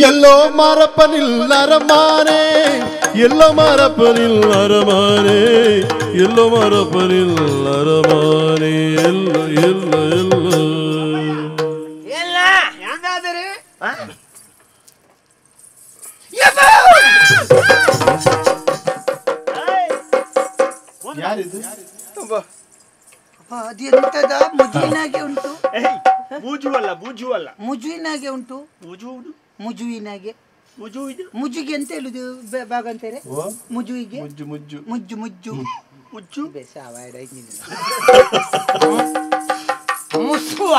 S3: ಎಲ್ಲೋ ಮಾರಪ್ಪನಿಲ್ಲರಮಾನೆ, ಎಲ್ಲೋ ಮಾರಪ್ಪನಿಲ್ಲರಮಾನೆ, ಎಲ್ಲೋ ಮಾರಪ್ಪನಿಲ್ಲರಮಾನೆ, ಎಲ್ಲೋ ಎಲ್ಲೋ ಎಲ್ಲೋ.
S4: ಯಾರಿದು?
S2: ಅದೆಂತದ ಮುಜುವಿನಾಗೆ ಉಂಟು?
S6: ಮುಜು ಅಲ್ಲ, ಮುಜು ಅಲ್ಲ,
S2: ಮುಜುವಿನಾಗೆ ಉಂಟು. ಮುಜುವಿನಾಗೆ ಮುಜುಗೆ ಅಂತ ಹೇಳುದು ಭಾಗ ಅಂತಾರೆ. ಮುಜುವಿಗೆ
S4: ಮುಜ್ಜು ಮುಜ್ಜು
S2: ಮುಜ್ಜು ಮುಜ್ಜು
S6: ಮುಜ್ಜು
S7: ಮುಸುವ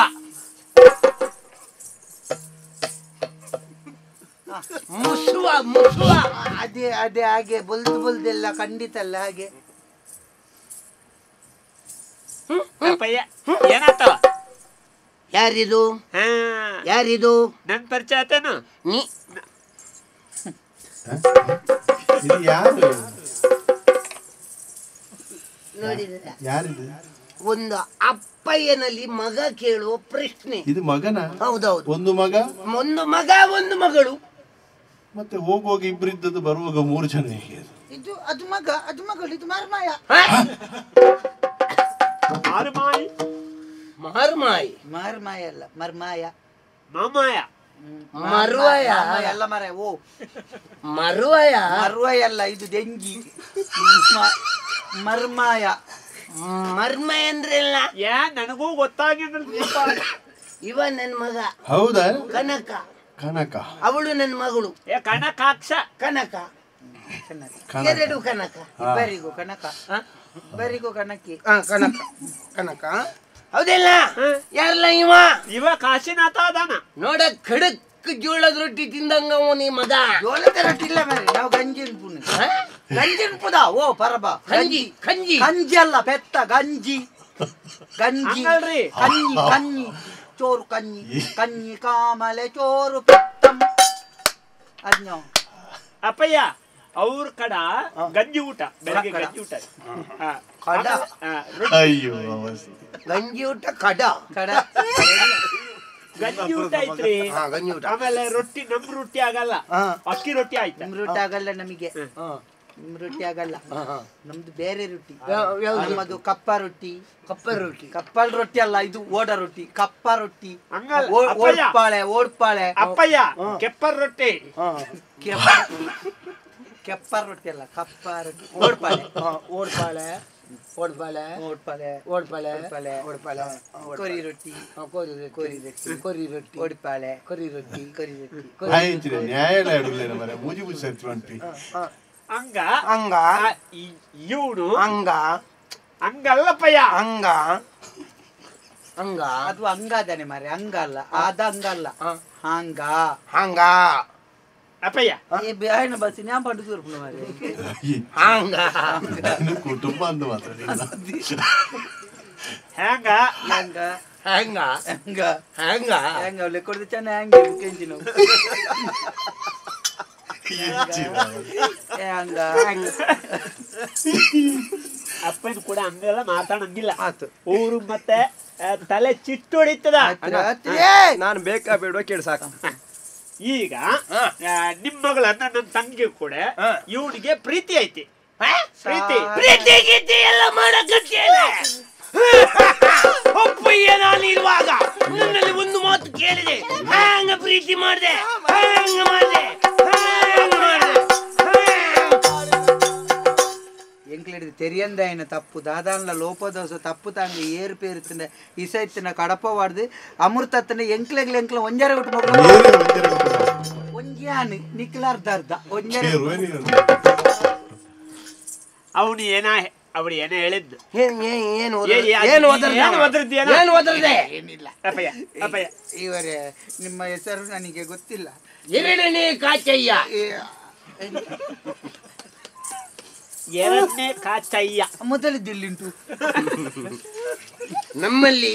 S7: ಮುಸುವ. ಮುಸುವ.
S2: ಅದೇ ಅದೇ ಹಾಗೆ ಬೊಲ್ದು ಬೊಲ್ದೆಲ್ಲ ಖಂಡಿತ ಅಲ್ಲ ಹಾಗೆ.
S6: ಏನಾತವ?
S7: ಯಾರಿದು? ಯಾರಿದು?
S6: ನನ್ ಪರಿಚಯ ಆತೇನು?
S7: ನೀ
S4: ಇದು ಯಾರು
S7: ನೋಡಿದ್ರ?
S4: ಯಾರಿದು?
S7: ಒಂದು ಅಪ್ಪಯ್ಯನಲ್ಲಿ ಮಗ ಕೇಳುವ ಪ್ರಶ್ನೆ.
S4: ಇದು ಮಗನ?
S7: ಹೌದೌದು.
S4: ಒಂದು ಮಗ,
S7: ಒಂದು ಮಗ, ಒಂದು ಮಗಳು.
S4: ಮತ್ತೆ ಹೋಗುವಾಗ ಇಬ್ರು ಇದ್ದದ್ದು, ಬರುವಾಗ ಮೂರು ಜನ ಹೇಗೆ?
S2: ಇದು ಅದು ಮಗ, ಅದು ಮಗಳು, ಇದು ಮಾರ್ಮಾಯ.
S6: ಮಾರ್ಮಾಯಿ?
S7: ಮಾರ್ಮಾಯಿ
S2: ಮಾರ್ಮಾಯ ಅಲ್ಲ, ಮರ್ಮಾಯ.
S6: ಮಾಮಾಯ.
S7: ಮರುವಯ
S2: ಅಲ್ಲ ಮರ. ಓ
S7: ಮರುವಯ.
S2: ಮರುವಯ ಅಲ್ಲ, ಇದು ಡೆಂಗಿ. ಮರ್ಮಾಯ.
S7: ಮರ್ಮಾಯ ಅಂದ್ರೆ ಇಲ್ಲ.
S6: ಯಾ ನನಗೂ ಗೊತ್ತಾಗಿಲ್ಲ.
S7: ಇವ ನನ್ ಮಗ.
S4: ಹೌದಾ?
S7: ಕನಕ.
S4: ಕನಕ.
S7: ಅವಳು ನನ್ನ ಮಗಳು.
S6: ಕನಕಾಕ್ಷ.
S7: ಕನಕ. ಎರಡು ಕನಕ.
S2: ಇಬ್ಬರಿಗೂ ಕನಕ. ಇಬ್ಬರಿಗೂ ಕನಕಿ.
S7: ಕನಕ ಕನಕ. ಹೌದಿಲ್ಲ? ಯಾರಲ್ಲ ಇವ?
S6: ಇವ ಕಾಶಿನಾಥ ಅದಾನ
S7: ನೋಡ. ಖಡಕ್ ಜೋಳದ ರೊಟ್ಟಿ ತಿಂದಂಗ ನೀ ಮಗ.
S2: ಜೋಳದ ರೊಟ್ಟಿ ಇಲ್ಲ ಮಾರ್ರೆ, ನಾವು ಗಂಜಿ ಪುನ. ಗಂಜಿ ಪುದ. ಓ ಪರಬ
S7: ಗಂಜಿ. ಕಂಜಿ
S2: ಕಂಜಿ ಅಲ್ಲ, ಪೆತ್ತ ಗಂಜಿ. ಗಂಜಿ ಕನ್ನಿ ಕನ್ನಿ ಚೋರು ಕನ್ನಿ ಕನ್ನಿ ಕಾಮಲೆ ಚೋರು ಪೆತ್ತಂ ಅಜ್ಞೋ.
S6: ಅಪ್ಪಯ್ಯ ಅವ್ರ ಕಡ ಗಂಜಿ ಊಟ, ಬೆಳಗ್ಗೆ ಗಂಜಿ ಊಟ.
S7: ಕಡ.
S4: ಅಯ್ಯೋ
S7: ಗಂಜಿ ಊಟ ಕಡ
S2: ಕಡ
S6: ಗಂಜಿ ಊಟ ಐತ್ರಿ. ಆಮೇಲೆ ರೊಟ್ಟಿ ನಮ್ ರೊಟ್ಟಿ ಆಗಲ್ಲ, ಅಕ್ಕಿ ರೊಟ್ಟಿ ಆಯ್ತು.
S2: ನಮ್ ರೊಟ್ಟಿ ಆಗಲ್ಲ ನಮಗೆ, ನಿಮ್ ರೊಟ್ಟಿ ಆಗಲ್ಲ, ನಮ್ದು ಬೇರೆ ರೊಟ್ಟಿ. ನಮ್ಮದು ಕಪ್ಪ ರೊಟ್ಟಿ.
S7: ಕಪ್ಪ ರೊಟ್ಟಿ.
S2: ಕಪ್ಪಲ್ ರೊಟ್ಟಿ ಅಲ್ಲ, ಇದು ಓಡ ರೊಟ್ಟಿ, ಕಪ್ಪ ರೊಟ್ಟಿ. ಓಡ್ಪಾಳೆ ಓಡ್ಪಾಳೆ.
S6: ಅಪ್ಪಯ್ಯ ಕೆಪ್ಪರ್ ರೊಟ್ಟಿ.
S2: ಕೆಪ್ಪ ರೊಟ್ಟಿ ಅಲ್ಲ, ಕಪ್ಪ ರೊಟ್ಟಿ. ಓಡ್ಪಾಳೆ
S7: ಓಡ್ಪಾಳೆ ಓಡ್ಪಾಳೆ
S2: ಓಡ್ಪಾಳೆ
S7: ಓಡ್ಪಾಳೆ
S2: ಓಡ್ಪಾಳೆ
S7: ಓಡ್ಪಾಳೆ.
S2: ಕೊರಿ ರೊಟ್ಟಿ
S7: ಕೋರಿ ರೊಟ್ಟಿ
S2: ಕೋರಿ ರೊಟ್ಟಿ
S7: ಕೊರಿ ರೊಟ್ಟಿ
S2: ಓಡ್ಪಾಳೆ
S7: ಕೊರಿ ರೊಟ್ಟಿ
S2: ಕೊರಿ ರೊಟ್ಟಿ.
S6: ಹಂಗ
S7: ಹಂಗ
S6: ಇವನು
S7: ಹಂಗ
S6: ಹಂಗಲ್ಲಪ್ಪಯ್ಯ.
S7: ಹಂಗ ಹಂಗ
S2: ಅದು ಹಂಗಾದಾನೆ ಮಾರೆ, ಹಂಗ ಅಲ್ಲ, ಅದ ಹಂಗಲ್ಲ, ಹಂಗ
S7: ಹಂಗ.
S6: ಅಪ್ಪಯ್ಯ
S2: ಬ್ಯಾಯನ ಬಸ್ ഞാൻ പണ്ട് തീർക്കുന്നു മാരെ.
S7: ಹಂಗ
S4: ಕುಟುಂಬ ಅಂದು ಮಾತ್ರ.
S6: ಹ್ಯಾಂಗ
S2: ಹಂಗ
S7: ಹಂಗ
S2: ಹಂಗ
S7: ಹಂಗ
S2: ಹಂಗ ಲೆಕ್ಕೊಡ್ದು ಚೆನ್ನ ಹ್ಯಾಂಗೆ ಬುಕ್ಕೆಂಚಿನ ಹಂಗ.
S6: ಅಪ್ಪನ ಕೂಡ ಹಂಗೆಲ್ಲ ಮಾತಾಡಂಗಿಲ್ಲ ಊರು ಮತ್ತೆ ತಲೆ ಚಿಟ್ಟು ಹೊಡಿತದ.
S5: ನಾನು ಬೇಕಾ ಬೇಡ ಕೇಳಿ ಸಾಕು.
S6: ಈಗ ನಿಮ್ಮ ಮಗಳನ್ನ ನನ್ನ ತಂಗಿ ಕೂಡ ಇವನಿಗೆ ಪ್ರೀತಿ ಐತಿ. ಪ್ರೀತಿ
S7: ಪ್ರೀತಿ ಗೀತಿ ಎಲ್ಲ ಮಾಡಕತ್ತೇನೆ. ಒಪ್ಪಯ್ಯ ನಾನು ಇರುವಾಗ ನನ್ನಲ್ಲಿ ಒಂದು ಮಾತು ಕೇಳಿದೆ, ಹ್ಯಾಂಗ ಪ್ರೀತಿ ಮಾಡಿದೆ, ಹ್ಯಾಂಗ ಮಾಡಿದೆ, ಹ್ಯಾಂಗ ಮಾಡಿದೆ.
S2: ಎಂಕ್ಲಿಡಿದು ತೆರಿಯಂದಾಯಿನ ತಪ್ಪು ದಾದಾನ್ಲ ಲೋಪದೋಸ ತಪ್ಪು ತಾಂಗ ಏರು ಪೇರುತ್ತಿನ ಇಸೈತ್ತಿನ ಕಡಪವಾಡ್ದು ಅಮೃತತ್ತಿನ ಎಂಕ್ಲೆಗ್ಲ ಎಂಕ್ಲ ಒಂಜಾರ ಬಿಟ್ಟು ಮಕ್ಕಳು ಒಂಜಾನು ನಿಕ್ಲ ಅರ್ಧ ಅರ್ಧ ಒಂಜಾರ.
S6: ಅವನು ಏನ ಅವಳು ಏನ ಹೇಳಿದ್ದು
S2: ಏನಿಲ್ಲ ಇವರೇ, ನಿಮ್ಮ ಹೆಸರು ನನಗೆ ಗೊತ್ತಿಲ್ಲ.
S7: ಎರಡನೇ ಕಾಚಯ್ಯ.
S6: ಎರಡನೇ ಕಾಚಯ್ಯ
S2: ಮೊದಲಿದ್ದಿಲ್ಲಿಂಟು
S7: ನಮ್ಮಲ್ಲಿ.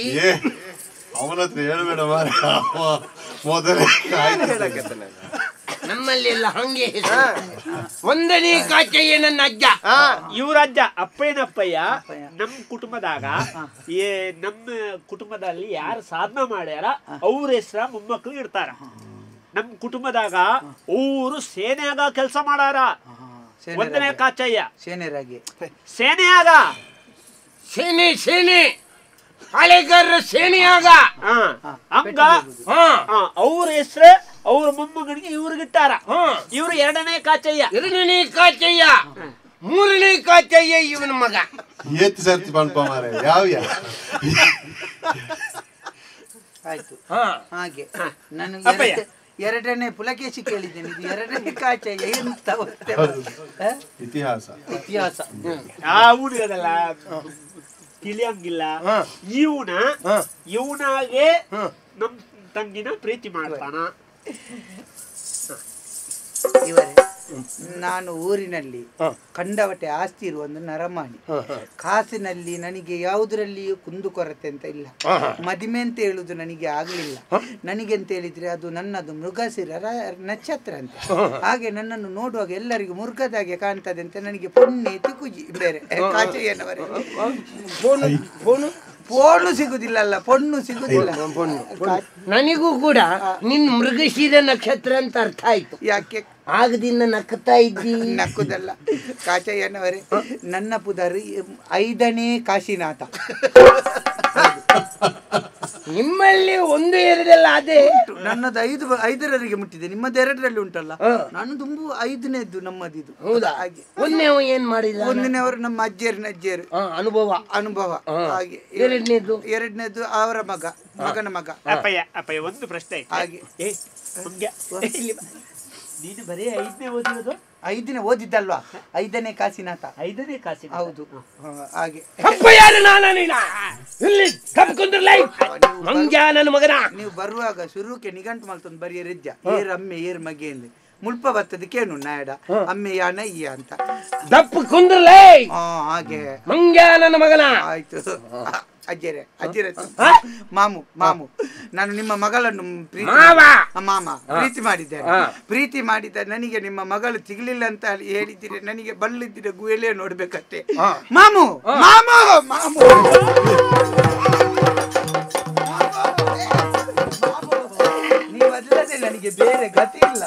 S4: ಅವನ ಹತ್ರ ಹೇಳ್ಬೇಡ ಮಾರ್ರೆ, ಮೊದಲೇ
S7: ನಮ್ಮಲ್ಲಿ ಎಲ್ಲ ಹಂಗೆ. ಒಂದನೇ ಕಾಚಯ್ಯ ನನ್ನ ಅಜ್ಜ.
S6: ಇವ್ರ ಅಜ್ಜ ಅಪ್ಪಯ್ಯನಪ್ಪಯ್ಯ. ನಮ್ಮ ಕುಟುಂಬದಾಗ ನಮ್ಮ ಕುಟುಂಬದಲ್ಲಿ ಯಾರು ಸಾಧನೆ ಮಾಡ್ಯಾರ ಅವ್ರ ಹೆಸ್ರ ಮೊಮ್ಮಕ್ಳು ಇಡ್ತಾರ. ನಮ್ಮ ಕುಟುಂಬದಾಗ ಊರು ಸೇನೆಯಾಗ ಕೆಲಸ ಮಾಡಾರ. ಒಂದನೇ ಕಾಚಯ್ಯ
S2: ಸೇನೆರಾಗಿ
S6: ಸೇನೆಯಾಗ
S7: ಸೇನೆ ಸೇನೆ ಹಳೆಗಾರರ ಸೇನೆಯಾಗ
S6: ಹಂಗ ಅವ್ರ ಹೆಸ್ರು ಅವ್ರ ಮೊಮ್ಮಗನಿಗೆ ಇವ್ರಿಗಿಟ್ಟಾರ. ಇವ್ರು ಎರಡನೇ ಕಾಚಯ್ಯ.
S7: ಎರಡನೇ ಕಾಚಯ್ಯ. ಮೂರನೇ ಕಾಚಯ್ಯ ಇವನ ಮಗ.
S4: ಏತ್ ಸರ್ತಿ ಪನ್ಪ ಮಾರೆ ಯಾವ
S2: ಆಯ್ತು. ಹಾಗೆ ನಾನು ಎರಡನೇ ಪುಲಕೇಶಿ ಕೇಳಿದ್ದೇನೆ, ಇದು ಎರಡನೇ ಕಾಚಯ್ಯ ಎಂತ
S4: ಇತಿಹಾಸ
S2: ಇತಿಹಾಸ
S6: ಅವನಿಗದಲ್ಲ ತಿಳಿಯಂಗಿಲ್ಲ. ಇವನ ಇವನಾಗೆ ನಮ್ ತಂಗಿನ ಪ್ರೀತಿ ಮಾಡ್ತಾನ.
S2: ಇವರೇ ನಾನು ಊರಿನಲ್ಲಿ ಕಂಡವಟೆ ಆಸ್ತಿ ಇರುವ ಒಂದು ನರಮಾಣಿ. ಕಾಸಿನಲ್ಲಿ ನನಗೆ ಯಾವುದರಲ್ಲಿಯೂ ಕುಂದು ಕೊರತೆ ಅಂತ ಇಲ್ಲ. ಮದಿಮೆ ಅಂತ ಹೇಳುದು ನನಗೆ ಆಗಲಿಲ್ಲ. ನನಗೆ ಅಂತ ಹೇಳಿದ್ರೆ ಅದು ನನ್ನದು ಮೃಗಶಿರ ನಕ್ಷತ್ರ ಅಂತ. ಹಾಗೆ ನನ್ನನ್ನು ನೋಡುವಾಗ ಎಲ್ಲರಿಗೂ ಮೃಗದಾಗೆ ಕಾಣ್ತದೆ ಅಂತ ನನಗೆ ಪೊನ್ನೆ ತಿಕುಜಿ ಬೇರೆ ಕಾಚಯ್ಯನವರೇ. ಫೋನು ಸಿಗುದಿಲ್ಲ, ಪೊಣ್ಣು ಸಿಗುದಿಲ್ಲ.
S7: ನನಗೂ ಕೂಡ ನಿನ್ ಮೃಗಶಿರ ನಕ್ಷತ್ರ ಅಂತ ಅರ್ಥ ಆಯ್ತು.
S2: ಯಾಕೆ
S7: ಆಗದಿಂದ ನಕ್ಕುತ್ತಾ ಇದ್ದಿ?
S2: ನಕ್ಕುದಲ್ಲ ಕಾಚಯ್ಯನವರೇ, ನನ್ನ ಪುದರು 5ನೇ ಕಾಶಿನಾಥ.
S7: ನಿಮ್ಮಲ್ಲಿ ಒಂದು ಎರಡಲ್ಲ, ಅದೇ
S2: ನನ್ನದು 5 5ರವರೆಗೆ ಮುಟ್ಟಿದೆ, ನಿಮ್ಮದು 2ರಲ್ಲಿ ಉಂಟಲ್ಲ. ನಾನು ತುಂಬು 5ನೇದ್ದು ನಮ್ಮದಿದು.
S7: ಹೌದಾ?
S2: ಹಾಗೆ
S7: ಒಂದನೇ ಏನ್ ಮಾಡಿದ?
S2: ಒಂದನೇವರು ನಮ್ಮ ಅಜ್ಜಿಯರಿನ ಅಜ್ಜಿಯರು.
S7: ಅನುಭವ
S2: ಅನುಭವ. ಹಾಗೆ ಎರಡನೇದು ಅವರ ಮಗ, ಮಗನ ಮಗ.
S6: ಅಪ್ಪಯ್ಯ ಅಪ್ಪಯ್ಯ ಒಂದು ಪ್ರಶ್ನೆ.
S2: ಹಾಗೆ
S6: ನೀನು ಬರೀ 5ನೇ ಓದಿರೋದು?
S2: 5ನೇ ಓದಿದ್ದಲ್ವಾ, 5ನೇ ಕಾಶಿನಾಥ.
S6: 5ನೇ ಕಾಶಿನಾಥ,
S2: ಹೌದು. ಹಾಗೆ ನೀವು ಬರುವಾಗ ಶುರುಕ್ಕೆ ನಿಘಂಟು ಮಲ್ತೊಂದು ಬರಿಯ ರಿಜ್ಜ ಏರ್ ಅಮ್ಮೆ ಏರ್ ಮಗೆ ಎಂದು ಮುಲ್ಪ ಬರ್ತದಕ್ಕೇನು ನಾಯಡ ಅಮ್ಮೆ ಯಾನ ಈಯ ಅಂತ
S7: ದಪ್ಪ ಕುಂದ್ರಲೇ.
S2: ಹಾಗೆ
S7: ಮಂಗ್ಯ ನನ್ನ ಮಗನ.
S2: ಆಯ್ತು ಅಜ್ಜರೆ ಅಜ್ಜರೆ ಮಾಮು ಮಾಮು, ನಾನು ನಿಮ್ಮ ಮಗಳನ್ನು ಮಾಮ ಪ್ರೀತಿ ಮಾಡಿದ್ದೇನೆ. ಪ್ರೀತಿ ಮಾಡಿದ ನನಗೆ ನಿಮ್ಮ ಮಗಳು ಸಿಗ್ಲಿಲ್ಲ ಅಂತ ಹೇಳಿದ್ದೀರಿ. ನನಗೆ ಬಲ್ಲಿದ್ದೀರ ಗುಹೆಲೇ ನೋಡ್ಬೇಕಷ್ಟೇ. ಮಾಮು ಮಾಮು ಮಾಮು ನೀವಲ್ಲದೆ ನನಗೆ ಬೇರೆ ಗತಿ ಇಲ್ಲ.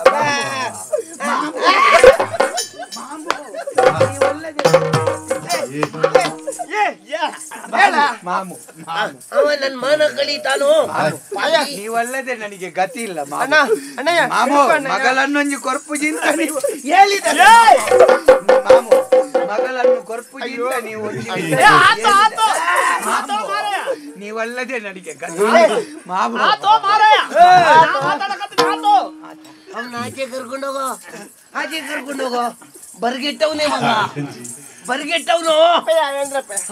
S2: ಮಾಮು ನೀವಲ್ಲದೆ ಮಾಮು
S7: ಅವ ನನ್ನ ಮಾನ ಕಳೀತಾನು.
S2: ನೀವಲ್ಲದೆ ನನಗೆ ಗತಿ ಇಲ್ಲ ಮಾಮು. ಮಗಳನ್ನೊಂದು ಕೊರ್ಪುಜಿ ಅಂತ ನೀವು ಹೇಳಿದ ಮಾಮು, ಮಗಳನ್ನು ಕೊರ್ಪುಜಿ ಅಂತ ನೀವು ನೀವಲ್ಲದೆ ನನಗೆ ಗತಿ ಮಾಮು.
S7: ಅವನ ಆಚೆ ಕರ್ಕೊಂಡೋಗೋ, ಆಚೆ ಕರ್ಕೊಂಡೋಗೋ. ಬರ್ಗೆಟ್ಟವನೇ ಮಗ, ಬರ್ಗೆಟ್ಟವನು.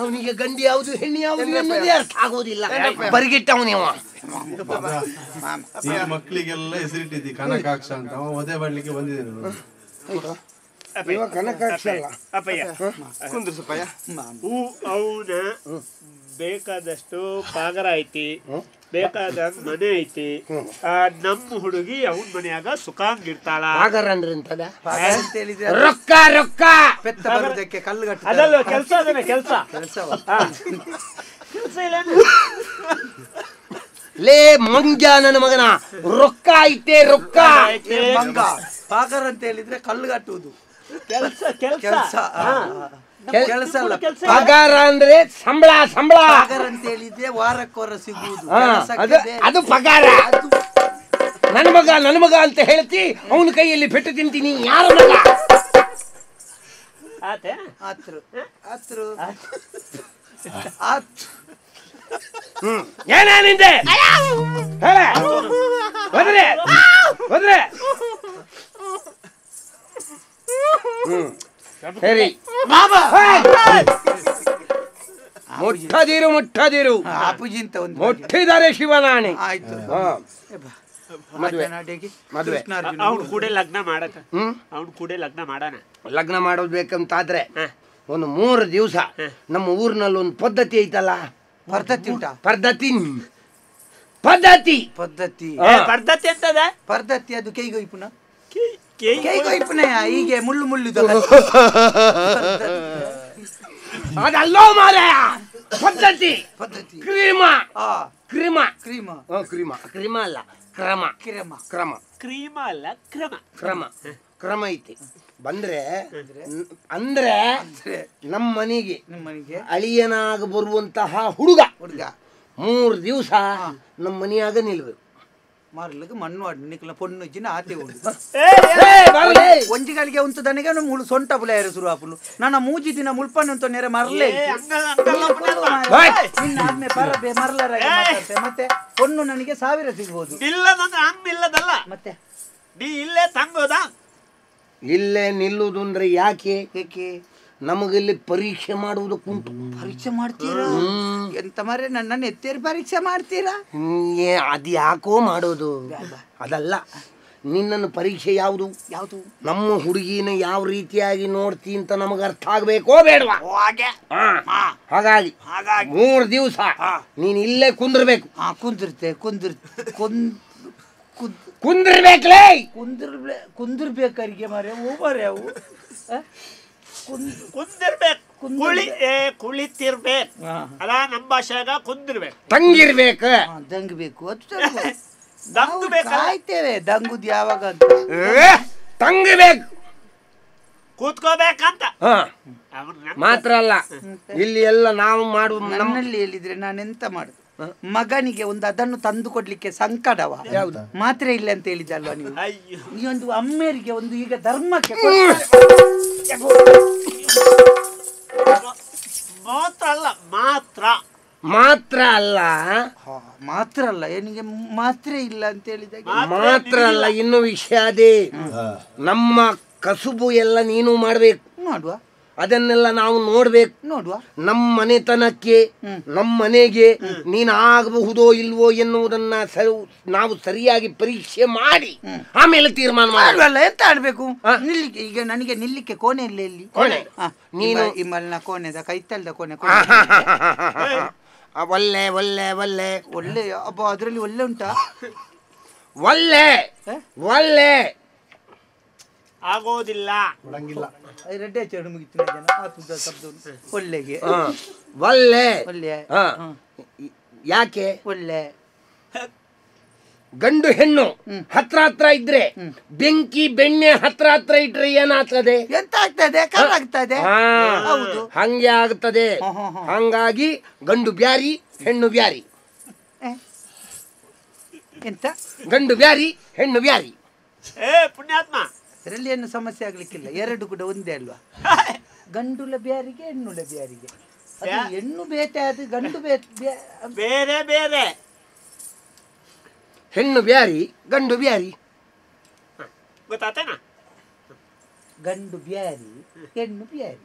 S7: ಅವನಿಗೆ ಗಂಡಿ ಯಾವುದು ಹೆಣ್ಣು ಯಾವುದು ಅನ್ನೋದೇ ಅರ್ಥ ಆಗೋದಿಲ್ಲ. ಬರ್ಗೆಟ್ಟವನೇ.
S4: ಮಕ್ಕಳಿಗೆಲ್ಲ ಹೆಸರಿಟ್ಟಿದ್ದಿ ಕನಕಾಕ್ಷ ಅಂತ, ಅವ ಒದೆ ಮಾಡ್ಲಿಕ್ಕೆ ಬಂದಿದ್ದೇನೆ.
S7: ಕನಕಾಕ್ಷ ಅಲ್ಲ
S6: ಅವನ ಬೇಕಾದಷ್ಟು ಪಾಗರ ಐತಿ, ಬೇಕಾದ ಮನೆ ಐತಿ. ನಮ್ಮ ಹುಡುಗಿ ಅವನ ಮನೆಯಾಗ ಸುಖಾಂಗಿರ್ತಾಳ.
S7: ಪಾಗರ ಅಂದ್ರೆ ಎಂತದ? ರೊಕ್ಕ ರೊಕ್ಕ
S2: ಪೆತ್ತ ಬರುವುದಕ್ಕೆ ಕಲ್ಲು ಕಟ್ಟು
S6: ಅದಲ್ಲ ಕೆಲಸ, ಅದನ್ನ ಕೆಲಸ ಕೆಲಸ ಕೆಲಸ ಇಲ್ಲ
S7: ಲೇ ಮಂಗ್ಯ ನನ್ನ ಮಗನ. ರೊಕ್ಕ ಐತೆ ರೊಕ್ಕ.
S2: ಮಂಗ ಪಾಗರ ಅಂತ ಹೇಳಿದ್ರೆ ಕಲ್ಲು ಕಟ್ಟುವುದು
S6: ಕೆಲಸ ಕೆಲಸ
S2: ಕೆಲಸ ಅಲ್ಲ.
S7: ಪಗಾರ ಅಂದ್ರೆ ಸಂಬಳ ಸಂಬಳ.
S2: ಪಗಾರ ಅಂತ ಹೇಳಿದ್ರೆ ವಾರಕ್ಕೊರ ಸಿಗುವುದು
S7: ಅದು ಪಗಾರ. ನನ್ನ ಮಗ ನನ್ನ ಮಗ ಅಂತ ಹೇಳ್ತಿ, ಅವನ ಕೈಯಲ್ಲಿ ಪೆಟ್ಟು ತಿಂತೀನಿ. ಯಾರ ಮಗ? ಏನೇ ನಿಂದೆ ಹೇಳ? ಹೋದ್ರೆ ಹೋದ್ರೆ ಸರಿ. ಮುಟ್ಟದಿರು ಮುಟ್ಟದಿರು. ಮುಟ್ಟಿದ್ದಾರೆ ಶಿವನಾಣೆ.
S2: ಆಯ್ತು
S7: ಮದುವೆ ಮದುವೆ.
S6: ಅವ್ನು ಕೂಡ ಲಗ್ನ ಮಾಡಕ, ಅವ್ನು ಕೂಡ ಲಗ್ನ ಮಾಡೋಣ.
S7: ಲಗ್ನ ಮಾಡೋದು ಬೇಕಂತಾದ್ರೆ ಒಂದು 3 ದಿವಸ ನಮ್ಮ ಊರಿನಲ್ಲಿ ಒಂದು ಪದ್ಧತಿ ಐತಲ್ಲ.
S2: ಪದ್ಧತಿ ಉಂಟಾ?
S7: ಪದ್ಧತಿ ಪದ್ಧತಿ
S2: ಪದ್ಧತಿ
S6: ಪದ್ಧತಿ ಅಂತದ
S2: ಪದ್ಧತಿ. ಅದು ಕೈಗೊಯ್ಪುನ ಕೈಗೊಯ್ಪುನ ಹೀಗೆ ಮುಳ್ಳು ಮುಳ್ಳು
S7: ಅದಲ್ಲೋ ಮಾರಾಯ. ಪದ್ಧತಿ
S2: ಪದ್ಧತಿ
S7: ಕ್ರೀಮ ಕ್ರೀಮ
S2: ಕ್ರೀಮ
S7: ಕ್ರೀಮ ಕ್ರೀಮ ಅಲ್ಲ ಕ್ರಮ
S2: ಕ್ರಮ
S7: ಕ್ರಮ
S6: ಕ್ರೀಮ ಅಲ್ಲ ಕ್ರಮ
S7: ಕ್ರಮ ಕ್ರಮ ಐತಿ. ಬಂದ್ರೆ ಅಂದ್ರೆ ನಮ್ಮ ಮನೆಗೆ ಅಳಿಯನಾಗ ಬರುವಂತಹ ಹುಡುಗ
S2: ಹುಡುಗ
S7: 3 ದಿವಸ ನಮ್ಮ ಮನೆಯಾಗ ನಿಲ್ಬೇಕು.
S2: ಮಾರ್ಲಿಕ್ಕೆ ಮಣ್ಣು ಆಡ್ ಪೊಣ್ಣು ಜಿನ ಆತೆ ಉಂಟು ಒಂಜಿಗಳಿಗೆ ಉಂಟು ದನಿಗೆ ಮುಳು ಸೊಂಟ ಪುಲ ಶುರು ಆಪುಲು ನನ್ನ ಮೂಜಿ ದಿನ ಮುಳ್ಪಣ್ಣು ಅಂತ ನೇರ ಮರಲೇ ಪರಬೆ ಮರಲರ ಮತ್ತೆ ಪೊಣ್ಣು ನನಗೆ 1000 ಸಿಗ್ಬೋದು.
S6: ಇಲ್ಲದಂದ್ರೆ ಹಂಗ ಇಲ್ಲದಲ್ಲ
S2: ಮತ್ತೆ
S6: ನೀ ಇಲ್ಲೇ ತಂಗೋದಾ?
S7: ಇಲ್ಲೇ ನಿಲ್ಲುವುದು ಅಂದ್ರೆ ಯಾಕೆ?
S2: ಏಕೆ
S7: ನಮಗಿಲ್ಲಿ ಪರೀಕ್ಷೆ ಮಾಡುವುದಕ್ಕುಂಟು.
S2: ಪರೀಕ್ಷೆ ಮಾಡ್ತೀರಾ? ಎಂತ ಮಾರ್ರೆ, ನನ್ನನ್ನು ಎತ್ತೇರಿ ಪರೀಕ್ಷೆ ಮಾಡ್ತೀರಾ?
S7: ಅದು ಯಾಕೋ ಮಾಡೋದು ಅದಲ್ಲ.
S8: ನಿನ್ನನ್ನು ಪರೀಕ್ಷೆ ಯಾವುದು
S2: ಯಾವುದು?
S8: ನಮ್ಮ ಹುಡುಗಿನ ಯಾವ ರೀತಿಯಾಗಿ ನೋಡ್ತಿ ಅಂತ ನಮಗೆ ಅರ್ಥ ಆಗ್ಬೇಕೋ ಬೇಡವಾ? ಹಾಗಾಗಿ 3 ದಿವಸ ನೀನ್ ಇಲ್ಲೇ ಕುಂದಿರ್ಬೇಕು.
S2: ಕುಂದಿರ್ತೆ
S8: ಕುಂದಿರ್ಬೇಕಲೇ
S2: ಕುಂದಿರ್ಬೇಕರಿಗೆ ಮಾರೆ ಓ ಮಾರೆ ಅವು
S6: ಕುಂದಿರ್ಬೇಕು, ಕುಳಿತಿರ್ಬೇಕು ಅಲ್ಲ ನಮ್ಮ ಭಾಷೆಗ ಕುಂದಿರ್ಬೇಕು,
S8: ತಂಗಿರ್ಬೇಕು,
S2: ದಂಗಬೇಕು. ಅದು ಕಾಯ್ತೇವೆ ದಂಗುದ್ ಯಾವಾಗ ಅಂತ.
S8: ತಂಗಬೇಕು,
S6: ಕೂತ್ಕೋಬೇಕಂತ
S8: ಮಾತ್ರ ಅಲ್ಲ, ಇಲ್ಲಿ ಎಲ್ಲ ನಾವು ಮಾಡುವ.
S2: ನನ್ನಲ್ಲಿ ಹೇಳಿದ್ರೆ ನಾನೆಂತ ಮಾಡುದು? ಮಗನಿಗೆ ಒಂದು ಅದನ್ನು ತಂದು ಕೊಡ್ಲಿಕ್ಕೆ ಸಂಕಟವ ಮಾತ್ರ ಇಲ್ಲ ಅಂತ ಹೇಳಿದಲ್ವಾ ನೀವು? ಈ ಒಂದು ಅಮ್ಮೇರಿಗೆ ಒಂದು ಈಗ ಧರ್ಮಕ್ಕೆ
S6: ಮಾತ್ರ ಅಲ್ಲ, ಮಾತ್ರ
S8: ಮಾತ್ರ ಅಲ್ಲ,
S2: ಮಾತ್ರ ಅಲ್ಲ, ಏನಿಗೆ ಮಾತ್ರ ಇಲ್ಲ ಅಂತ ಹೇಳಿದಾಗ
S8: ಮಾತ್ರ ಅಲ್ಲ. ಇನ್ನು ವಿಷಯ ಅದೇ, ನಮ್ಮ ಕಸುಬು ಎಲ್ಲ ನೀನು ಮಾಡ್ಬೇಕು,
S2: ಮಾಡುವ
S8: ಅದನ್ನೆಲ್ಲ ನಾವು ನೋಡ್ಬೇಕು,
S2: ನೋಡುವ.
S8: ನಮ್ಮ ಮನೆತನಕ್ಕೆ ನಮ್ಮ ಮನೆಗೆ ನೀನು ಆಗಬಹುದೋ ಇಲ್ವೋ ಎನ್ನುವುದನ್ನ ನಾವು ಸರಿಯಾಗಿ ಪರೀಕ್ಷೆ ಮಾಡಿ ಆಮೇಲೆ ತೀರ್ಮಾನ
S2: ಮಾಡಲ್ಲ. ಎಂತ ಆಡ್ಬೇಕು ನಿಲ್ಲಿಕ್ಕೆ? ಈಗ ನನಗೆ ನಿಲ್ಲಿಕ್ಕೆ ಕೋಣೆ ಇಲ್ಲ. ಇಲ್ಲಿ
S8: ಕೋಣೆ ನೀನು
S2: ಇಮ್ಮಲ್ನ ಕೋಣೆದ ಕೈತಲ್ದ ಕೋಣೆ
S8: ಒಳ್ಳೆ ಒಳ್ಳೆ ಒಳ್ಳೆ
S2: ಒಳ್ಳೆ ಅಬ್ಬ ಅದರಲ್ಲಿ ಒಳ್ಳೆ ಉಂಟಾ?
S8: ಒಳ್ಳೆ ಒಳ್ಳೆ
S6: ಆಗೋದಿಲ್ಲ.
S2: ರೆಡ್ಡೆ ಚೆರಡು ಮುಗಿತು ಒಳ್ಳೆಗೆ
S8: ಒಳ್ಳೆ
S2: ಒಳ್ಳೆ.
S8: ಯಾಕೆ
S2: ಒಳ್ಳೆ?
S8: ಗಂಡು ಹೆಣ್ಣು ಹತ್ರ ಹತ್ರ ಇದ್ರೆ, ಬೆಂಕಿ ಬೆಣ್ಣೆ ಹತ್ರ ಹತ್ರ ಇಟ್ರೆ ಏನಾಗ್ತದೆ?
S2: ಎಂತ ಆಗ್ತದೆ? ಕರಾಗ್ತದೆ. ಹೌದು,
S8: ಹಂಗೆ ಆಗ್ತದೆ. ಹಂಗಾಗಿ ಗಂಡು ಬ್ಯಾರಿ ಹೆಣ್ಣು ಬ್ಯಾರಿ.
S2: ಎಂತ?
S8: ಗಂಡು ಬ್ಯಾರಿ ಹೆಣ್ಣು ಬ್ಯಾರಿ.
S6: ಏ ಪುಣ್ಯಾತ್ಮ,
S2: ಅದರಲ್ಲಿ ಏನು ಸಮಸ್ಯೆ ಆಗ್ಲಿಕ್ಕಿಲ್ಲ, ಎರಡು ಕೂಡ ಒಂದೇ ಅಲ್ವಾ? ಗಂಡುಲ ಬ್ಯಾರಿಗೆ ಹೆಣ್ಣುಲ ಬ್ಯಾರಿಗೆ. ಅದು ಹೆಣ್ಣು ಬೇಟೆ, ಅದು ಗಂಡು
S6: ಬೇರೆ ಬೇರೆ.
S8: ಹೆಣ್ಣು ಬ್ಯಾರಿ ಗಂಡು ಬ್ಯಾರಿ
S6: ಗೊತ್ತಾತೇನಾ?
S2: ಗಂಡು ಬ್ಯಾರಿ ಹೆಣ್ಣು ಬ್ಯಾರಿ,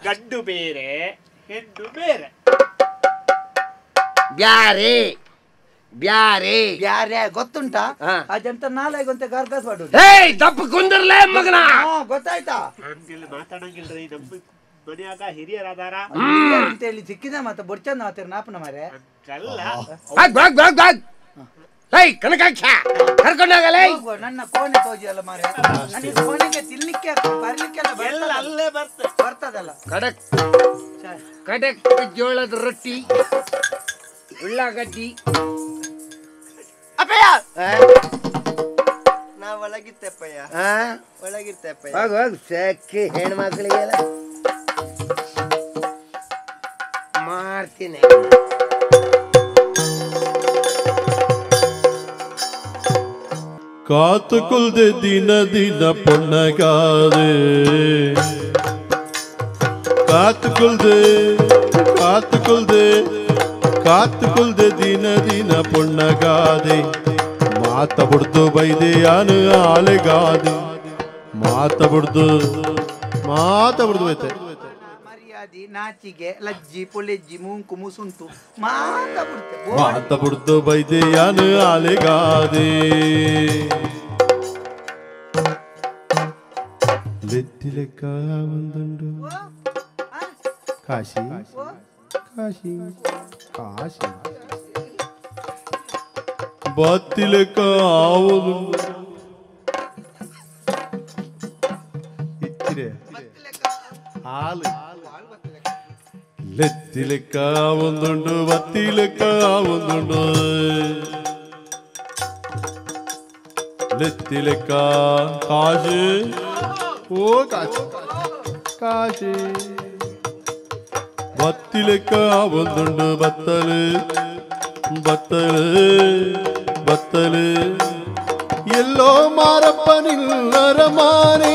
S6: ಗಂಡು ಬೇರೆ ಹೆಣ್ಣು ಬೇರೆ.
S8: ಬ್ಯಾರೆ ಬ್ಯಾರೆ
S2: ಬ್ಯಾರೆ ಗೊತ್ತುಂಟಾ? ಅದಂತ ನಾಳೆಗೊಂತ ಗಾರ್ಗಾಸ್ ಮಾಡುದು.
S8: ದಪ್ಪ ಕುಂದಿರ್ಲೇ ಮಗನ,
S2: ಗೊತ್ತಾಯ್ತಾ?
S6: ಹಂಗೆಲ್ಲ ಮಾತಾಡಂಗಿಲ್ರಿ, ನಮ್ಮ ಮನ್ಯಾಗ ಹಿರಿಯರಾದಾರ
S2: ಅಂತ ಹೇಳಿ ಸಿಕ್ಕಿದ ಮತ್ತೆ ಬೊಡ್ಚಂದ ಮಾತಾರ ನಾಪನ ಮಾರೆ.
S8: ಕನಕಾಕ್ಷ ಕರ್ಕೊಂಡೋಗಲೇ
S2: ನನ್ನ ಕೋಣೆ ತೋಜಿಯಲ್ಲ ಮಾರೆ, ನನಗೆ ಕೋಣೆಗೆ ತಿನ್ಲಿಕ್ಕೆ ಬರ್ಲಿಕ್ಕೆಲ್ಲ
S6: ಎಲ್ಲ ಅಲ್ಲೇ
S2: ಬರ್ತದಲ್ಲ.
S8: ಕಡಕ್ ಕಡಕ್ ಜೋಳದ ರೊಟ್ಟಿ, ಉಳ್ಳಾಗಡ್ಡಿ.
S5: ಅಪ್ಪಯ್ಯ, ನಾ ಒಳಗಿರ್ತೇಪ್ಪಯ್ಯ, ಒಳಗಿರ್ತೇಪ್ಪಯ್ಯ.
S8: ಹೋಗ್ ಹೋಗ್ ಸಕ್ಕಿ ಹೆಣ್ಮಕ್ಳಿಗೆಲ್ಲ ಮಾಡ್ತೀನಿ.
S4: ಕಾತುಕೊಲ್ದೆ ದಿನ ದಿನ ಪೊನ್ನಗಾದೆ, ಕಾತುಕೊಲ್ದೆ ಕಾತುಕೊಲ್ದೆ ಕಾತುಕೊಲ್ದೆ ದಿನ ದಿನ ಪೊನ್ನಗಾದೆ. ಮಾತ ಬುಡ್ದು ಬೈದೆಯಾನು ಆಲೆಗಾದೆ, ಮಾತ ಬುಡ್ದು ಮಾತ ಬುಡ್ದು ಬೈತೆ.
S2: ಮರ್ಯಾದಿ ನಾಚಿಗೆ ಲಜ್ಜಿ ಪೊಲೆಜ್ಜಿ ಮೂಂಕು ಮುಸುಂಟು ಮಾತ ಬುಡ್ತೆ,
S4: ಮಾತ ಬುಡ್ದು ಬೈದೆಯಾನು ಆಲೆಗಾದೆ. ಲೆತ್ತಿಲೆಕ್ಕ ಒಂದುಂಡು ಕಾಶಿ ಕಾಶಿ ಕಾಶಿ, ಬತ್ತಿಲೆಕ್ಕ ಆವದುಂಡು ಇಚ್ಚಿರೆ ಹಾಲು. ಲೆತ್ತಿಲೆಕ್ಕ ಒಂದುಂಡು ಬತ್ತಿಲೆಕ್ಕ ಒಂದುಂಡು, ಲೆತ್ತಿಲೆಕ್ಕ ಕಾಶಿ ಓ ಕಾಶಿ ಕಾಶಿ, ಬತ್ತಿಲೆಕ್ಕ ಒಂದುಂಡು ಬತ್ತಲು ಬತ್ತಲು ಬತ್ತಲು. ಎಲ್ಲೋ ಮಾರಪ್ಪನಿಲ್ಲರ ಮಾನೆ,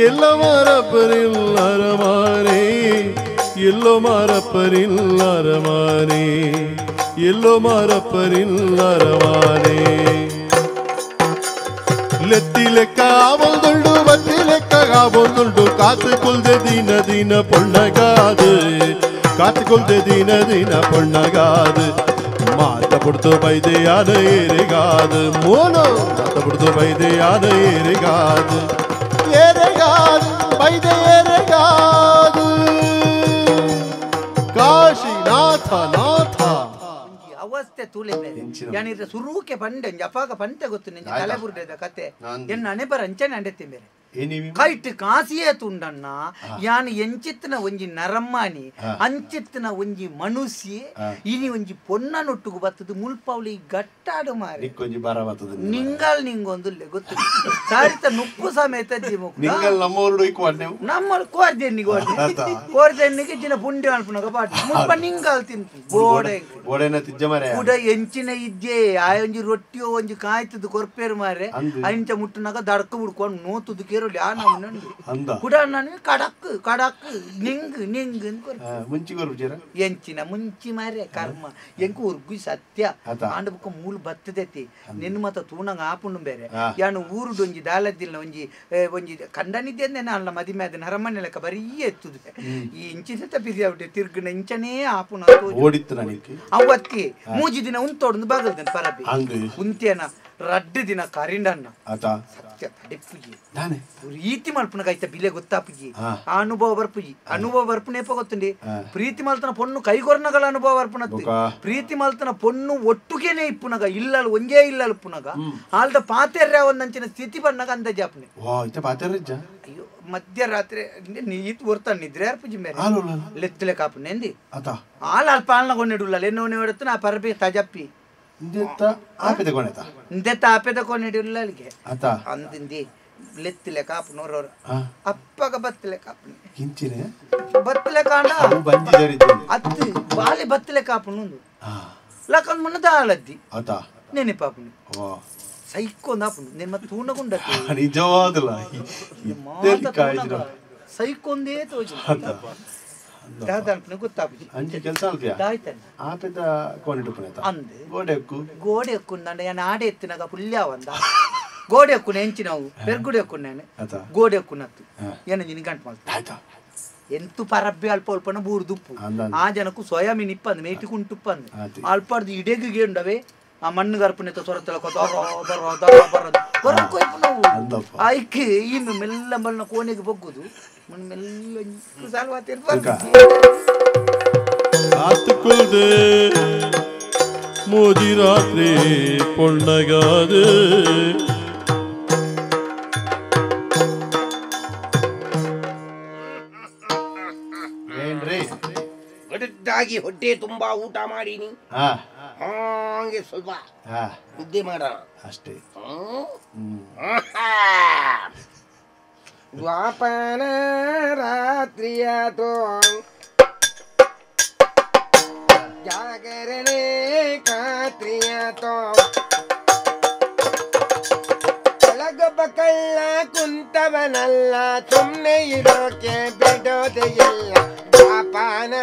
S4: ಎಲ್ಲೋ ಮಾರಪ್ಪನಿಲ್ಲರ ಮಾನೆ, ಎಲ್ಲೋ ಮಾರಪ್ಪನಿಲ್ಲರ ಮಾನೆ, ಎಲ್ಲೋ ಮಾರಪ್ಪನಿಲ್ಲರ ಮಾನೆ. ಲೆತ್ತಿಲೆಕ್ಕ ಒಂದುಂಡು ಬತ್ತಿಲೆಕ್ಕ ಒಂದುಂಡು, ಕಾತುಕೊಲ್ದೆ ದಿನ ದಿನ ಪೊಣ್ಣಗಾದು, ಕಾತುಕೊಲ್ದೆ ದಿನ ದಿನ ಪೊಣ್ಣಗಾದು.
S3: ಮಾತ ಪುಡ್ತು ಬೈದೆಯಾದ ಏರೆಗಾದ ಮೂಲು ಮಾತ ಪುಡ್ತು ಬೈದೆಯಾದ ಏರೆಗಾದ ಏರೆಗಾದ ಬೈದೆ ಏರೆಗಾದ ಕಾಶಿನಾಥ ನಾಥ
S2: ಅವಸ್ಥೆ ತೂಲೆ ಯಾನಿರ ಸುರೂಕೆ ಪಂಡೆ ಅಪಾಗ ಪಂತೆ ಗೊತ್ತು ನಿಂಗೆ ತಲೆಬುರ್ಡೆದ ಕತೆ ಎನ್ನ ಅಣೆ ಬರ ಅಂಚನೆ ಅಂಡೆತ್ತಿ ಬೇರೆ ಕೈಟ್ ಕಾಸಿಯೇ ತುಂಡಣ್ಣ ಯಾನು ಎಂಚಿತ್ತನ ಒಂಜಿ ನರಮ್ಮಾನಿ ಅಂಚಿತ್ತನ ಒಂಜಿ ಮನುಷ್ಯ ಇನಿ ಒಂಜಿ ಪೊನ್ನನೊಟ್ಟುಗು ಬತ್ತದು ಮುಲ್ಪಾವಳಿ ಗಟ್ಟಾಡು ಮಾರಿ ನಿಂಗಲ್ ನಿಂಗೊಂದು ಗೊತ್ತು ಸಾರಿತ ನುಪ್ಪು ಸಮೇತ ನಮ್ಮ ಕೋರ್ದೆನ್ನಿಗೆ ಕೋರ್ದೆನ್ನಿಗೆ ಜಿನ ಪುಂಡಿ ಅನ್ಪುನಗ ಪಾಟ್ ಮುಲ್ಪ ನಿಂಗಲ್ ತಿಂತು ಬೋಡೆ ಕೂಡ ಎಂಚಿನ ಇದ್ದೇ ಆ ಒಂಜಿ ರೊಟ್ಟಿಯೋ ಒಂಜಿ ಕಾಯ್ತದ್ದು ಕೊರ್ಪೇರು ಮಾರೆ ಅಂಚ ಮುಟ್ಟುನಾಗ ದಡ್ಕ ಬಿಡ್ಕೊಂಡು ನೋತುದು ಕೇರು ಕೂಡ ನಾನು ಕಡಕ್ ಕಡಕ್ ನಿಂಗ್ ನಿಂಗ್ ಎಂಚಿನ ಮುಂಚಿ ಮಾರೆ ಕರ್ಮ ಎಂಕು ಉರ್ಗು ಸತ್ಯ ಆಂಡ ಬುಕ್ಕ ಮೂಲು ಬತ್ತದೈತಿ ನಿನ್ನ ಮತ ತೂನಂಗ ಆಪುಂಡು ಬೇರೆ ಯಾನು ಊರುಡೊಂಜಿ ದಾಲದ್ದಿಲ್ಲ ಒಂಜಿ ಒಂಜಿ ಕಂಡನಿದ್ದೆ ಅಲ್ಲ ಮದಿಮೆ ಅದನ್ನ ಅರಮನೆ ಲೆಕ್ಕ ಬರೀ ಎತ್ತುದು ಈ ಇಂಚಿನ ತಪ್ಪಿಸಿ ಅವಟೆ ತಿರ್ಗನ ಇಂಚನೇ ಆಪುನ ಅವತ್ತಿ ಮೂಜಿ ದಿನ ಉಂತೋಡ್ದು ಬಾಗಲ್ದನ್ ಪರಬಿ ಉಂತೇನ ರಡ್ಡು ದಿನ ಕರಿಂಡಣ್ಣ ಸತ್ಯ ತಡೆಪುಜಿ ಪ್ರೀತಿ ಮಲ್ಪುನಗ ಐತ ಬಿಲೆ ಗೊತ್ತಾಪುಜಿ ಆ ಅನುಭವ ಬರ್ಪುಜಿ ಅನುಭವ ಬರ್ಪುನೇಪ ಗೊತ್ತುಂಡಿ ಪ್ರೀತಿ ಮಲ್ತನ ಪೊಣ್ಣು ಕೈಗೊರ್ನಗಳ ಅನುಭವ ಬರ್ಪುನತ್ತಿ ಪ್ರೀತಿ ಮಲ್ತನ ಪೊಣ್ಣು ಒಟ್ಟುಗೆನೆ ಇಪ್ಪುನಗ ಇಲ್ಲಲ್ ಒಂಜೇ ಇಲ್ಲಲ್ ಇಪ್ಪುನಗ ಆಲ್ದ ಪಾತೆರ್ಯ ಒಂದಂಚಿನ ಸ್ಥಿತಿ ಬನ್ನಗ ಅಂದಾಜಾಪುನೆ ಅಯ್ಯೋ ಮಧ್ಯರಾತ್ರಿ ನೀತ್ ಒರ್ತಾನೆ ನಿದ್ರೆ ಅರ್ಪುಜಿ ಮೇರೆ ಲೆತ್ತಲೆ ಕಾಪುನೆಂದಿ ಆಲ್ ಅಲ್ಪ ಆಲ್ನ ಕೊನ್ನೆಡುಲ್ಲ ಎನ್ನೋನೆ ಹೊಡೆತು ನಾ ಪರಬಿ ತಜಪ್ಪಿ ಇಂದೆತ್ತ ಆಪೆದ ಕೊನೆಡುಲ್ಲ ಅಲ್ಲಿಗೆ ಅಂದಿಂದಿ ಲೆತ್ತಿಲೆ ಕಾಪು ನೋರೋರು ಅಪ್ಪಗ ಬತ್ತಲೆ ಕಾಪು ಬತ್ತಲೆ ಕಾಂಡ ಅತ್ತು ಬಾಲೆ ಬತ್ತಲೆ ಕಾಪು ನೊಂದು ಲಕಂದ್ ಮುನ್ನ ದಾಳದ್ದಿ ನೆನಪಾಪುನಿ ಸೈಕೊಂದು ಆಪುಂಡು ನಿನ್ನ ತೂನಗುಂಡ
S4: ನಿಜವಾದಲ್ಲ
S2: ಸೈಕೊಂದೇ ತೋಜು ಗೊತ್ತಾಪುಜಿ
S4: ಅಂಚೆ ಕೆಲಸ ಆಪೆದ ಕೋಣೆಡುಪುನೆತ
S2: ಅಂದ್
S4: ಗೋಡೆ ಎಕ್ಕು
S2: ಗೋಡೆ ಎಕ್ಕುಂದಂಡ ಯಾನ್ ಆಡೆ ಎತ್ತಿನಾಗ ಪುಲ್ಯಾವಂದ ಗೋಡೆ ಎಕ್ಕುನ ಎಂಚಿನವು ಪೆರ್ಗುಡೆ ಎಕ್ಕುನೇನೆ ಗೋಡೆ ಎಕ್ಕುನತ್ತು ಏನ ನಿನ್ ಗಂಟು ಮಾಡ್ತಾ ಎಂತು ಪರಬ್ಬೆ ಅಲ್ಪ ಅಲ್ಪನ ಬೂರ್ದುಪ್ಪು ಆ ಜನಕ್ಕೂ ಸೋಯಾಮೀನ್ ಇಪ್ಪಂದು ಮೇಟಿ ಕುಂಟುಪ್ಪಂದು ಅಲ್ಪಾರ್ದು ಇಡೆಗೆ ಗೇಂಡವೆ ಆ ಮಣ್ಣು ಗರ್ಪನೆತ್ತ ಸೊರತಲಕ ದೊರ ದೊರ ದೊರ ಬರೋದು ಬರೋದು ನಾವು ಆಯ್ಕೆ ಇನ್ನು ಮೆಲ್ಲ ಮಲ್ಲ ಕೋಣೆಗೆ ಬಗ್ಗುದು ಮೆಲ್ಲ
S3: ಕಾತುಕೊಳ್ದೆ ಮೋದಿ ರಾತ್ರಿ ಪೊಣ್ಣಗಾದೆ
S8: ಗಡದ್ದಾಗಿ ಹೊಟ್ಟೆ ತುಂಬಾ ಊಟ ಮಾಡೀನಿ, ಹಾಗೆ ಸ್ವಲ್ಪ ನಿದ್ದೆ ಮಾಡೋಣ
S4: ಅಷ್ಟೇ.
S8: ದ್ವಾಪನ ರಾತ್ರಿಯ ತೋ ಜಾಗರಣೆ ಕಾತ್ರಿಯ ತೋ ಒಳಗೊಬ್ಬ ಕಳ್ಳ ಕುಂತವನಲ್ಲ, ಸುಮ್ಮನೆ ಇರೋಕೆ ಬಿಡೋದೇ ಇಲ್ಲ. ದ್ವಾಪನ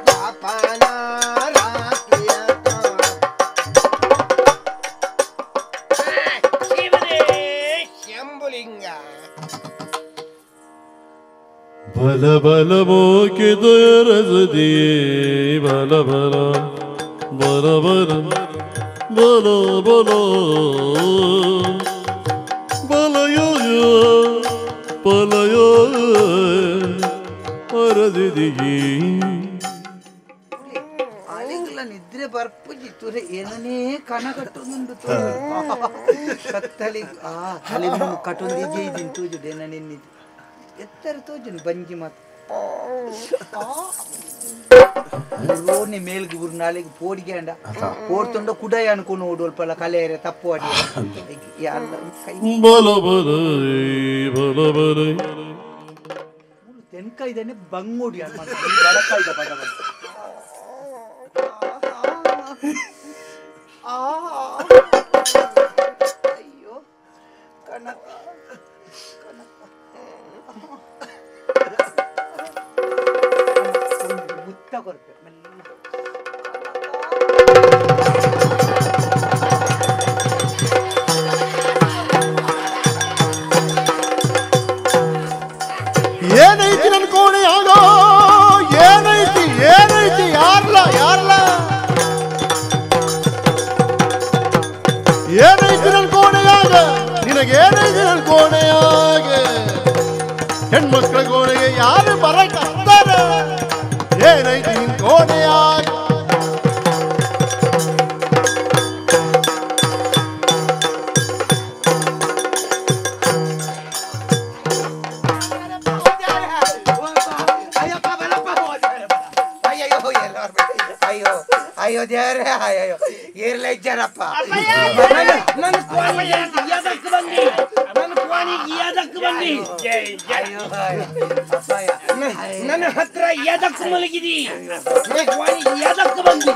S8: ದ್ವಾಪನ ರಾತ್ರಿಯ ತೋ. ಶಂಭುಲಿಂಗ
S3: ಬಲ ಬಲ ಮೋಕೆ ದೊರಸದಿ ಬಲ ಬಲ ಬಲ ಬಲ ಬಲ ಬಲ ಬಲಯೋ ಬಲಯೋ ಅರದಿದಿಗಿ
S2: ಆಲಿಂಗ್ಲ ನಿದ್ರೆ ಬರ್ಪುಜಿ ತುರೆ ಏನನೇ ಕಣ ಕಟ್ಟೊಂದು ಕತ್ತಲಿ ಆ ತಲೆ ಕಟ್ಟೊಂದು ಇದ್ದೀನಿ ತೂಜುಡು ಏನನೆನ್ನಿದ್ದು ಎತ್ತರ ತೋಜುನು ಬಂಜಿ ಮಾತು ರೋನಿ ಮೇಲ್ಗೆ ಊರು ನಾಳೆಗೆ ಪೋಡಿಗೆ ಅಂಡ ಪೋಡ್ತುಂಡ ಕುಡಾಯ ಅನ್ಕೊಂಡು ಓಡೋಲ್ಪಲ್ಲ ಕಲೆಯರೆ ತಪ್ಪು ಅಡಿ
S3: ಬಲ ಬಲ ಬಲ ಬಲ
S2: ತೆನ್ಕಾಯ್ದಾನೆ ಬಂಗೋಡಿ ಬಡಕಾಯ್ದ ಪದ ಅಯ್ಯೋ ಕಣ ಮುತ್ತ ಕೊರತೆ ಮೆಲ್ಲ.
S3: ಏನೈತಿ ನನ್ನ ಕೋಣೆಯಾಗ, ಏನೈತಿ ಏನೈತಿ ಏನೈತಿ ನನ್ ಕೋಣೆಯಾಗ, ನಿನಗೇನೈತಿ ನನ್ ಕೋಣೆಯಾಗ? ಹೆಣ್ಮಕ್ಳ ಕೋಣೆಗೆ ಯಾರು ಬರಕತ್ತಾರ? ಏನೈತಿ ನಿನ್ ಕೋಣೆಯಾಗ?
S2: ಅಯ್ಯೋ ಅಯ್ಯೋ ದೇವರೇ, ಅಯ್ಯೋ ಏರ್ಲ ಇದ್ದಾರಪ್ಪ.
S7: ನನ್ನ ಕೋಣೆಗೆ ಎದಕ್ಕೆ ಬಂದಿ? ನನ್ನ ಕೋಣೆಗೆ ಎದಕ್ಕೆ ಬಂದಿ? ನನ್ನ ಹತ್ರ ಎದಕ್ಕೆ ಮಲಗಿದಿ? ನನ್ನ ಕೋಣೆಗೆ ಎದಕ್ಕೆ ಬಂದಿ?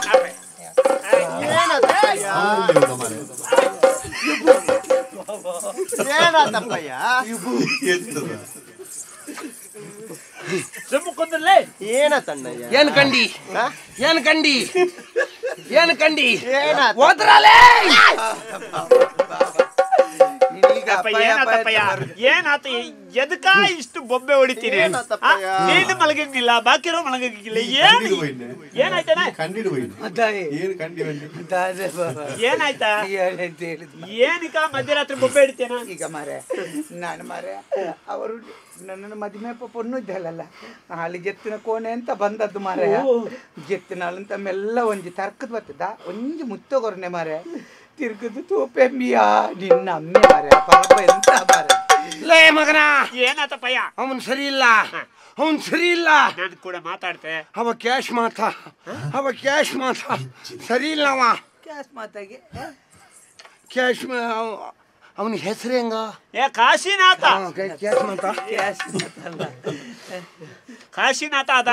S5: ಏನಾತಪ್ಪಯ್ಯ? ಏನಾತಣ್ಣಯ್ಯ?
S7: ಏನ್ ಕಂಡಿ? ಏನ್ ಕಂಡಿ? ಏನ್ ಕಂಡಿ? ಓದ್ರಲೇ
S6: ಏನಾತ? ಎದಕ್ಕ ಇಷ್ಟು ಬೊಬ್ಬೆ ಹೊಡಿತೀನಿ? ನೀನು ಮಲಗಂಗಿಲ್ಲ, ಬಾಕಿರೋ ಮಲಗಂಗಿಲ್ಲ. ಏನಾಯ್ತಾನೆ? ಏನಾಯ್ತಾ? ಏನಕ್ಕ ಮಧ್ಯರಾತ್ರಿ ಬೊಬ್ಬೆ ಹೊಡಿತೇನ?
S2: ಈಗ ಮಾರೆ, ನಾನು ಮಾರೆ, ಅವರು ನನ್ನನ್ನು ಮದುವೆ ಪೊಣ್ಣು ಇದ್ದಲ್ಲ, ಅಲ್ಲಿ ಜೆತ್ತಿನ ಕೋಣೆ ಅಂತ ಬಂದದ್ದು ಮಾರೆ. ಜೆತ್ತಿನಾಳಂತ ಮೆಲ್ಲ ಒಂಜಿ ತರ್ಕದ ಬರ್ತದ, ಒಂಜಿ ಮುತ್ತಗೊರ್ನೆ ಮಾರೆ, ತಿರ್ಗದು ತೋಪೆಂಬಿಯಾ ನಿನ್ನ ಅಮ್ಮೆ ಮಾರೆ. ಪರಪ ಎಂತ ಮಾರೆ
S7: ಲೇ ಮಗನ.
S6: ಏನಾತಪ್ಪಯ್ಯ?
S7: ಅವನ್ ಸರಿ ಇಲ್ಲ, ಅವನ್ ಸರಿ ಇಲ್ಲ.
S6: ನಾನು ಕೂಡ ಮಾತಾಡ್ತೆ.
S7: ಅವ ಕ್ಯಾಶ್ ಮಾತಾ, ಅವ ಕ್ಯಾಶ್ ಮಾತಾ ಸರಿ ಇಲ್ಲ. ಅವ
S2: ಕ್ಯಾಶ್ ಮಾತಾಗೆ
S7: ಕ್ಯಾಶ್. ಅವನ ಹೆಸರು ಹೆಂಗ?
S6: ಏ ಕಾಶಿನಾಥ.
S7: ಕ್ಯಾಶ್ ಮಾತಾ,
S6: ಕಾಶಿನಾಥ ಅದ.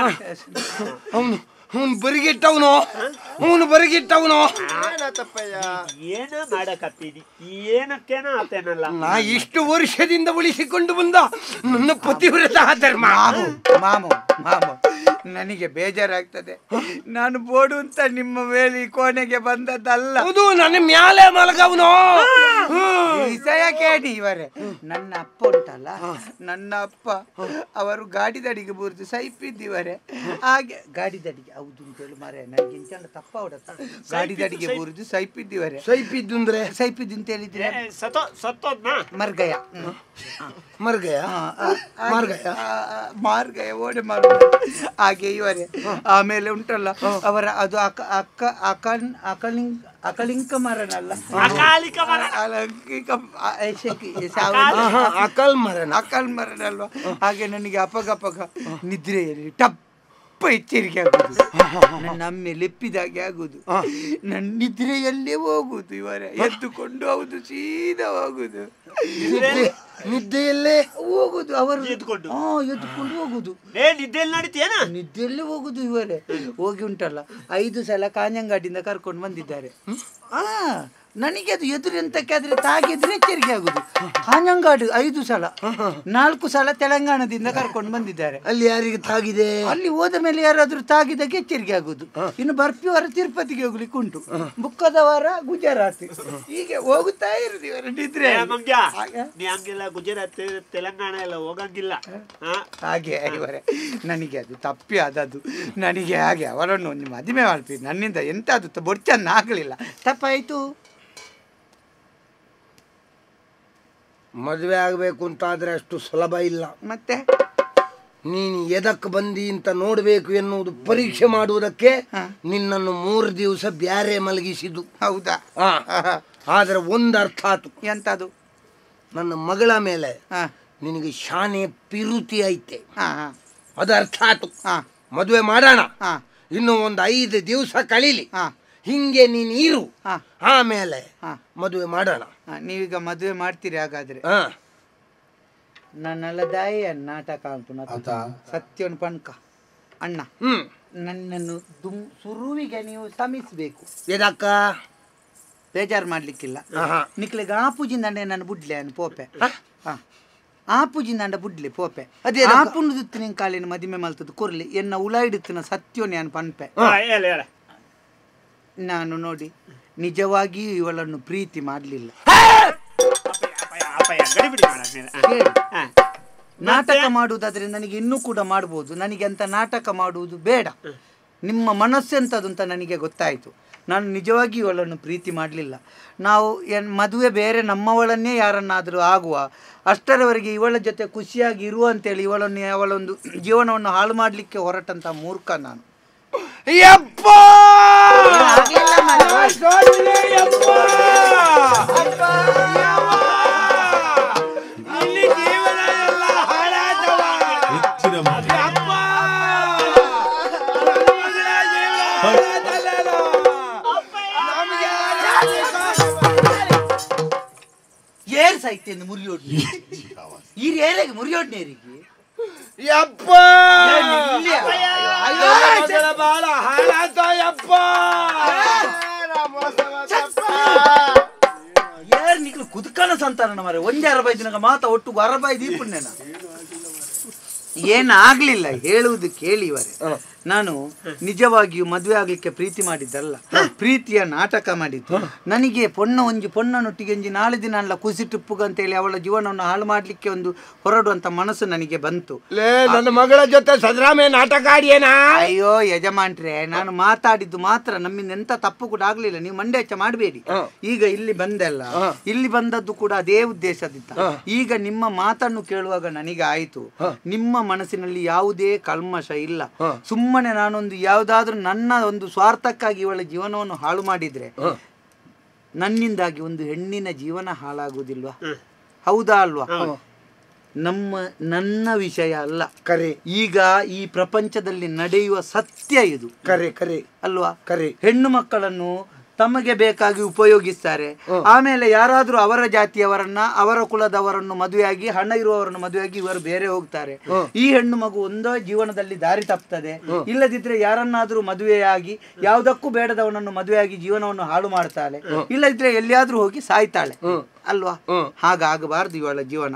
S7: ಅವನು ಅವನು ಬರಿಗಿಟ್ಟವನು, ಅವನು ಬರಿಗಿಟ್ಟವನು.
S6: ಏನ ಮಾಡಕತ್ತೀನಿ? ಏನಕ್ಕೇನ ಆತೇನಲ್ಲ.
S7: ನಾ ಇಷ್ಟು ವರ್ಷದಿಂದ ಉಳಿಸಿಕೊಂಡು ಬಂದ ನನ್ನ ಪತಿವ್ರತ ಧರ್ಮ.
S2: ಮಾಮು ಮಾಮು, ನನಗೆ ಬೇಜಾರಾಗ್ತದೆ. ನಾನು ಬೋಡು ಅಂತ ನಿಮ್ಮ ಮೇಲೆ ಈ ಕೋಣೆಗೆ ಬಂದದ್ದಲ್ಲ.
S7: ಹೌದು, ನನ್ನ ಮ್ಯಾಲೆ ಮಲಗವನು.
S2: ವಿಷಯ ಕೇಳಿ ಇವರೇ, ನನ್ನ ಅಪ್ಪ ಉಂಟಲ್ಲ, ನನ್ನ ಅಪ್ಪ ಅವರು ಗಾಡಿದಡಿಗೆ ಬೂರ್ದು ಸೈಪಿದ್ದಿವರೆ. ಹಾಗೆ ಗಾಡಿದಡಿಗೆ ಹೌದು ಅಂತೇಳಿ ಮಾರೆ, ನನಗೆ ಇಂಚ ತಪ್ಪ ಹೊಡತ್ತ. ಗಾಡಿದಡಿಗೆ ಬೂರ್ದು ಸೈಪಿದ್ದಿವರೆ.
S7: ಸೈಪಿದ್ದು ಅಂದ್ರೆ?
S2: ಸೈಪಿದ್ದು ಅಂತ ಹೇಳಿದ್ರೆ
S6: ಸತ್ತೋದ್ನ?
S2: ಮರ್ಗಯ
S7: ಮರ್ಗಯ ಮಾರ್ಗಯ
S2: ಮಾರ್ಗಯ ಓಡೆ ಮಾರ್ಗ ಹಾಗೆ ಇವರೇ. ಆಮೇಲೆ ಉಂಟಲ್ಲ ಅವರ ಅದು ಅಕ್ಕ ಅಕಲ್ ಅಕಲಿಂಗ್ ಅಕಲಿಂಕ ಮರನಲ್ಲ,
S7: ಅಕಲ್ ಮರಣ,
S2: ಅಕಲ್ ಮರನಲ್ವಾ. ಹಾಗೆ ನನಗೆ ಅಪಗಪಗ ನಿದ್ರೆಯಲ್ಲಿ ಟಪ್ಪ ಎಚ್ಚರಿಕೆ ಆಗುದು, ನನ್ನ ಅಮ್ಮೆ ಲೆಪ್ಪಿದಾಗೆ ಆಗುದು, ನನ್ನ ನಿದ್ರೆಯಲ್ಲೇ ಹೋಗುದು ಇವರೇ. ಎದ್ದುಕೊಂಡು ಹೌದು ಸೀದಾ ಹೋಗುದು,
S7: ನಿದ್ದೆಯಲ್ಲೇ
S2: ಹೋಗುದು ಅವರು, ಎದ್ದುಕೊಂಡು ಹೋಗುದು. ನಿದ್ದೆಯಲ್ಲೇ ಹೋಗುದು ಇವರೇ. ಹೋಗಿ ಉಂಟಲ್ಲ 5 ಸಲ ಕಾಂಜಂಗಾಡಿಂದ ಕರ್ಕೊಂಡು ಬಂದಿದ್ದಾರೆ. ನನಗೆ ಅದು ಎದುರು ಎಂತಕ್ಕೆ ಆದ್ರೆ ತಾಗಿದ್ರೆ ಎಚ್ಚರಿಕೆ ಆಗುದು. ಕಾಂಜಂಗಾಡು 5 ಸಲ, 4 ಸಲ ತೆಲಂಗಾಣದಿಂದ ಕರ್ಕೊಂಡು ಬಂದಿದ್ದಾರೆ.
S7: ಅಲ್ಲಿ ಯಾರಿಗೆ ತಾಗಿದೆ?
S2: ಅಲ್ಲಿ ಹೋದ ಮೇಲೆ ಯಾರಾದ್ರೂ ತಾಗಿದಾಗ ಎಚ್ಚರಿಕೆ ಆಗುದು. ಇನ್ನು ಬರ್ಫಿ ವಾರ ತಿರುಪತಿಗೆ ಹೋಗ್ಲಿಕ್ಕೆ ಉಂಟು, ಬುಕ್ಕದ ವಾರ ಗುಜರಾತ್, ಹೀಗೆ ಹೋಗುತ್ತಾ ಇರುದು ಇವರ ನಿದ್ರೆ.
S6: ಹಂಗೆಲ್ಲ ಗುಜರಾತ್ ತೆಲಂಗಾಣ ಎಲ್ಲ ಹೋಗಂಗಿಲ್ಲ
S2: ಹಾಗೆ ಇವರೇ. ನನಗೆ ಅದು ತಪ್ಪಿ ಆದದ್ದು, ನನಗೆ ಹಾಗೆ ಅವರನ್ನು ಒಂದು ಮದುವೆ ಮಾಡ್ತೀನಿ, ನನ್ನಿಂದ ಎಂತ ಅದು ಬೊಡ್ಚನ್ನು ಆಗಲಿಲ್ಲ, ತಪ್ಪಾಯಿತು.
S7: ಮದುವೆ ಆಗಬೇಕು ಅಂತಾದರೆ ಅಷ್ಟು ಸುಲಭ ಇಲ್ಲ.
S2: ಮತ್ತೆ
S7: ನೀನು ಎದಕ್ಕೆ ಬಂದಿ ಅಂತ ನೋಡಬೇಕು ಎನ್ನುವುದು ಪರೀಕ್ಷೆ ಮಾಡುವುದಕ್ಕೆ ನಿನ್ನನ್ನು 3 ದಿವಸ ಬ್ಯಾರೆ ಮಲಗಿಸಿದ್ದು.
S2: ಹೌದಾ?
S7: ಆದರೆ ಒಂದು ಅರ್ಥ ಆತು.
S2: ಎಂತದು?
S7: ನನ್ನ ಮಗಳ ಮೇಲೆ ನಿನಗೆ ಶಾನೆ ಪಿರುತಿ ಐತೆ, ಅದು ಅರ್ಥ ಆತು. ಮದುವೆ ಮಾಡೋಣ, ಇನ್ನು ಒಂದು 5 ದಿವಸ ಕಳೀಲಿ, ಹಿಂಗೆ ನೀನು ಇರು, ಆಮೇಲೆ ಮದುವೆ ಮಾಡೋಣ.
S2: ನೀವೀಗ ಮದುವೆ ಮಾಡ್ತೀರಿ ಹಾಗಾದ್ರೆ? ನನ್ನೆಲ್ಲ ದಾಯ ನಾಟಕ ಅಂತ ಸತ್ಯವನ್ನು ಪಣ್ಕ ಅಣ್ಣ, ನನ್ನನ್ನು ಸುರುವಿಗೆ ನೀವು ಶ್ರಮಿಸಬೇಕು.
S7: ಎದಕ್ಕ?
S2: ಬೇಜಾರು ಮಾಡ್ಲಿಕ್ಕಿಲ್ಲ. ನಿಕ್ಲೆಗೆ ಆಪುಜಿಂದಂಡೆ ನಾನು ಬುಡ್ಲೆ ಅನ್ ಪೋಪೆ, ಆಪುಜಿಂದಂಡ ಬುಡ್ಲೆ ಪೋಪೆ,
S7: ಅದೇ
S2: ಆಪುಂಡು ನಿನ್ ಕಾಲಿನ ಮದಿಮೆ ಮಲ್ತದ್ದು ಕೊರ್ಲಿ ಎನ್ನ ಉಲಾಯಿಡುತ್ತಿನ ಸತ್ಯೋನೆ ಅನ್ ಪನ್ಪೆ. ನಾನು ನೋಡಿ ನಿಜವಾಗಿಯೂ ಇವಳನ್ನು ಪ್ರೀತಿ ಮಾಡಲಿಲ್ಲ. ನಾಟಕ ಮಾಡುವುದಾದ್ರೆ ನನಗೆ ಇನ್ನೂ ಕೂಡ ಮಾಡ್ಬೋದು, ನನಗೆ ಅಂತ ನಾಟಕ ಮಾಡುವುದು ಬೇಡ. ನಿಮ್ಮ ಮನಸ್ಸೆಂಥದ್ದು ಅಂತ ನನಗೆ ಗೊತ್ತಾಯಿತು. ನಾನು ನಿಜವಾಗಿ ಇವಳನ್ನು ಪ್ರೀತಿ ಮಾಡಲಿಲ್ಲ. ನಾವು ಏನು ಮದುವೆ ಬೇರೆ ನಮ್ಮವಳನ್ನೇ ಯಾರನ್ನಾದರೂ ಆಗುವ ಅಷ್ಟರವರೆಗೆ ಇವಳ ಜೊತೆ ಖುಷಿಯಾಗಿ ಇರುವ ಅಂತೇಳಿ ಇವಳನ್ನು ಅವಳೊಂದು ಜೀವನವನ್ನು ಹಾಳು ಮಾಡಲಿಕ್ಕೆ ಹೊರಟಂಥ ಮೂರ್ಖ ನಾನು. ಏರ್ ಸಾಯ್ತೆ ಮುರಿಯೋಡ್ನಿ ಈ ಏರಿಗೆ ಮುರಿಯೋಡ್ನೇರಿಗೆ
S7: ಯಪ್ಪ ಬಾಳ ಹಾಳಾತ ಯಪ್ಪ.
S2: ಏರ್ ನಿಕ್ಲು ಕುದುಕನ ಸಂತಾನ ಮಾರೆ ಒಂದೇ ಅರಬೈ ದಿನಕ ಮಾತ ಒಟ್ಟು ಅರಬೈ ದೀಪುಣ್ಯನ ಏನಾಗ್ಲಿಲ್ಲ ಹೇಳುವುದು ಕೇಳಿವರೆ. ನಾನು ನಿಜವಾಗಿಯೂ ಮದುವೆ ಆಗಲಿಕ್ಕೆ ಪ್ರೀತಿ ಮಾಡಿದ್ದಲ್ಲ, ಪ್ರೀತಿಯ ನಾಟಕ ಮಾಡಿದ್ದು. ನನಗೆ ಪೊಣ್ಣ ಒಂಜಿ ಪೊಣ್ಣನೊಟ್ಟಿಗೆ ಒಂಜಿ ನಾಳೆ ದಿನ ಅಲ್ಲ ಕುಸಿ ಟಿಪ್ಪುಗ ಅಂತೇಳಿ ಅವಳ ಜೀವನವನ್ನು ಹಾಳು ಮಾಡಲಿಕ್ಕೆ ಒಂದು ಹೊರಡುವಂತ ಮನಸ್ಸು ನನಗೆ ಬಂತು.
S7: ನನ್ನ ಮಗಳ ಜೊತೆ ಸದರಾಮೆ ನಾಟಕ ಆಡಿಯೇನಾ?
S2: ಅಯ್ಯೋ ಯಜಮಾನ್ರೆ, ನಾನು ಮಾತಾಡಿದ್ದು ಮಾತ್ರ, ನಮ್ಮಿಂದ ಎಂತ ತಪ್ಪು ಕೂಡ ಆಗ್ಲಿಲ್ಲ, ನೀವು ಮಂಡೆ ಹೆಚ್ಚ ಮಾಡಬೇಡಿ. ಈಗ ಇಲ್ಲಿ ಬಂದೆಲ್ಲ, ಇಲ್ಲಿ ಬಂದದ್ದು ಕೂಡ ಅದೇ ಉದ್ದೇಶದಿಂದ. ಈಗ ನಿಮ್ಮ ಮಾತನ್ನು ಕೇಳುವಾಗ ನನಗೆ ಆಯಿತು, ನಿಮ್ಮ ಮನಸ್ಸಿನಲ್ಲಿ ಯಾವುದೇ ಕಲ್ಮಶ ಇಲ್ಲ. ಸುಮ್ಮನೆ ನಾನೊಂದು ಯಾವುದಾದ್ರೂ ನನ್ನ ಒಂದು ಸ್ವಾರ್ಥಕ್ಕಾಗಿ ಇವಳ ಜೀವನವನ್ನು ಹಾಳು ಮಾಡಿದ್ರೆ ನನ್ನಿಂದಾಗಿ ಒಂದು ಹೆಣ್ಣಿನ ಜೀವನ ಹಾಳಾಗುವುದಿಲ್ವಾ? ಹೌದಾ ಅಲ್ವಾ? ನನ್ನ ವಿಷಯ ಅಲ್ಲ
S7: ಕರೆ,
S2: ಈಗ ಈ ಪ್ರಪಂಚದಲ್ಲಿ ನಡೆಯುವ ಸತ್ಯ ಇದು.
S7: ಕರೆ ಕರೆ
S2: ಅಲ್ವಾ?
S7: ಕರೆ.
S2: ಹೆಣ್ಣು ಮಕ್ಕಳನ್ನು ತಮಗೆ ಬೇಕಾಗಿ ಉಪಯೋಗಿಸ್ತಾರೆ. ಆಮೇಲೆ ಯಾರಾದರೂ ಅವರ ಜಾತಿಯವರನ್ನ ಅವರ ಕುಲದವರನ್ನು ಮದುವೆಯಾಗಿ ಹಣ ಇರುವವರನ್ನು ಮದುವೆಯಾಗಿ ಇವರು ಬೇರೆ ಹೋಗ್ತಾರೆ. ಈ ಹೆಣ್ಣು ಮಗು ಒಂದೋ ಜೀವನದಲ್ಲಿ ದಾರಿ ತಪ್ತದೆ, ಇಲ್ಲದಿದ್ರೆ ಯಾರನ್ನಾದರೂ ಮದುವೆಯಾಗಿ ಯಾವುದಕ್ಕೂ ಬೇಡದವನನ್ನು ಮದುವೆಯಾಗಿ ಜೀವನವನ್ನು ಹಾಳು ಮಾಡ್ತಾಳೆ, ಇಲ್ಲದಿದ್ರೆ ಎಲ್ಲಿಯಾದ್ರೂ ಹೋಗಿ ಸಾಯ್ತಾಳೆ ಅಲ್ವಾ? ಹಾಗಾಗಬಾರ್ದು ಇವಳ ಜೀವನ.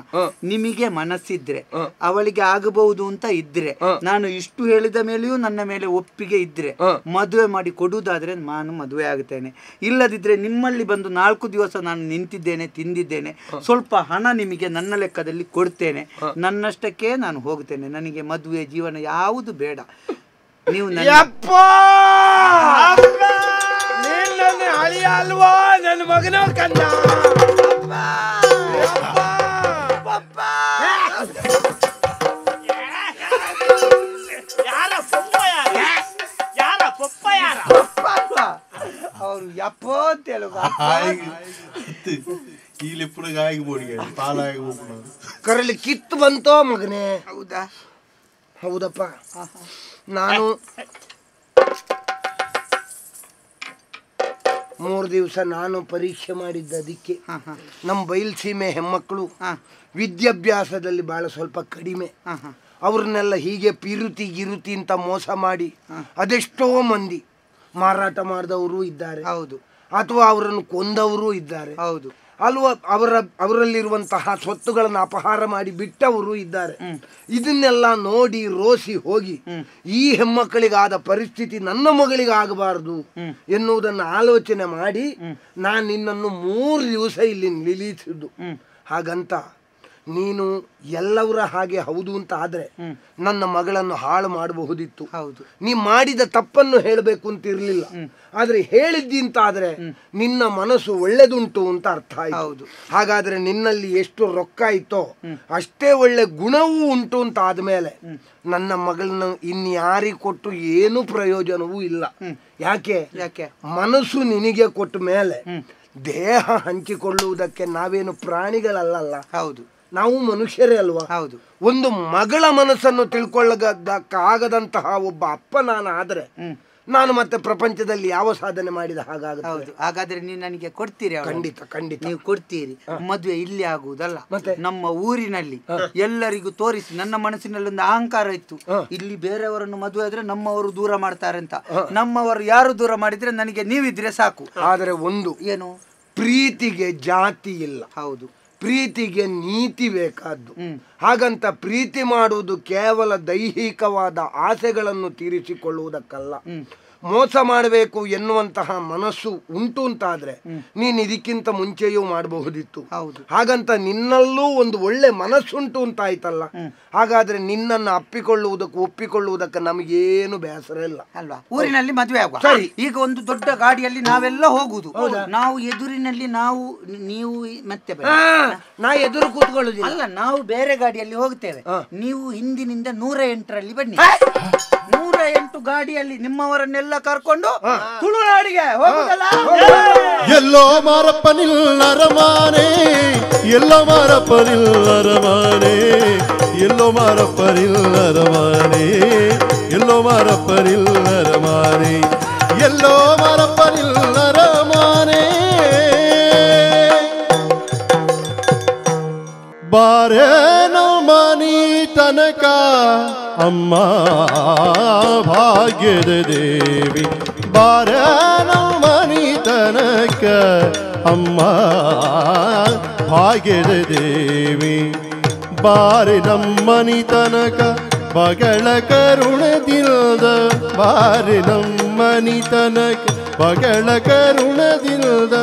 S2: ನಿಮಗೆ ಮನಸ್ಸಿದ್ರೆ, ಅವಳಿಗೆ ಆಗಬಹುದು ಅಂತ ಇದ್ರೆ, ನಾನು ಇಷ್ಟು ಹೇಳಿದ ಮೇಲೆಯೂ ನನ್ನ ಮೇಲೆ ಒಪ್ಪಿಗೆ ಇದ್ರೆ ಮದುವೆ ಮಾಡಿ ಕೊಡುವುದಾದ್ರೆ ನಾನು ಮದುವೆ ಆಗುತ್ತೇನೆ. ಇಲ್ಲದಿದ್ರೆ ನಿಮ್ಮಲ್ಲಿ ಬಂದು 4 ದಿವಸ ನಾನು ನಿಂತಿದ್ದೇನೆ, ತಿಂದಿದ್ದೇನೆ, ಸ್ವಲ್ಪ ಹಣ ನಿಮಗೆ ನನ್ನ ಲೆಕ್ಕದಲ್ಲಿ ಕೊಡ್ತೇನೆ, ನನ್ನಷ್ಟಕ್ಕೆ ನಾನು ಹೋಗ್ತೇನೆ, ನನಗೆ ಮದುವೆ ಜೀವನ ಯಾವುದು ಬೇಡ. ನೀವು
S7: ಅಲ್ವಾ ನನ್ನ ಮಗನ ಕಂದ
S2: ಅವರು ಯಪ್ಪ ಅಂತ
S7: ಕರಲಿ ಕಿತ್ತು ಬಂತೋ ಮಗನೇ.
S2: ಹೌದಾ?
S7: ಹೌದಪ್ಪ. ನಾನು 3 ದಿವಸ ನಾನು ಪರೀಕ್ಷೆ ಮಾಡಿದ್ದ ಅದಕ್ಕೆ. ನಮ್ಮ ಬಯಲುಸೀಮೆ ಹೆಮ್ಮಕ್ಕಳು ವಿದ್ಯಾಭ್ಯಾಸದಲ್ಲಿ ಭಾಳ ಸ್ವಲ್ಪ ಕಡಿಮೆ. ಅವ್ರನ್ನೆಲ್ಲ ಹೀಗೆ ಪಿರುತಿ ಗಿರುತಿ ಅಂತ ಮೋಸ ಮಾಡಿ ಅದೆಷ್ಟೋ ಮಂದಿ ಮಾರಾಟ ಮಾಡಿದವರು ಇದ್ದಾರೆ.
S2: ಹೌದು.
S7: ಅಥವಾ ಅವರನ್ನು ಕೊಂದವರು ಇದ್ದಾರೆ.
S2: ಹೌದು
S7: ಅಲ್ವಾ? ಅವರಲ್ಲಿರುವಂತಹ ಸ್ವತ್ತುಗಳನ್ನು ಅಪಹಾರ ಮಾಡಿ ಬಿಟ್ಟವರು ಇದ್ದಾರೆ. ಇದನ್ನೆಲ್ಲ ನೋಡಿ ರೋಸಿ ಹೋಗಿ ಈ ಹೆಮ್ಮಕ್ಕಳಿಗಾದ ಪರಿಸ್ಥಿತಿ ನನ್ನ ಮಗಳಿಗಾಗಬಾರದು ಎನ್ನುವುದನ್ನು ಆಲೋಚನೆ ಮಾಡಿ ನಾನು ನಿನ್ನನ್ನು 3 ದಿವಸ ಇಲ್ಲಿ ನಿಲ್ಲಿಸಿದ್ದು. ಹಾಗಂತ ನೀನು ಎಲ್ಲವರ ಹಾಗೆ ಹೌದು ಅಂತ ಆದರೆ ನನ್ನ ಮಗಳನ್ನು ಹಾಳು ಮಾಡಬಹುದಿತ್ತು.
S2: ಹೌದು.
S7: ನೀ ಮಾಡಿದ ತಪ್ಪನ್ನು ಹೇಳಬೇಕು ಅಂತ ಇರಲಿಲ್ಲ, ಆದರೆ ಹೇಳಿದ್ದಿ ಅಂತ ಆದರೆ ನಿನ್ನ ಮನಸ್ಸು ಒಳ್ಳೆದುಂಟು ಅಂತ ಅರ್ಥ ಆಯ್ತು. ಹಾಗಾದರೆ ನಿನ್ನಲ್ಲಿ ಎಷ್ಟು ರೊಕ್ಕ ಇತ್ತೋ ಅಷ್ಟೇ ಒಳ್ಳೆ ಗುಣವೂ ಉಂಟು ಅಂತ ಆದಮೇಲೆ ನನ್ನ ಮಗಳನ್ನ ಇನ್ಯಾರಿಗೆ ಕೊಟ್ಟು ಏನೂ ಪ್ರಯೋಜನವೂ ಇಲ್ಲ. ಯಾಕೆ?
S2: ಯಾಕೆ?
S7: ಮನಸ್ಸು ನಿನಗೆ ಕೊಟ್ಟ ಮೇಲೆ ದೇಹ ಹಂಚಿಕೊಳ್ಳುವುದಕ್ಕೆ ನಾವೇನು ಪ್ರಾಣಿಗಳಲ್ಲ.
S2: ಹೌದು,
S7: ನಾವು ಮನುಷ್ಯರೇ ಅಲ್ವಾ?
S2: ಹೌದು.
S7: ಒಂದು ಮಗಳ ಮನಸ್ಸನ್ನು ತಿಳ್ಕೊಳ್ಳೋದಕ್ಕಾಗದಂತಹ ಒಬ್ಬ ಅಪ್ಪ ನಾನು ಆದರೆ ನಾನು ಮತ್ತೆ ಪ್ರಪಂಚದಲ್ಲಿ ಯಾವ ಸಾಧನೆ ಮಾಡಿದ ಹಾಗಾಗುತ್ತೆ.
S2: ಹೌದು. ಹಾಗಾದ್ರೆ ನೀವು ನನಗೆ ಕೊಡ್ತೀರಿ?
S7: ಖಂಡಿತ ಖಂಡಿತ
S2: ನೀವು ಕೊಡ್ತೀರಿ. ಮದುವೆ ಇಲ್ಲಿ ಆಗುವುದಲ್ಲ, ಮತ್ತೆ ನಮ್ಮ ಊರಿನಲ್ಲಿ ಎಲ್ಲರಿಗೂ ತೋರಿಸಿ. ನನ್ನ ಮನಸ್ಸಿನಲ್ಲಿ ಒಂದು ಅಹಂಕಾರ ಇತ್ತು, ಇಲ್ಲಿ ಬೇರೆಯವರನ್ನು ಮದುವೆ ಆದ್ರೆ ನಮ್ಮವರು ದೂರ ಮಾಡ್ತಾರೆ ಅಂತ. ನಮ್ಮವರು ಯಾರು ದೂರ ಮಾಡಿದ್ರೆ ನನಗೆ ನೀವಿದ್ರೆ ಸಾಕು.
S7: ಆದರೆ ಒಂದು
S2: ಏನು,
S7: ಪ್ರೀತಿಗೆ ಜಾತಿ ಇಲ್ಲ.
S2: ಹೌದು.
S7: ಪ್ರೀತಿಗೆ ನೀತಿ ಬೇಕಾದ್ದು. ಹಾಗಂತ ಪ್ರೀತಿ ಮಾಡುವುದು ಕೇವಲ ದೈಹಿಕವಾದ ಆಸೆಗಳನ್ನು ತೀರಿಸಿಕೊಳ್ಳುವುದಕ್ಕಲ್ಲ. ಮೋಸ ಮಾಡಬೇಕು ಎನ್ನುವಂತಹ ಮನಸ್ಸು ಉಂಟು ಅಂತಾದ್ರೆ ನೀನು ಇದಕ್ಕಿಂತ ಮುಂಚೆಯೂ ಮಾಡಬಹುದಿತ್ತು. ಹಾಗಂತ ನಿನ್ನಲ್ಲೂ ಒಂದು ಒಳ್ಳೆ ಮನಸ್ಸುಂಟು ಅಂತ ಆಯ್ತಲ್ಲ. ಹಾಗಾದ್ರೆ ನಿನ್ನನ್ನು ಅಪ್ಪಿಕೊಳ್ಳುವುದಕ್ಕೆ ಒಪ್ಪಿಕೊಳ್ಳುವುದಕ್ಕೆ ನಮಗೇನು ಬೇಸರ ಇಲ್ಲ
S2: ಅಲ್ವಾ? ಊರಿನಲ್ಲಿ ಮದುವೆ ಆಗುವ ಸರಿ. ಈಗ ಒಂದು ದೊಡ್ಡ ಗಾಡಿಯಲ್ಲಿ ನಾವೆಲ್ಲ ಹೋಗುದು. ನಾವು ಎದುರಿನಲ್ಲಿ ನಾವು ನೀವು ಮತ್ತೆ
S7: ನಾ ಎದುರು ಕೂತ್ಕೊಳ್ಳುದಿಲ್ಲ
S2: ಅಲ್ಲ, ನಾವು ಬೇರೆ ಗಾಡಿಯಲ್ಲಿ ಹೋಗ್ತೇವೆ. ನೀವು ಹಿಂದಿನಿಂದ 108ರಲ್ಲಿ ಬನ್ನಿ. 108 ಗಾಡಿಯಲ್ಲಿ ನಿಮ್ಮವರನ್ನೆಲ್ಲ ಕರ್ಕೊಂಡು ತುಳುನಾಡಿಗೆ ಹೋಗುದಲ್ಲ.
S3: ಎಲ್ಲೋ ಮಾರಪ್ಪನಿಲ್ಲರಮಾನೆ, ಎಲ್ಲೋ ಮಾರಪ್ಪನಿಲ್ಲರಮಾನೆ, ಎಲ್ಲೋ ಮಾರಪ್ಪನಿಲ್ಲರಮಾನೆ, ಎಲ್ಲೋ ಮಾರಪ್ಪನಿಲ್ಲರಮಾನೆ, ಎಲ್ಲೋ ಮಾರಪ್ಪನಿಲ್ಲರಮಾನೆ. ಬಾರೆ ನಮ್ಮನಿ ತನಕ ಅಮ್ಮ ಭಾಗ್ಯದ ದೇವಿ, ಬಾರೆ ನಮ್ಮನಿ ತನಕ ಅಮ್ಮ ಭಾಗ್ಯದ ದೇವಿ, ಬಾರೆ ನಮ್ಮನಿ ತನಕ ಬಗಳ ಕರುಣದಿಲ್ದ, ಬಾರೆ ನಮ್ಮನಿ ತನಕ ಬಗಳ ಕರುಣದಿಲ್ದ,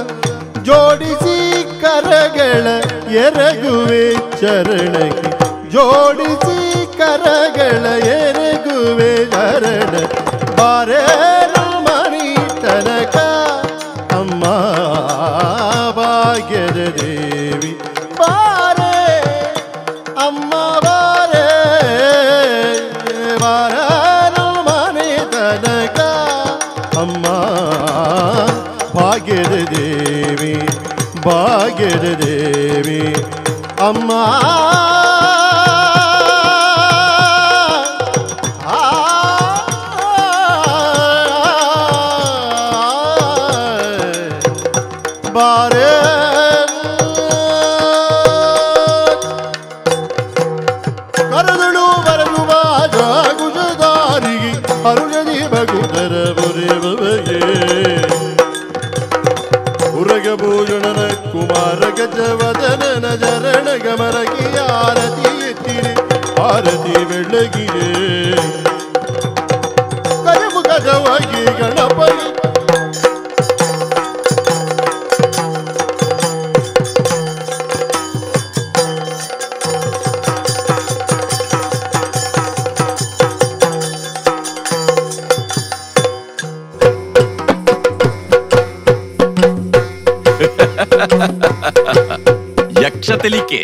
S3: ಜೋಡಿಸಿ ಕರಗಳ ಎರಗುವೆ ಚರಣಕ್ಕೆ, ಜೋಡಿಸಿ ಕರಗಳ ಎರಗುವೆ ಚರಣ, ಬಾರೆ ಮಣಿ ತನಕ ಅಮ್ಮ ಭಾಗ್ಯದ ದೇವಿ, ಬಾರೆ ಅಮ್ಮ ಬಾರೆ, ಬಾರೆ ಮಣಿ ತನಕ ಅಮ್ಮ ಭಾಗ್ಯದ ದೇವಿ, ಭಾಗ್ಯದ ದೇವಿ ಅಮ್ಮ. ಬಾರೆ ಕರದಳು ಬರಲು ಬಾಜಾಗುಜದಾರಿಗೆ ಅರುಣದಿ ಬಗುದರ ಬುರೆ ಉರಗಭೂಷಣನ ಕುಮಾರ ಗಜವದನನ ಚರಣ ಗಮನಕ್ಕೆ ಆರತಿ ಎತ್ತಿರಿ ಆರತಿ ಬೆಳಗಿದೆ ಕಜಮುಖದವಾಗಿ ಗಣಪತಿ.
S9: ಯಕ್ಷ ತೆಲಿಕೆ.